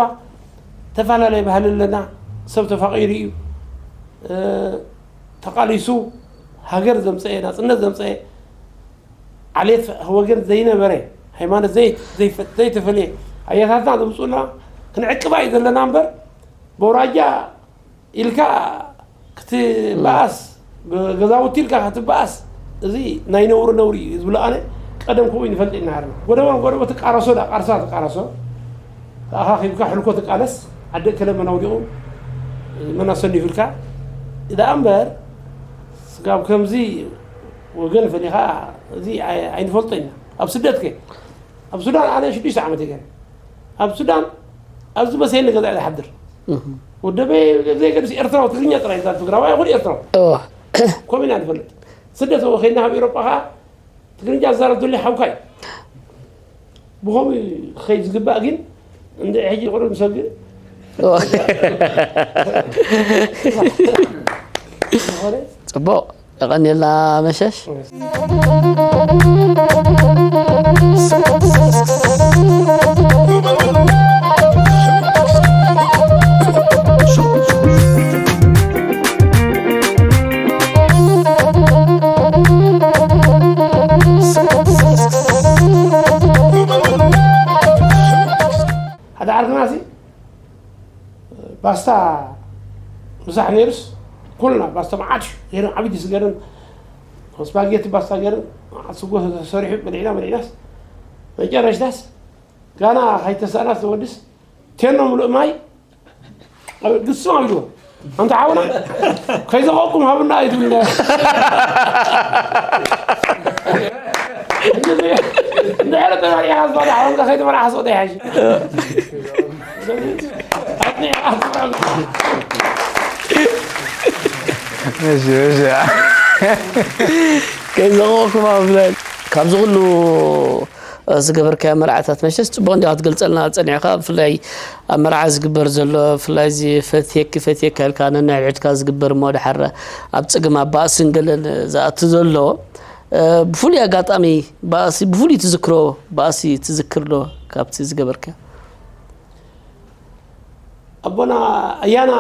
ዝተፈላለየ ባህሊ ኣለና ሰብ ተፋቂሩ እዩ እ፣ ተቃሊሱ ሃገር ዘምፀአ ናፅነት ዘምፀአ ዓሌት ወገን ዘይነበረ ሃይማኖት ዘይ- ዘይፈ- ዘይተፈለየ ኣያታትና ዘምፅኡና ክንዕቅባ እዩ ዘለና እምበር በውራጃ ኢልካ ክትበኣስ ብገዛውቲ ኢልካ ክትበኣስ እዚ ናይ ነውሪ ነውሪ እዩ ዝብሎ ኣነ ቀደም ከምኡ ንፈልጥ ኢና ሃርና ጎደቦ ጎደቦ ትቃረሶ ዳ ቃርሳ ትቃረሶ ተኣኻኺብካ ሕልኮ ትቃለስ ዓዲ ከለ መን ኣውዲቑ መን ኣሰኒፉ ኢልካ ደኣ እምበር ስጋብ ከምዚ ወገን ፈሊኻ እዚ ኣይ- ኣይንፈልጦ ኢና ኣብ ስደት ከ ኣብ ሱዳን ኣነ ሽዱሽተ ዓመት ገይረ ኣብ ሱዳን ኣብዚ መሰየኒ ገዛ ዝሓድር ወደበይ ዘይገድስ ኤርትራዊ ትግርኛ ጥራይ ዛ ትግራዋይ ይኹን ኤርትራዊ እወ ከምኡ ኢና ንፈልጥ ስደት ከይድና ካብ ኤሮጳ ከዓ ትግርኛ ዝዛረብ ዘሎ ሓውካ እዩ ብኸምኡ ክኸይድ ዝግባእ ግን እንደ ሕጂ ቁሩብ ንሰግእ እወ ዝኾነ ፅቡቕ የቐንየልና መሸሽ ሓደ ዓርክና ሲ ባስታ ምሳሕ ነይሩስ ኩልና ባስታ መዓት ገይረን ዓብይቲ ስገረን ስፓጌቲ ባስታ ገይረን መዓት ስጎ ተሰሪሑ በሊዕና በሊዕናስ መጨረሽታስ ጋና ከይተሳእናስ ተወድስ ቴኖ ምሉእ ማይ ግስም ኣቢልዎ ኣንታ ሓውና ከይዘቐኩም ሃቡና ኣይትብልና እንድሕረ ተመሪዕኻ ዝባዳ ሓወንካ ከይተመርዓኻ ስቕ ደይሓይሽ ከይዘቐኩም ኣብ ብለን ካብዚ ኩሉ ዝገበርካዮ መርዓታት መሸስ ፅቡቕ እንዲያ ክትገልፀልና ፀኒዕካ ብፍላይ ኣብ መርዓ ዝግበር ዘሎ ብፍላይ እዚ ፈትየኪ ፈትየካ ኢልካ ነንሕድሕድካ ዝግበር እሞ ድሓር ኣብ ፅግም ኣብ ባእስን ገለን ዝኣቱ ዘሎ ብፍሉይ ኣጋጣሚ ባእሲ ብፍሉይ ትዝክሮ ባእሲ ትዝክር ዶ ካብቲ ዝገበርካዮ ኣቦና ኣያና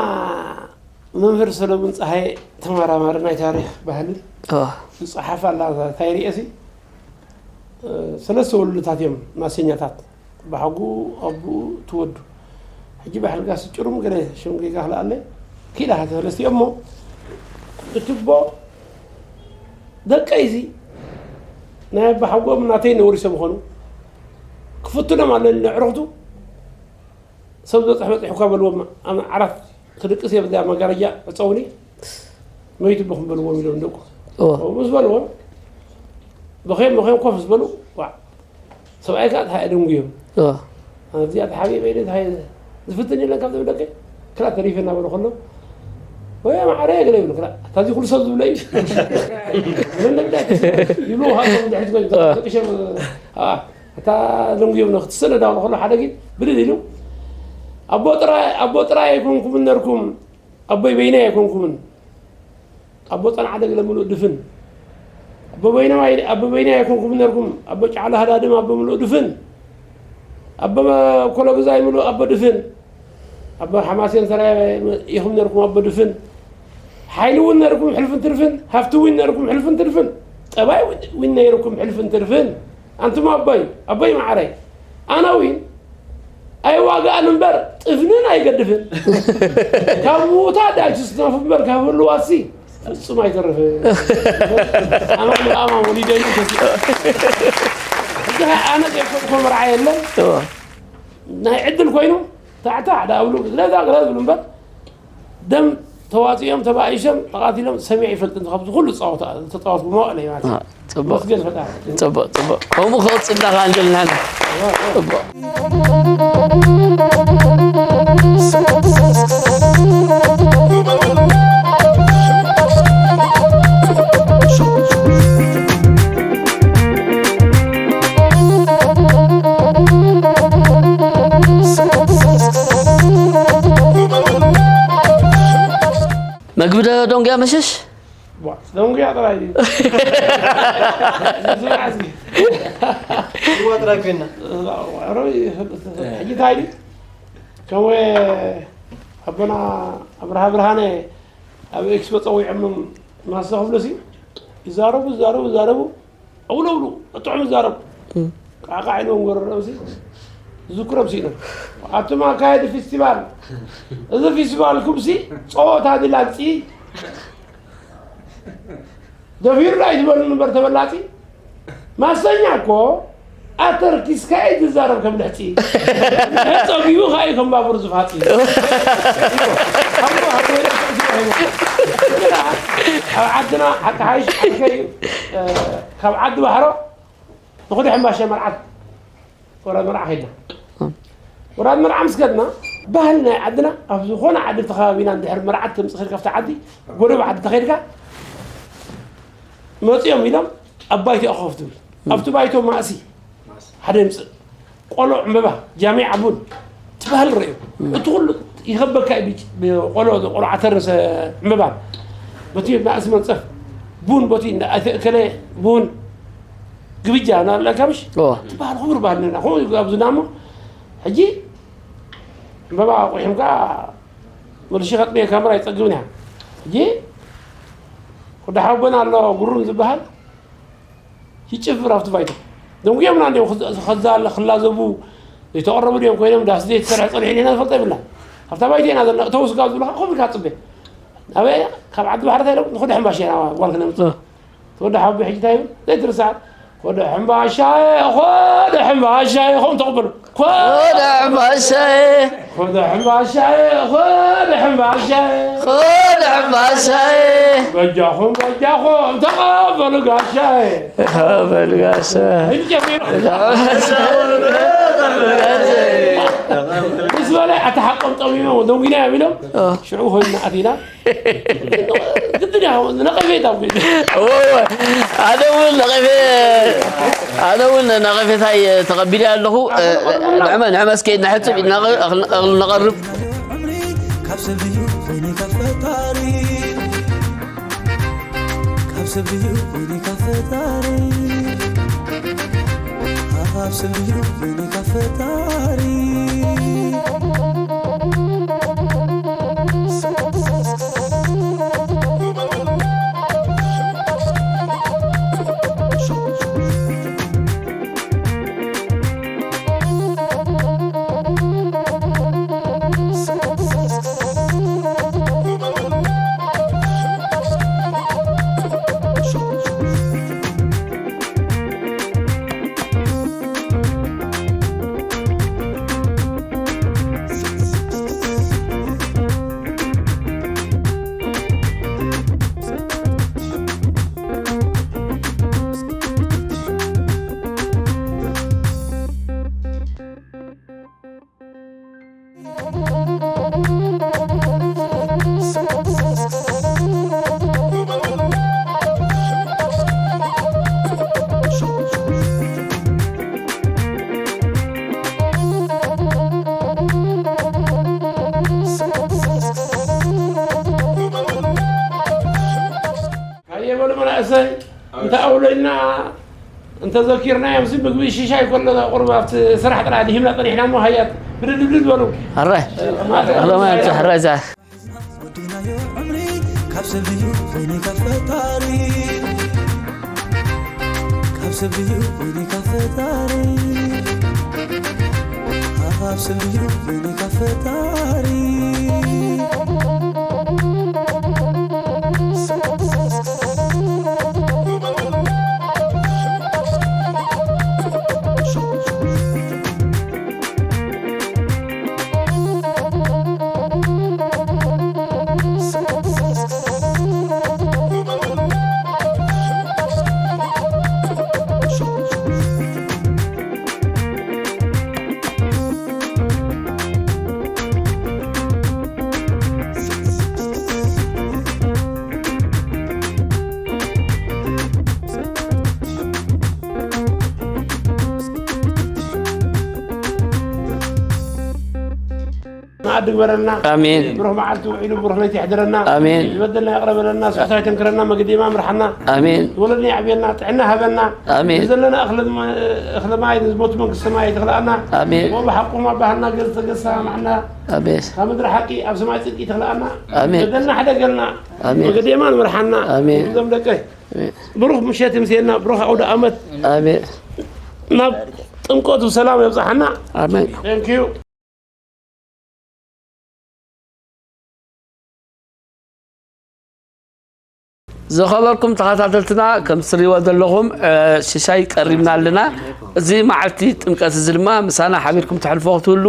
መምህር ሰለሙን ፀሃየ ተመራማሪ ናይ ታሪክ ባህልን ዝፀሓፍ ኣላ እንታይ ርእሲ ሰለስተ ወለዶታት እዮም ማሰኛታት ብሓጉ ኣቡኡ ትወዱ ሕጂ ባሕልጋስ ጭሩም ገለ ሽም ጌጋ ክልኣለ ኪዳ ሃተ ሰለስቲኦም እሞ እትቦ ደቀይዚ ናይ ኣባሓጎኦም ናተይ ነውሪ ሰብ ምኾኑ ክፍትኖም ኣለኒ። ንዕርኽቱ ሰብ ዝበፅሕ በፂሑ እኳ በልዎም። ኣነ ዓራት ክድቅስ እየ፣ በዚኣ መጋረጃ ዕፀውኒ፣ መይቱ ብኹም በልዎም ኢሎም ደቁ። እዎ። ከምኡ ምስ በልዎም፣ ብኸም ብኸም ኮፍ ምስ በሉ፣ ዋዕ፣ ሰብኣይ ከዓ ተሓ ደንጉዮም። እዎ። ኣነ እዚኣ ተሓቢእ በይነ እንታይ ዝፍትን የለን ካብዞም ደቀይ። ክላ ተሪፈ እናበሉ ከሎ፣ ወይ ማዕረ ገለ ይብሉ፣ ክላ፣ ታዚ ኩሉ ሰብ ዝብሎ እዩ። ይብሉ፣ ሃቶም ድሕሪት ኮይኑ፣ እዎ። ደቂ ሸም፣ ኣ፣ እታ ደንጉዮም ነው ክትስእለ ዳብሎ ከሎ ሓደ ግን ብድድ ኢሉ፣ ኣቦ ጥራይ፣ ኣቦ ጥራይ ኣይኮንኩምን ነርኩም፣ ኣቦይ በይነይ ኣይኮንኩምን። ኣቦ ጸንዓ ደግለ ምሉእ ድፍን። ኣቦ በይነይ ኣይ-፣ ኣቦ በይነይ ኣይኮንኩምን ነርኩም፣ ኣቦ ጫዕላ ሃዳድም ኣቦ ምሉእ ድፍን። ኣቦ ኮሎግዛይ ምሉእ ኣቦ ድፍን። ኣቦ ሓማሴን ሰራየ ኢኹም ነርኩም ኣቦ ድፍን። ሓይሊ እውን ነርኩም ሕልፍን ትርፍን፣ ሃፍቲ እውን ነርኩም ሕልፍን ትርፍን። ጠባይ እውን ነይርኩም ሕልፍን ትርፍን። ኣንቱም ኣቦይ፣ ኣቦይ መዓረይ፣ ኣነ ዊን ኣይዋጋእን እምበር ጥፍንን ኣይገድፍን። ካብ ምዉታት ኣይትስነፉ እምበር ካብ ህልዋትሲ ፍጹም ኣይተርፍን። ኣማን ብኣማን ወሊደኒ ተሲ-፣ ሕጂ ኣነ ዘይፈልጦ መርዓ የለን። እዋ። ናይ ዕድል ኮይኑ ታዕታዕ ዳብሉ ግለዛ ግለዝ ብሉ እምበር ደም ተዋፂኦም፣ ተባኢሶም፣ ተቓቲሎም ሰሚዐ ይፈልጥን ካብዚ ኩሉ ዝፃወቱ፣ ዝተፃወትኩ መዋእለ ማለት እዩ። አ፣ ፅቡቕ። መስገን ፈጣሪ። ፅቡቕ፣ ፅቡቕ። ከምኡ ክቕፅል ዳኻ እንድልና። ፅቡቕ። መግቢ ዶ ደንጉያ መሸሽ? ቧ፣ ደንጉያ ጥራይ እዩ። ዝብላዕ እዚ። እዋ ጥራይ ኮይና። ኧረ፣ ሕጂ እንታይ ድዩ? ከም ኣቦና ኣብርሃ ብርሃነ ኣብ ኤክስፖ ጸዊዖም ማሰ ክብሉ ሲ ይዛረቡ፣ ይዛረቡ፣ ይዛረቡ። ኣውለውሉ፣ ጥዑም ይዛረቡ። እም። ቃቃዕ ኢሎም ጎረሮም ሲ ዝክሮም ሲኢኖም። ኣቱም ኣካየዲ ፌስቲቫል፣ እዚ ፌስቲቫልኩም ሲ ጸወታ ድላግጺ ደፊርና ኣይትበሉን እምበር ተበላጺ። ማሰኛ እኮ ኣተርኪስካ እዩ ዝዛረብ ከም ልሕጺ። ጸጊቡ ከኣ እዩ ከም ባቡር ዝፋጺ። ኣብ ዓድና ሓቂ ሓይሽ ሓቂ እዩ። ካብ ዓዲ ባሕሮ ንኹዲ ሕምባሻ መርዓት ወራድ መርዓ ከይድና። ወራድ መርዓ ምስ ከድና፣ ባህሊ ናይ ዓድና ኣብ ዝኾነ ዓዲ ተኸባቢና እንድሕር መርዓት ተምጽእ ከይድካ ኣብቲ ዓዲ፣ ጎረብ ዓዲ ተኸይድካ፣ መጺኦም ኢሎም ኣብ ባይቶ ኮፍ ትብል። ኣብቲ ባይቶ ማእሲ ሓደ ይምጽእ። ቆሎ ዕምበባ፣ ጃሚዓ ቡን፣ እቲ ባህሊ ርእዩ። እቲ ኩሉ ይኸበካ እዩ ብጭ-፣ ብቆሎ፣ ቆሎ ዓተር ምስ ዕምበባ። በቲ ማእሲ መንጸፍ ቡን፣ በቲ እንዳ ኣተ-፣ እከለ ቡን፣ ግብጃ እናበልካ ምሽ? እዎ። እቲ ባህሊ ክቡር ባህልና። ከምኡ ኣብዚ ና እሞ፣ ሕጂ ዕምበባ ኣቑሒምካ፣ መልሺ ከጥምየ ካሜራ ኣይጸግብን እያ። ሕጂ፣ ወዲ ሓወቦና ኣሎ፣ ጉሩም ዝበሃል፣ ይጭፍር ኣብቲ ባይቶ። ደንጉዮምና እንዲዮም፣ ክዛ-፣ ክዛ-፣ ክላዘቡ፣ ዘይተቐረቡ ድዮም ኮይኖም፣ ዳስ ዘይተሰርሐ ጸኒሑ ኢና ንፈልጦ የብልና። ኣብታ ባይቶ ኢና ዘለና፣ እተው ስጋብ ዝብሉ ከዓ ኮፍ ኢልካ ትጽበ። ኣበይ? ካብ ዓዲ ባሕሪ እንታይ ኢሎም? ንኹደ ሕምባሻ ኢና ጓል ክነምጽእ። እ። ተወደ ሓቢ ሕጂ እንታይ ይብል? ዘይትርስዓት። ኮደ ሕምባሻ፣ ኮደ ሕምባሻ፣ ከምኡ ተቐበሉ። ኮደ ሕምባሻ፣ ኮደ ሕምባሻ፣ ኮደ ሕምባሻ፣ ኮደ ሕምባሻ። በጃኹም፣ በጃኹም፣ ተቐበሉ ጋሻ። ተቐበሉ ጋሻ። እንጨት እዩ። ምስ በለ፣ ኣታ ሓቆም ጠሚሞም፣ ደንጒና እዮም ኢሎም። እ። ሽዑ ኮይንና ኣቲና። ግድን እዩ፣ ነቐፌታ እኮ እዩ። እወ፣ እወ። ኣነ እውን ነቐፌ-፣ ኣነ እውን ነቐፌታይ ተቐቢለ ኣለኹ። ንዕመ-፣ ንዕመ እስከ ንሕጽብ፣ ነቐ-፣ እኽሊ ነቐርብ። ካብ ሰብ እዩ ወይኒ ካብ ፈጣሪ፣ ካብ ሰብ እዩ ወይኒ ካብ ፈጣሪ፣ ካብ ሰብ እዩ ወይኒ ካብ ፈጣሪ። ሰይ እንተ ኣውሎ ኢልና እንተ ዘኪርናዮም ሲ ምግቢ ሽሻይ ከሎ ቁሩብ ኣብቲ ስራሕ ጥራሕ ድሂምና ጸኒሕና እሞ ሃያት ብድድብድድ በሉ። ኣራይ ኣራይ ኣራይ እዛ ወዲናዮ ዕምሪ ካብ ሰብ እዩ ወይኒ ካብ ፈጣሪ፣ ካብ ሰብ እዩ ወይኒ ካብ ፈጣሪ፣ ካብ ሰብ እዩ ወይኒ ካብ ፈጣሪ። መኣዲ ግበረልና። ኣሜን። ብሩኽ መዓልቲ ውዒሉ ብሩኽ ለይቲ ይሕድረና። ኣሜን። ዝበደልና ይቕረ በለና፣ ስሕቶ ኣይተንክረና፣ መገዲ የማን ምርሓና። ኣሜን። ዝወለድና የዕብየልና፣ ጥዕና ሃበና። ኣሜን። ንዘለና እኽሊ ድማ፣ እኽሊ ማይ፣ ንዝሞቱ መንግስቲ ሰማይ ኣይትኽልኣና። ኣሜን። ብኡ ብሓቁ ኣባህልና ገዝ ተገሳ ማዕና። ኣሜን። ካብ ምድሪ ሓቂ ኣብ ሰማይ ጽድቂ ትኽልኣና። ኣሜን። በደልና ሕደገልና። ኣሜን። መገዲ የማን ምርሓና። ኣሜን። እዞም ደቀይ ኣሜን። ብሩኽ ምሸት ይምስየና፣ ብሩኽ ኣውደ ኣመት። ኣሜን። ናብ ጥምቀቱ ሰላም የብጽሓና። ኣሜን። Thank you። ዝኸበርኩም ተኸታተልትና፣ ከም ትሪእዎ ዘለኹም፣ እ፣ ሽሻይ ቀሪብና ኣለና። እዚ መዓልቲ ጥምቀት እዚ ድማ ምሳና ሓቢርኩም ተሕልፎ ክትህሉ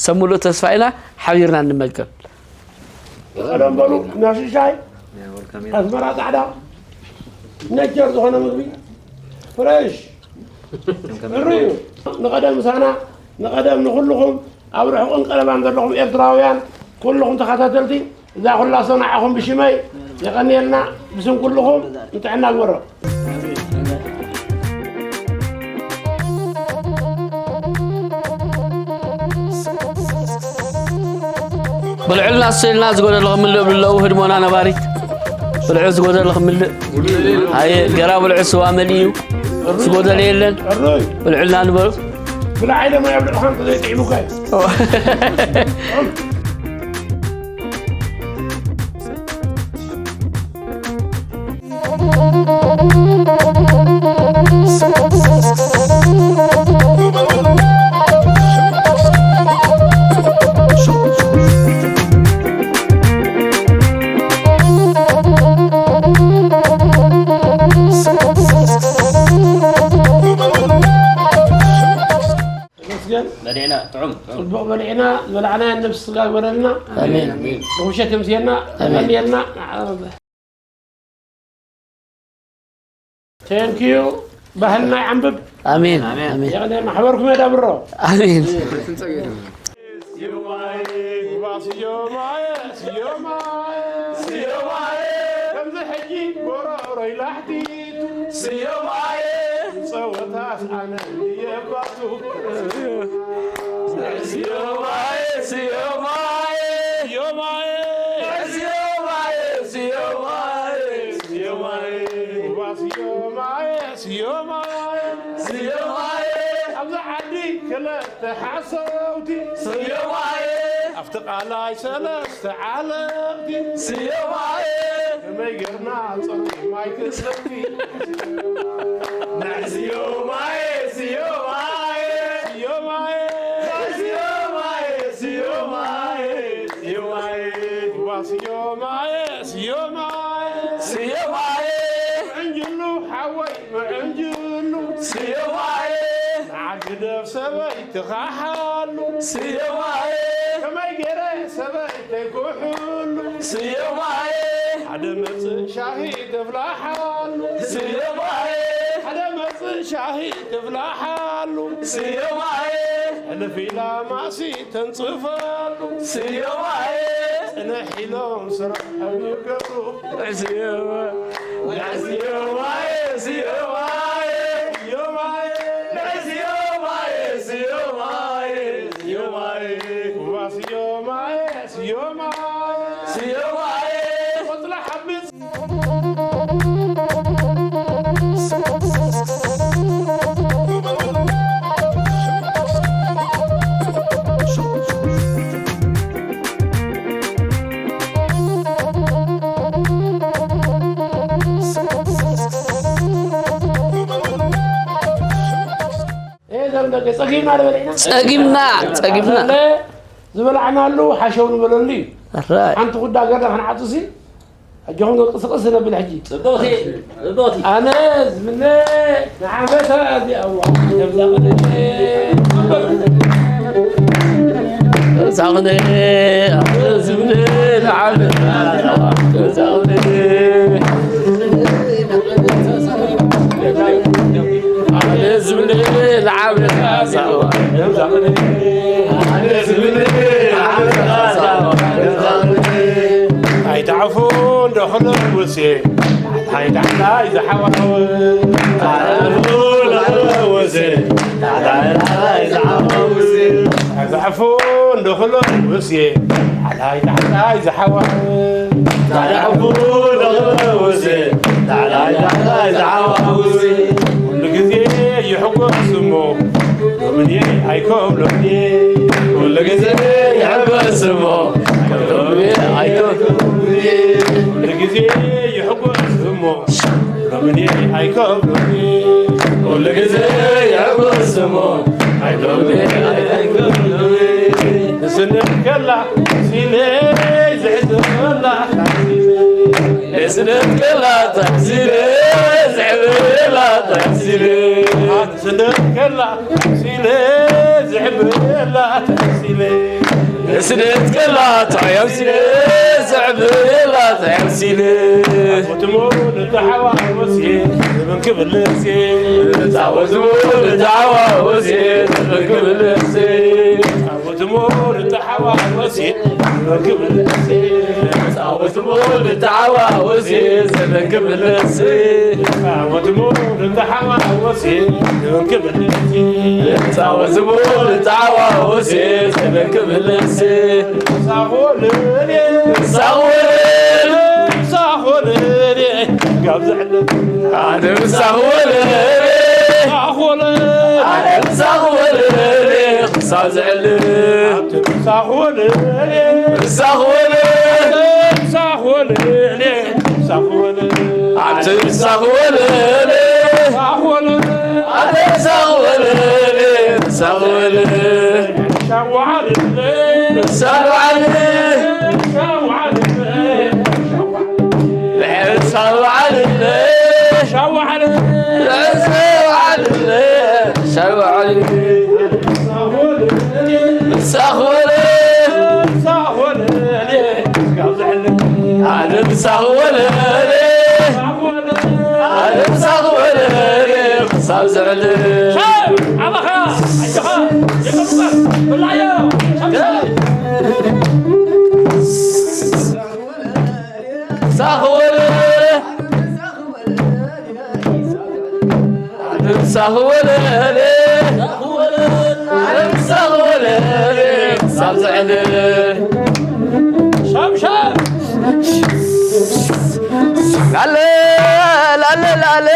ሰብ ሙሉእ ተስፋ ኢና። ሓቢርና ንመገብ። ቀደም በሉ፣ እንዳ ሽሻይ፣ ኣስመራ ጻዕዳ፣ ነቸር ዝኾነ ምግቢ፣ ፍሬሽ። ሕሩይ እዩ። ንቐደም ምሳና፣ ንቐደም ንኹልኹም ኣብ ርሑቕን ቀረባን ዘለኹም ኤርትራውያን ኩልኹም ተኸታተልቲ እዛ ኩላ ሰው ንዓኹም ብሽመይ የቐንየልና፣ ብስም ኩልኹም ንጥዕና ግበሮ። ብልዕልና ሰልና ዝጎደለ ክምልእ ብለው ህድሞና ነባሪት ብልዑ ዝጎደለ ክምልእ። ኣየ ገራ ብልዑ ስዋ መሊእ እዩ። ዝጎደለ የለን። ሕሩይ። ብልዕልና ንበሩ። ብላዕ ኢለ ማይ ኣብልዕኻ እንተዘይጥዒሙካ እዩ። ተመስገን። በሊዕና፣ ጥዑም፣ ጥዑም። ጽቡቕ በሊዕና፣ ዝበላዕናዮ ነብሲ ስጋ ይግበረልና። ኣሜን። ብውሸት የምስየና፣ ኣሜን። የቐንየልና። Thank you። ባህልና ይዓንብብ። ኣሜን። ኣሜን። ኣሜን። የቐንየ ማሕበርኩም የዳብሮ። ኣሜን። ስዮማየ፣ ስዮማየ፣ ስዮማየ፣ ስዮማየ፣ ከምዚ ሕጂ ጎረሮይ ላሕቲቱ። ስዮማየ፣ ጸወታስ ኣነ እየ ባቱ። ስዮማየ፣ ስዮማየ፣ ስዮማየ፣ ስዮማየ፣ ስዮማየ፣ ስዮማየ፣ ስዮማየ፣ ስዮማየ፣ ኣብዚ ዓዲ ክለ ተሓሰውቲ ስዮማየ፣ ኣብቲ ቃላይ ሰለስተ ዓለምቲ ስዮማየ፣ ከመይ ጌርና ጸርፊ ማይ ክሰቲ? ናይ ስዮማየ፣ ስዮማየ፣ ስዮማየ፣ ናይ ስዮማየ፣ ስዮማየ፣ ስዮማየ፣ ዋ ስዮማየ፣ ስዮማየ፣ ስዮማየ፣ ዕንጅሉ ሓወይ ምዕንጅሉ ስዮማየ፣ ንዓርኪ ደፍ ሰበይ ትኻሓሉ ስዮማየ፣ ከመይ ገይረ ሰበይተይ ኩሕሉ ስዮማየ፣ ሓደ መጽእ ሻሂ ተፍላሓሉ ስዮማየ፣ ሓደ መጽእ ሻሂ ተፍላሓሉ ስዮማየ፣ ሕልፍ ኢላ ማሲ ተንጽፈሉ ስዮማየ፣ ጽንሕ ኢሎም ስርሖም ይገብሩ። ስዮማ-፣ ስዮማየ፣ ስዮማየ፣ ስዮማየ፣ ስዮማየ፣ ስዮማየ፣ ስዮማየ፣ ስዮማየ፣ ስዮማየ፣ ቆጽላ ሓምስ ጸጊምና ዶ በሊዕና? ጸጊምና፣ ጸጊምና። ዝበላዕናሉ ሓሸው ንበለሉ እዩ። ኣራይ። ሓንቲ ኩዳ ገርና ክንዓጹ ሲ ኣጆኹም ቅስቅስ ነብል ሕጂ። ጽብቕቲ፣ ጽብቕቲ። ኣነ ዝምነ ንዓመታ እዚኣ እዋ፣ ከምዛ ቅድሚ እዛ ቅድሚ፣ ኣነ ዝምነ ንዓመታ እዚኣ እዋ፣ ከምዛ ቅድሚ፣ ኣነ ዝምነ ንዓመታ እዚኣ እዋ፣ ከምዛ ቅድሚ፣ ኣነ ዝምነ ንዓመታ እዚኣ እዋ፣ ከምዛ ቅድሚ። ኣይትዓፉ እንዶ ክለውሴ፣ ሓይ ዳሕላይ ዝሓዋውስ። ኣይትዓፉ እንዶ ክለውሴ፣ ኣይትዓፉ እንዶ ክለውሴ፣ ሓይ ዳሕላይ ዝሓዋውስ። ኣይትዓፉ እንዶ ክለውሴ፣ ሓይ ዳሕላይ ዝሓዋውስ። ኩሉ ግዜ ይሕጎስ እሞ ሎምኔ ኣይከብሎምኔ። ኩሉ ግዜ ይሕጎስ እሞ ሎምኔ ኣይከብሎምኔ። ኩሉ ግዜ ይሕጎስ እሞ ሎምኔ ኣይከብሎምኔ። ኩሉ ግዜ ይሕጎስ እሞ ሎምኔ ኣይከብሎምኔ። ንስንፍ ከላ ሲለ ዝሕዘላ ንስንፍ ከላ ተሕዚለ ዝሕብላ ተሕዚለ ስደት ከላ ሲለ ዝሕብላ ተሲለ። ስደት ከላ ተያው ሲለ ዝሕብላ ተያው ሲለ። ወትሞ ንተሓዋወሴ ዘመን ክብለሴ። ጻወትሞ ንተሓዋወሴ ዘመን ክብለሴ። ወትሞ ንተሓዋወሴ ዘመን ክብለሴ። ጻወትሞ ንተሓዋወሴ ዘመን ክብለሴ። ወትሞ ንተሓዋወሴ ዘመን ክብለሴ። ጻወትሞ ንተሓዋወሴ ዘመን ክብለሴ። ሳኾለሌ፣ ሳኾለሌ፣ ሳኾለሌ፣ ካብ ዝዕለ ኣነ ሳኾለሌ፣ ሳኾለሌ፣ ኣነ ሳኾለሌ፣ ክሳብ ዝዕለ ሳኾለሌ፣ ሳኾለሌ፣ ሳኾለሌ፣ ሳኾለሌ፣ ኣብቲ ሳኾለሌ፣ ሳኾለሌ፣ ኣብቲ ሳኾለሌ፣ ሳኾለሌ፣ ሻዋዓለሌ፣ ሻዋዓለሌ፣ ሻዋዓለሌ፣ ሻዋዓለሌ፣ ሻዋዓለሌ፣ ሻዋዓለሌ፣ ሻዋዓለሌ። ኣነ ምሳኽ ወለለ፣ ኣነ ምሳኽ ወለለ፣ ክሳብ ዝዕለ። ኣባኻ፣ ኣጆኻ፣ ይቕጽል፣ ብላዮ፣ ምሳኽ ወለለ። ምሳኽ ወለለ፣ ምሳኽ ወለለ፣ ክሳብ ዘዕለ። ላለ፣ ላለ፣ ላለ፣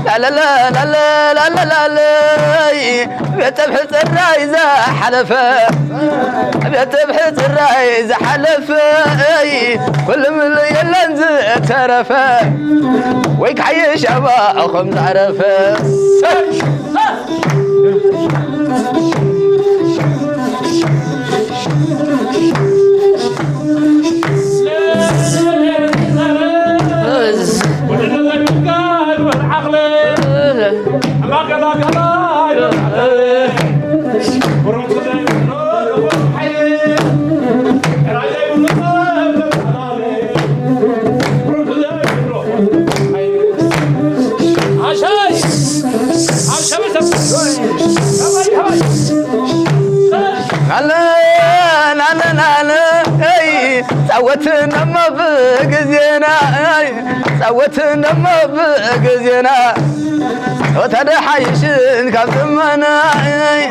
ላለ፣ ላለ፣ ላለ፣ ላለ፣ ላለ፣ ቤት ብሒ ጽራይ ዝሓለፈ፣ ቤት ብሒ ጽራይ ዝሓለፈ፣ ኩሉ ምሉ የለን ዝተረፈ፣ ወይ ክሓይሽ ኣባኹም ዝዓረፈ። ኣለ፣ ናነ፣ ናነ፣ እይ፣ ጻወት ነሞ ብግዜና፣ እይ፣ ጻወት ነሞ ብግዜና። ጾታ ደሓይሽን ካብ ዘመና፣ እይ፣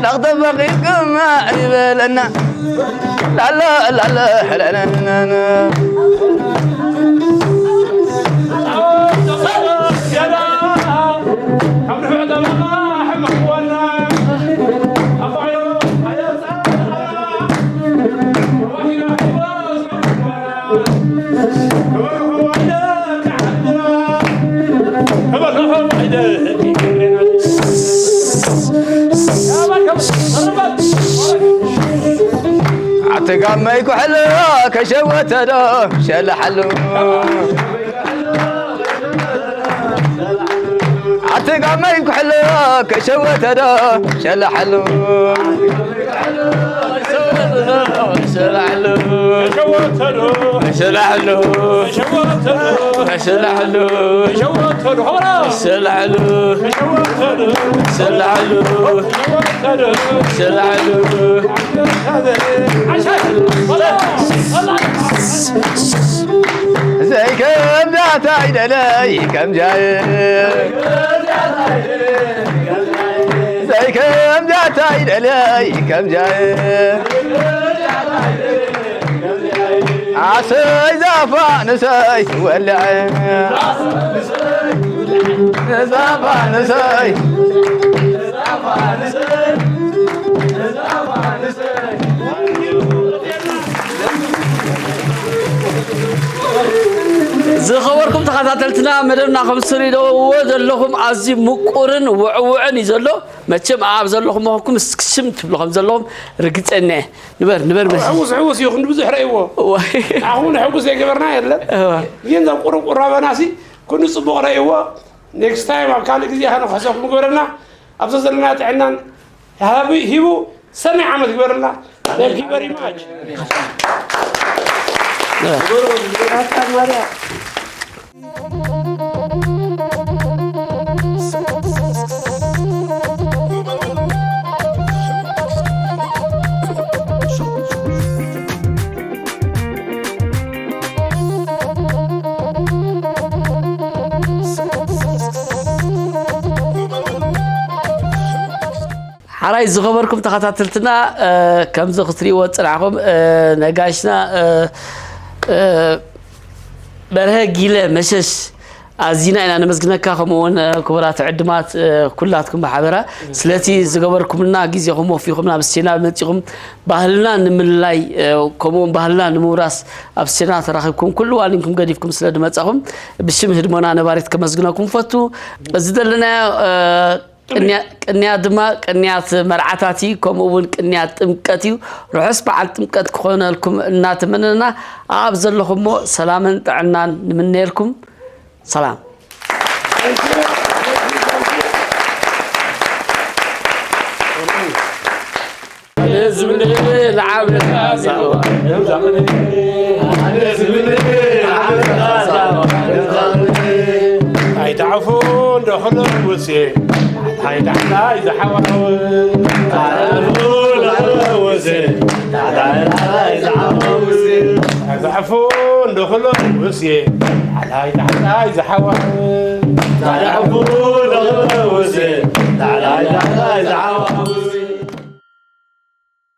ለኽተበኺ ግማ ይበለና። ላለ፣ ላለ፣ ላለ፣ ላለ። ትጋመይ ኩሕሎ ከሸወተዶ ሸላሓሉ ኣትጋመይ ኩሕሎ ከሸወተዶ ሸላሓሉ ሸላሓሉ ሸላሓሉ ሸላሓሉ ሸላሓሉ ሸላሓሉ ሸላሓሉ ዘይከምዳታ ይደለይ ከምጃ ዘይከምዳታ ይደለይ ከምጃ ኣሰይ ዛፋ ንሰይ ወልዐ ዛፋ ንሰይ ዝኸበርኩም ተኸታተልትና መደብና ከም ትርእይዎ ዘለኹም ኣዝዩ ምቁርን ውዕውዕን እዩ ዘሎ። መቸም ኣብ ዘለኹም መኸኩም ስክሽም ትብሉ ከም ዘለኹም ርግጸኛ እየ። ንበር ንበር መሲ ሕውስ ሕውስ እዩ ክንዲ ብዙሕ ረእይዎ። ኣኹም ንሕጉስ ዘይገበርና የለን። ግን ዛብ ቁሩብ ቁራበናሲ ኩሉ ጽቡቕ ረእይዎ። ኔክስት ታይም ኣብ ካልእ ግዜ ከነክሕሰኩም ግበረና። ኣብዛ ዘለና ጥዕናን ሃቢ ሂቡ ሰናይ ዓመት ግበረና። Thank you very much። ሓራይ ዝኸበርኩም ተኸታተልትና፣ እ፣ ከምዚ ክትርእይዎ ዝጸናሕኩም፣ እ፣ ነጋሽና፣ እ፣ እ፣ በርሀ ጊለ መሸሽ ኣዚና ኢና ነመስግነካ። ከምኡ እውን፣ እ፣ ክቡራት ዕድማት፣ እ፣ ኩላትኩም ብሓበራ ስለቲ ዝገበርኩምልና ግዜኹም ወፊኹም ናብ ስቴና መጺኹም ባህልና ንምልላይ፣ እ፣ ከምኡ እውን ባህልና ንምውራስ ኣብ ስቴና ተራኺብኩም ኩሉ ዋኒንኩም ገዲፍኩም ስለ ዝመጻኹም ብሽም ህድሞና ነባሪት ከመስግነኩም ፈቱ። እዚ ዘለናዮ፣ እ፣ ቅንያ-፣ ቅንያት ድማ ቅንያት መርዓታት እዩ፣ ከምኡ እውን ቅንያት ጥምቀት እዩ። ርሑስ በዓል ጥምቀት ክኾነልኩም እናተመነና ኣብ ዘለኹሞ ሰላምን ጥዕናን ንምነየልኩም። ሰላም። ኣይትዓፉ እንዶ ክሎ ውሴ ኣይትዓላይ ዝሓዋው ኣይትዓፉ እንዶ ክሎ ውሴ ኣይትዓላይ ዝሓዋው ኣይትዓፉ እንዶ ክሎ ውሴ ኣይትዓላይ ዝሓዋው ኣይትዓፉ እንዶ ክሎ ውሴ ኣይትዓላይ ዝሓዋው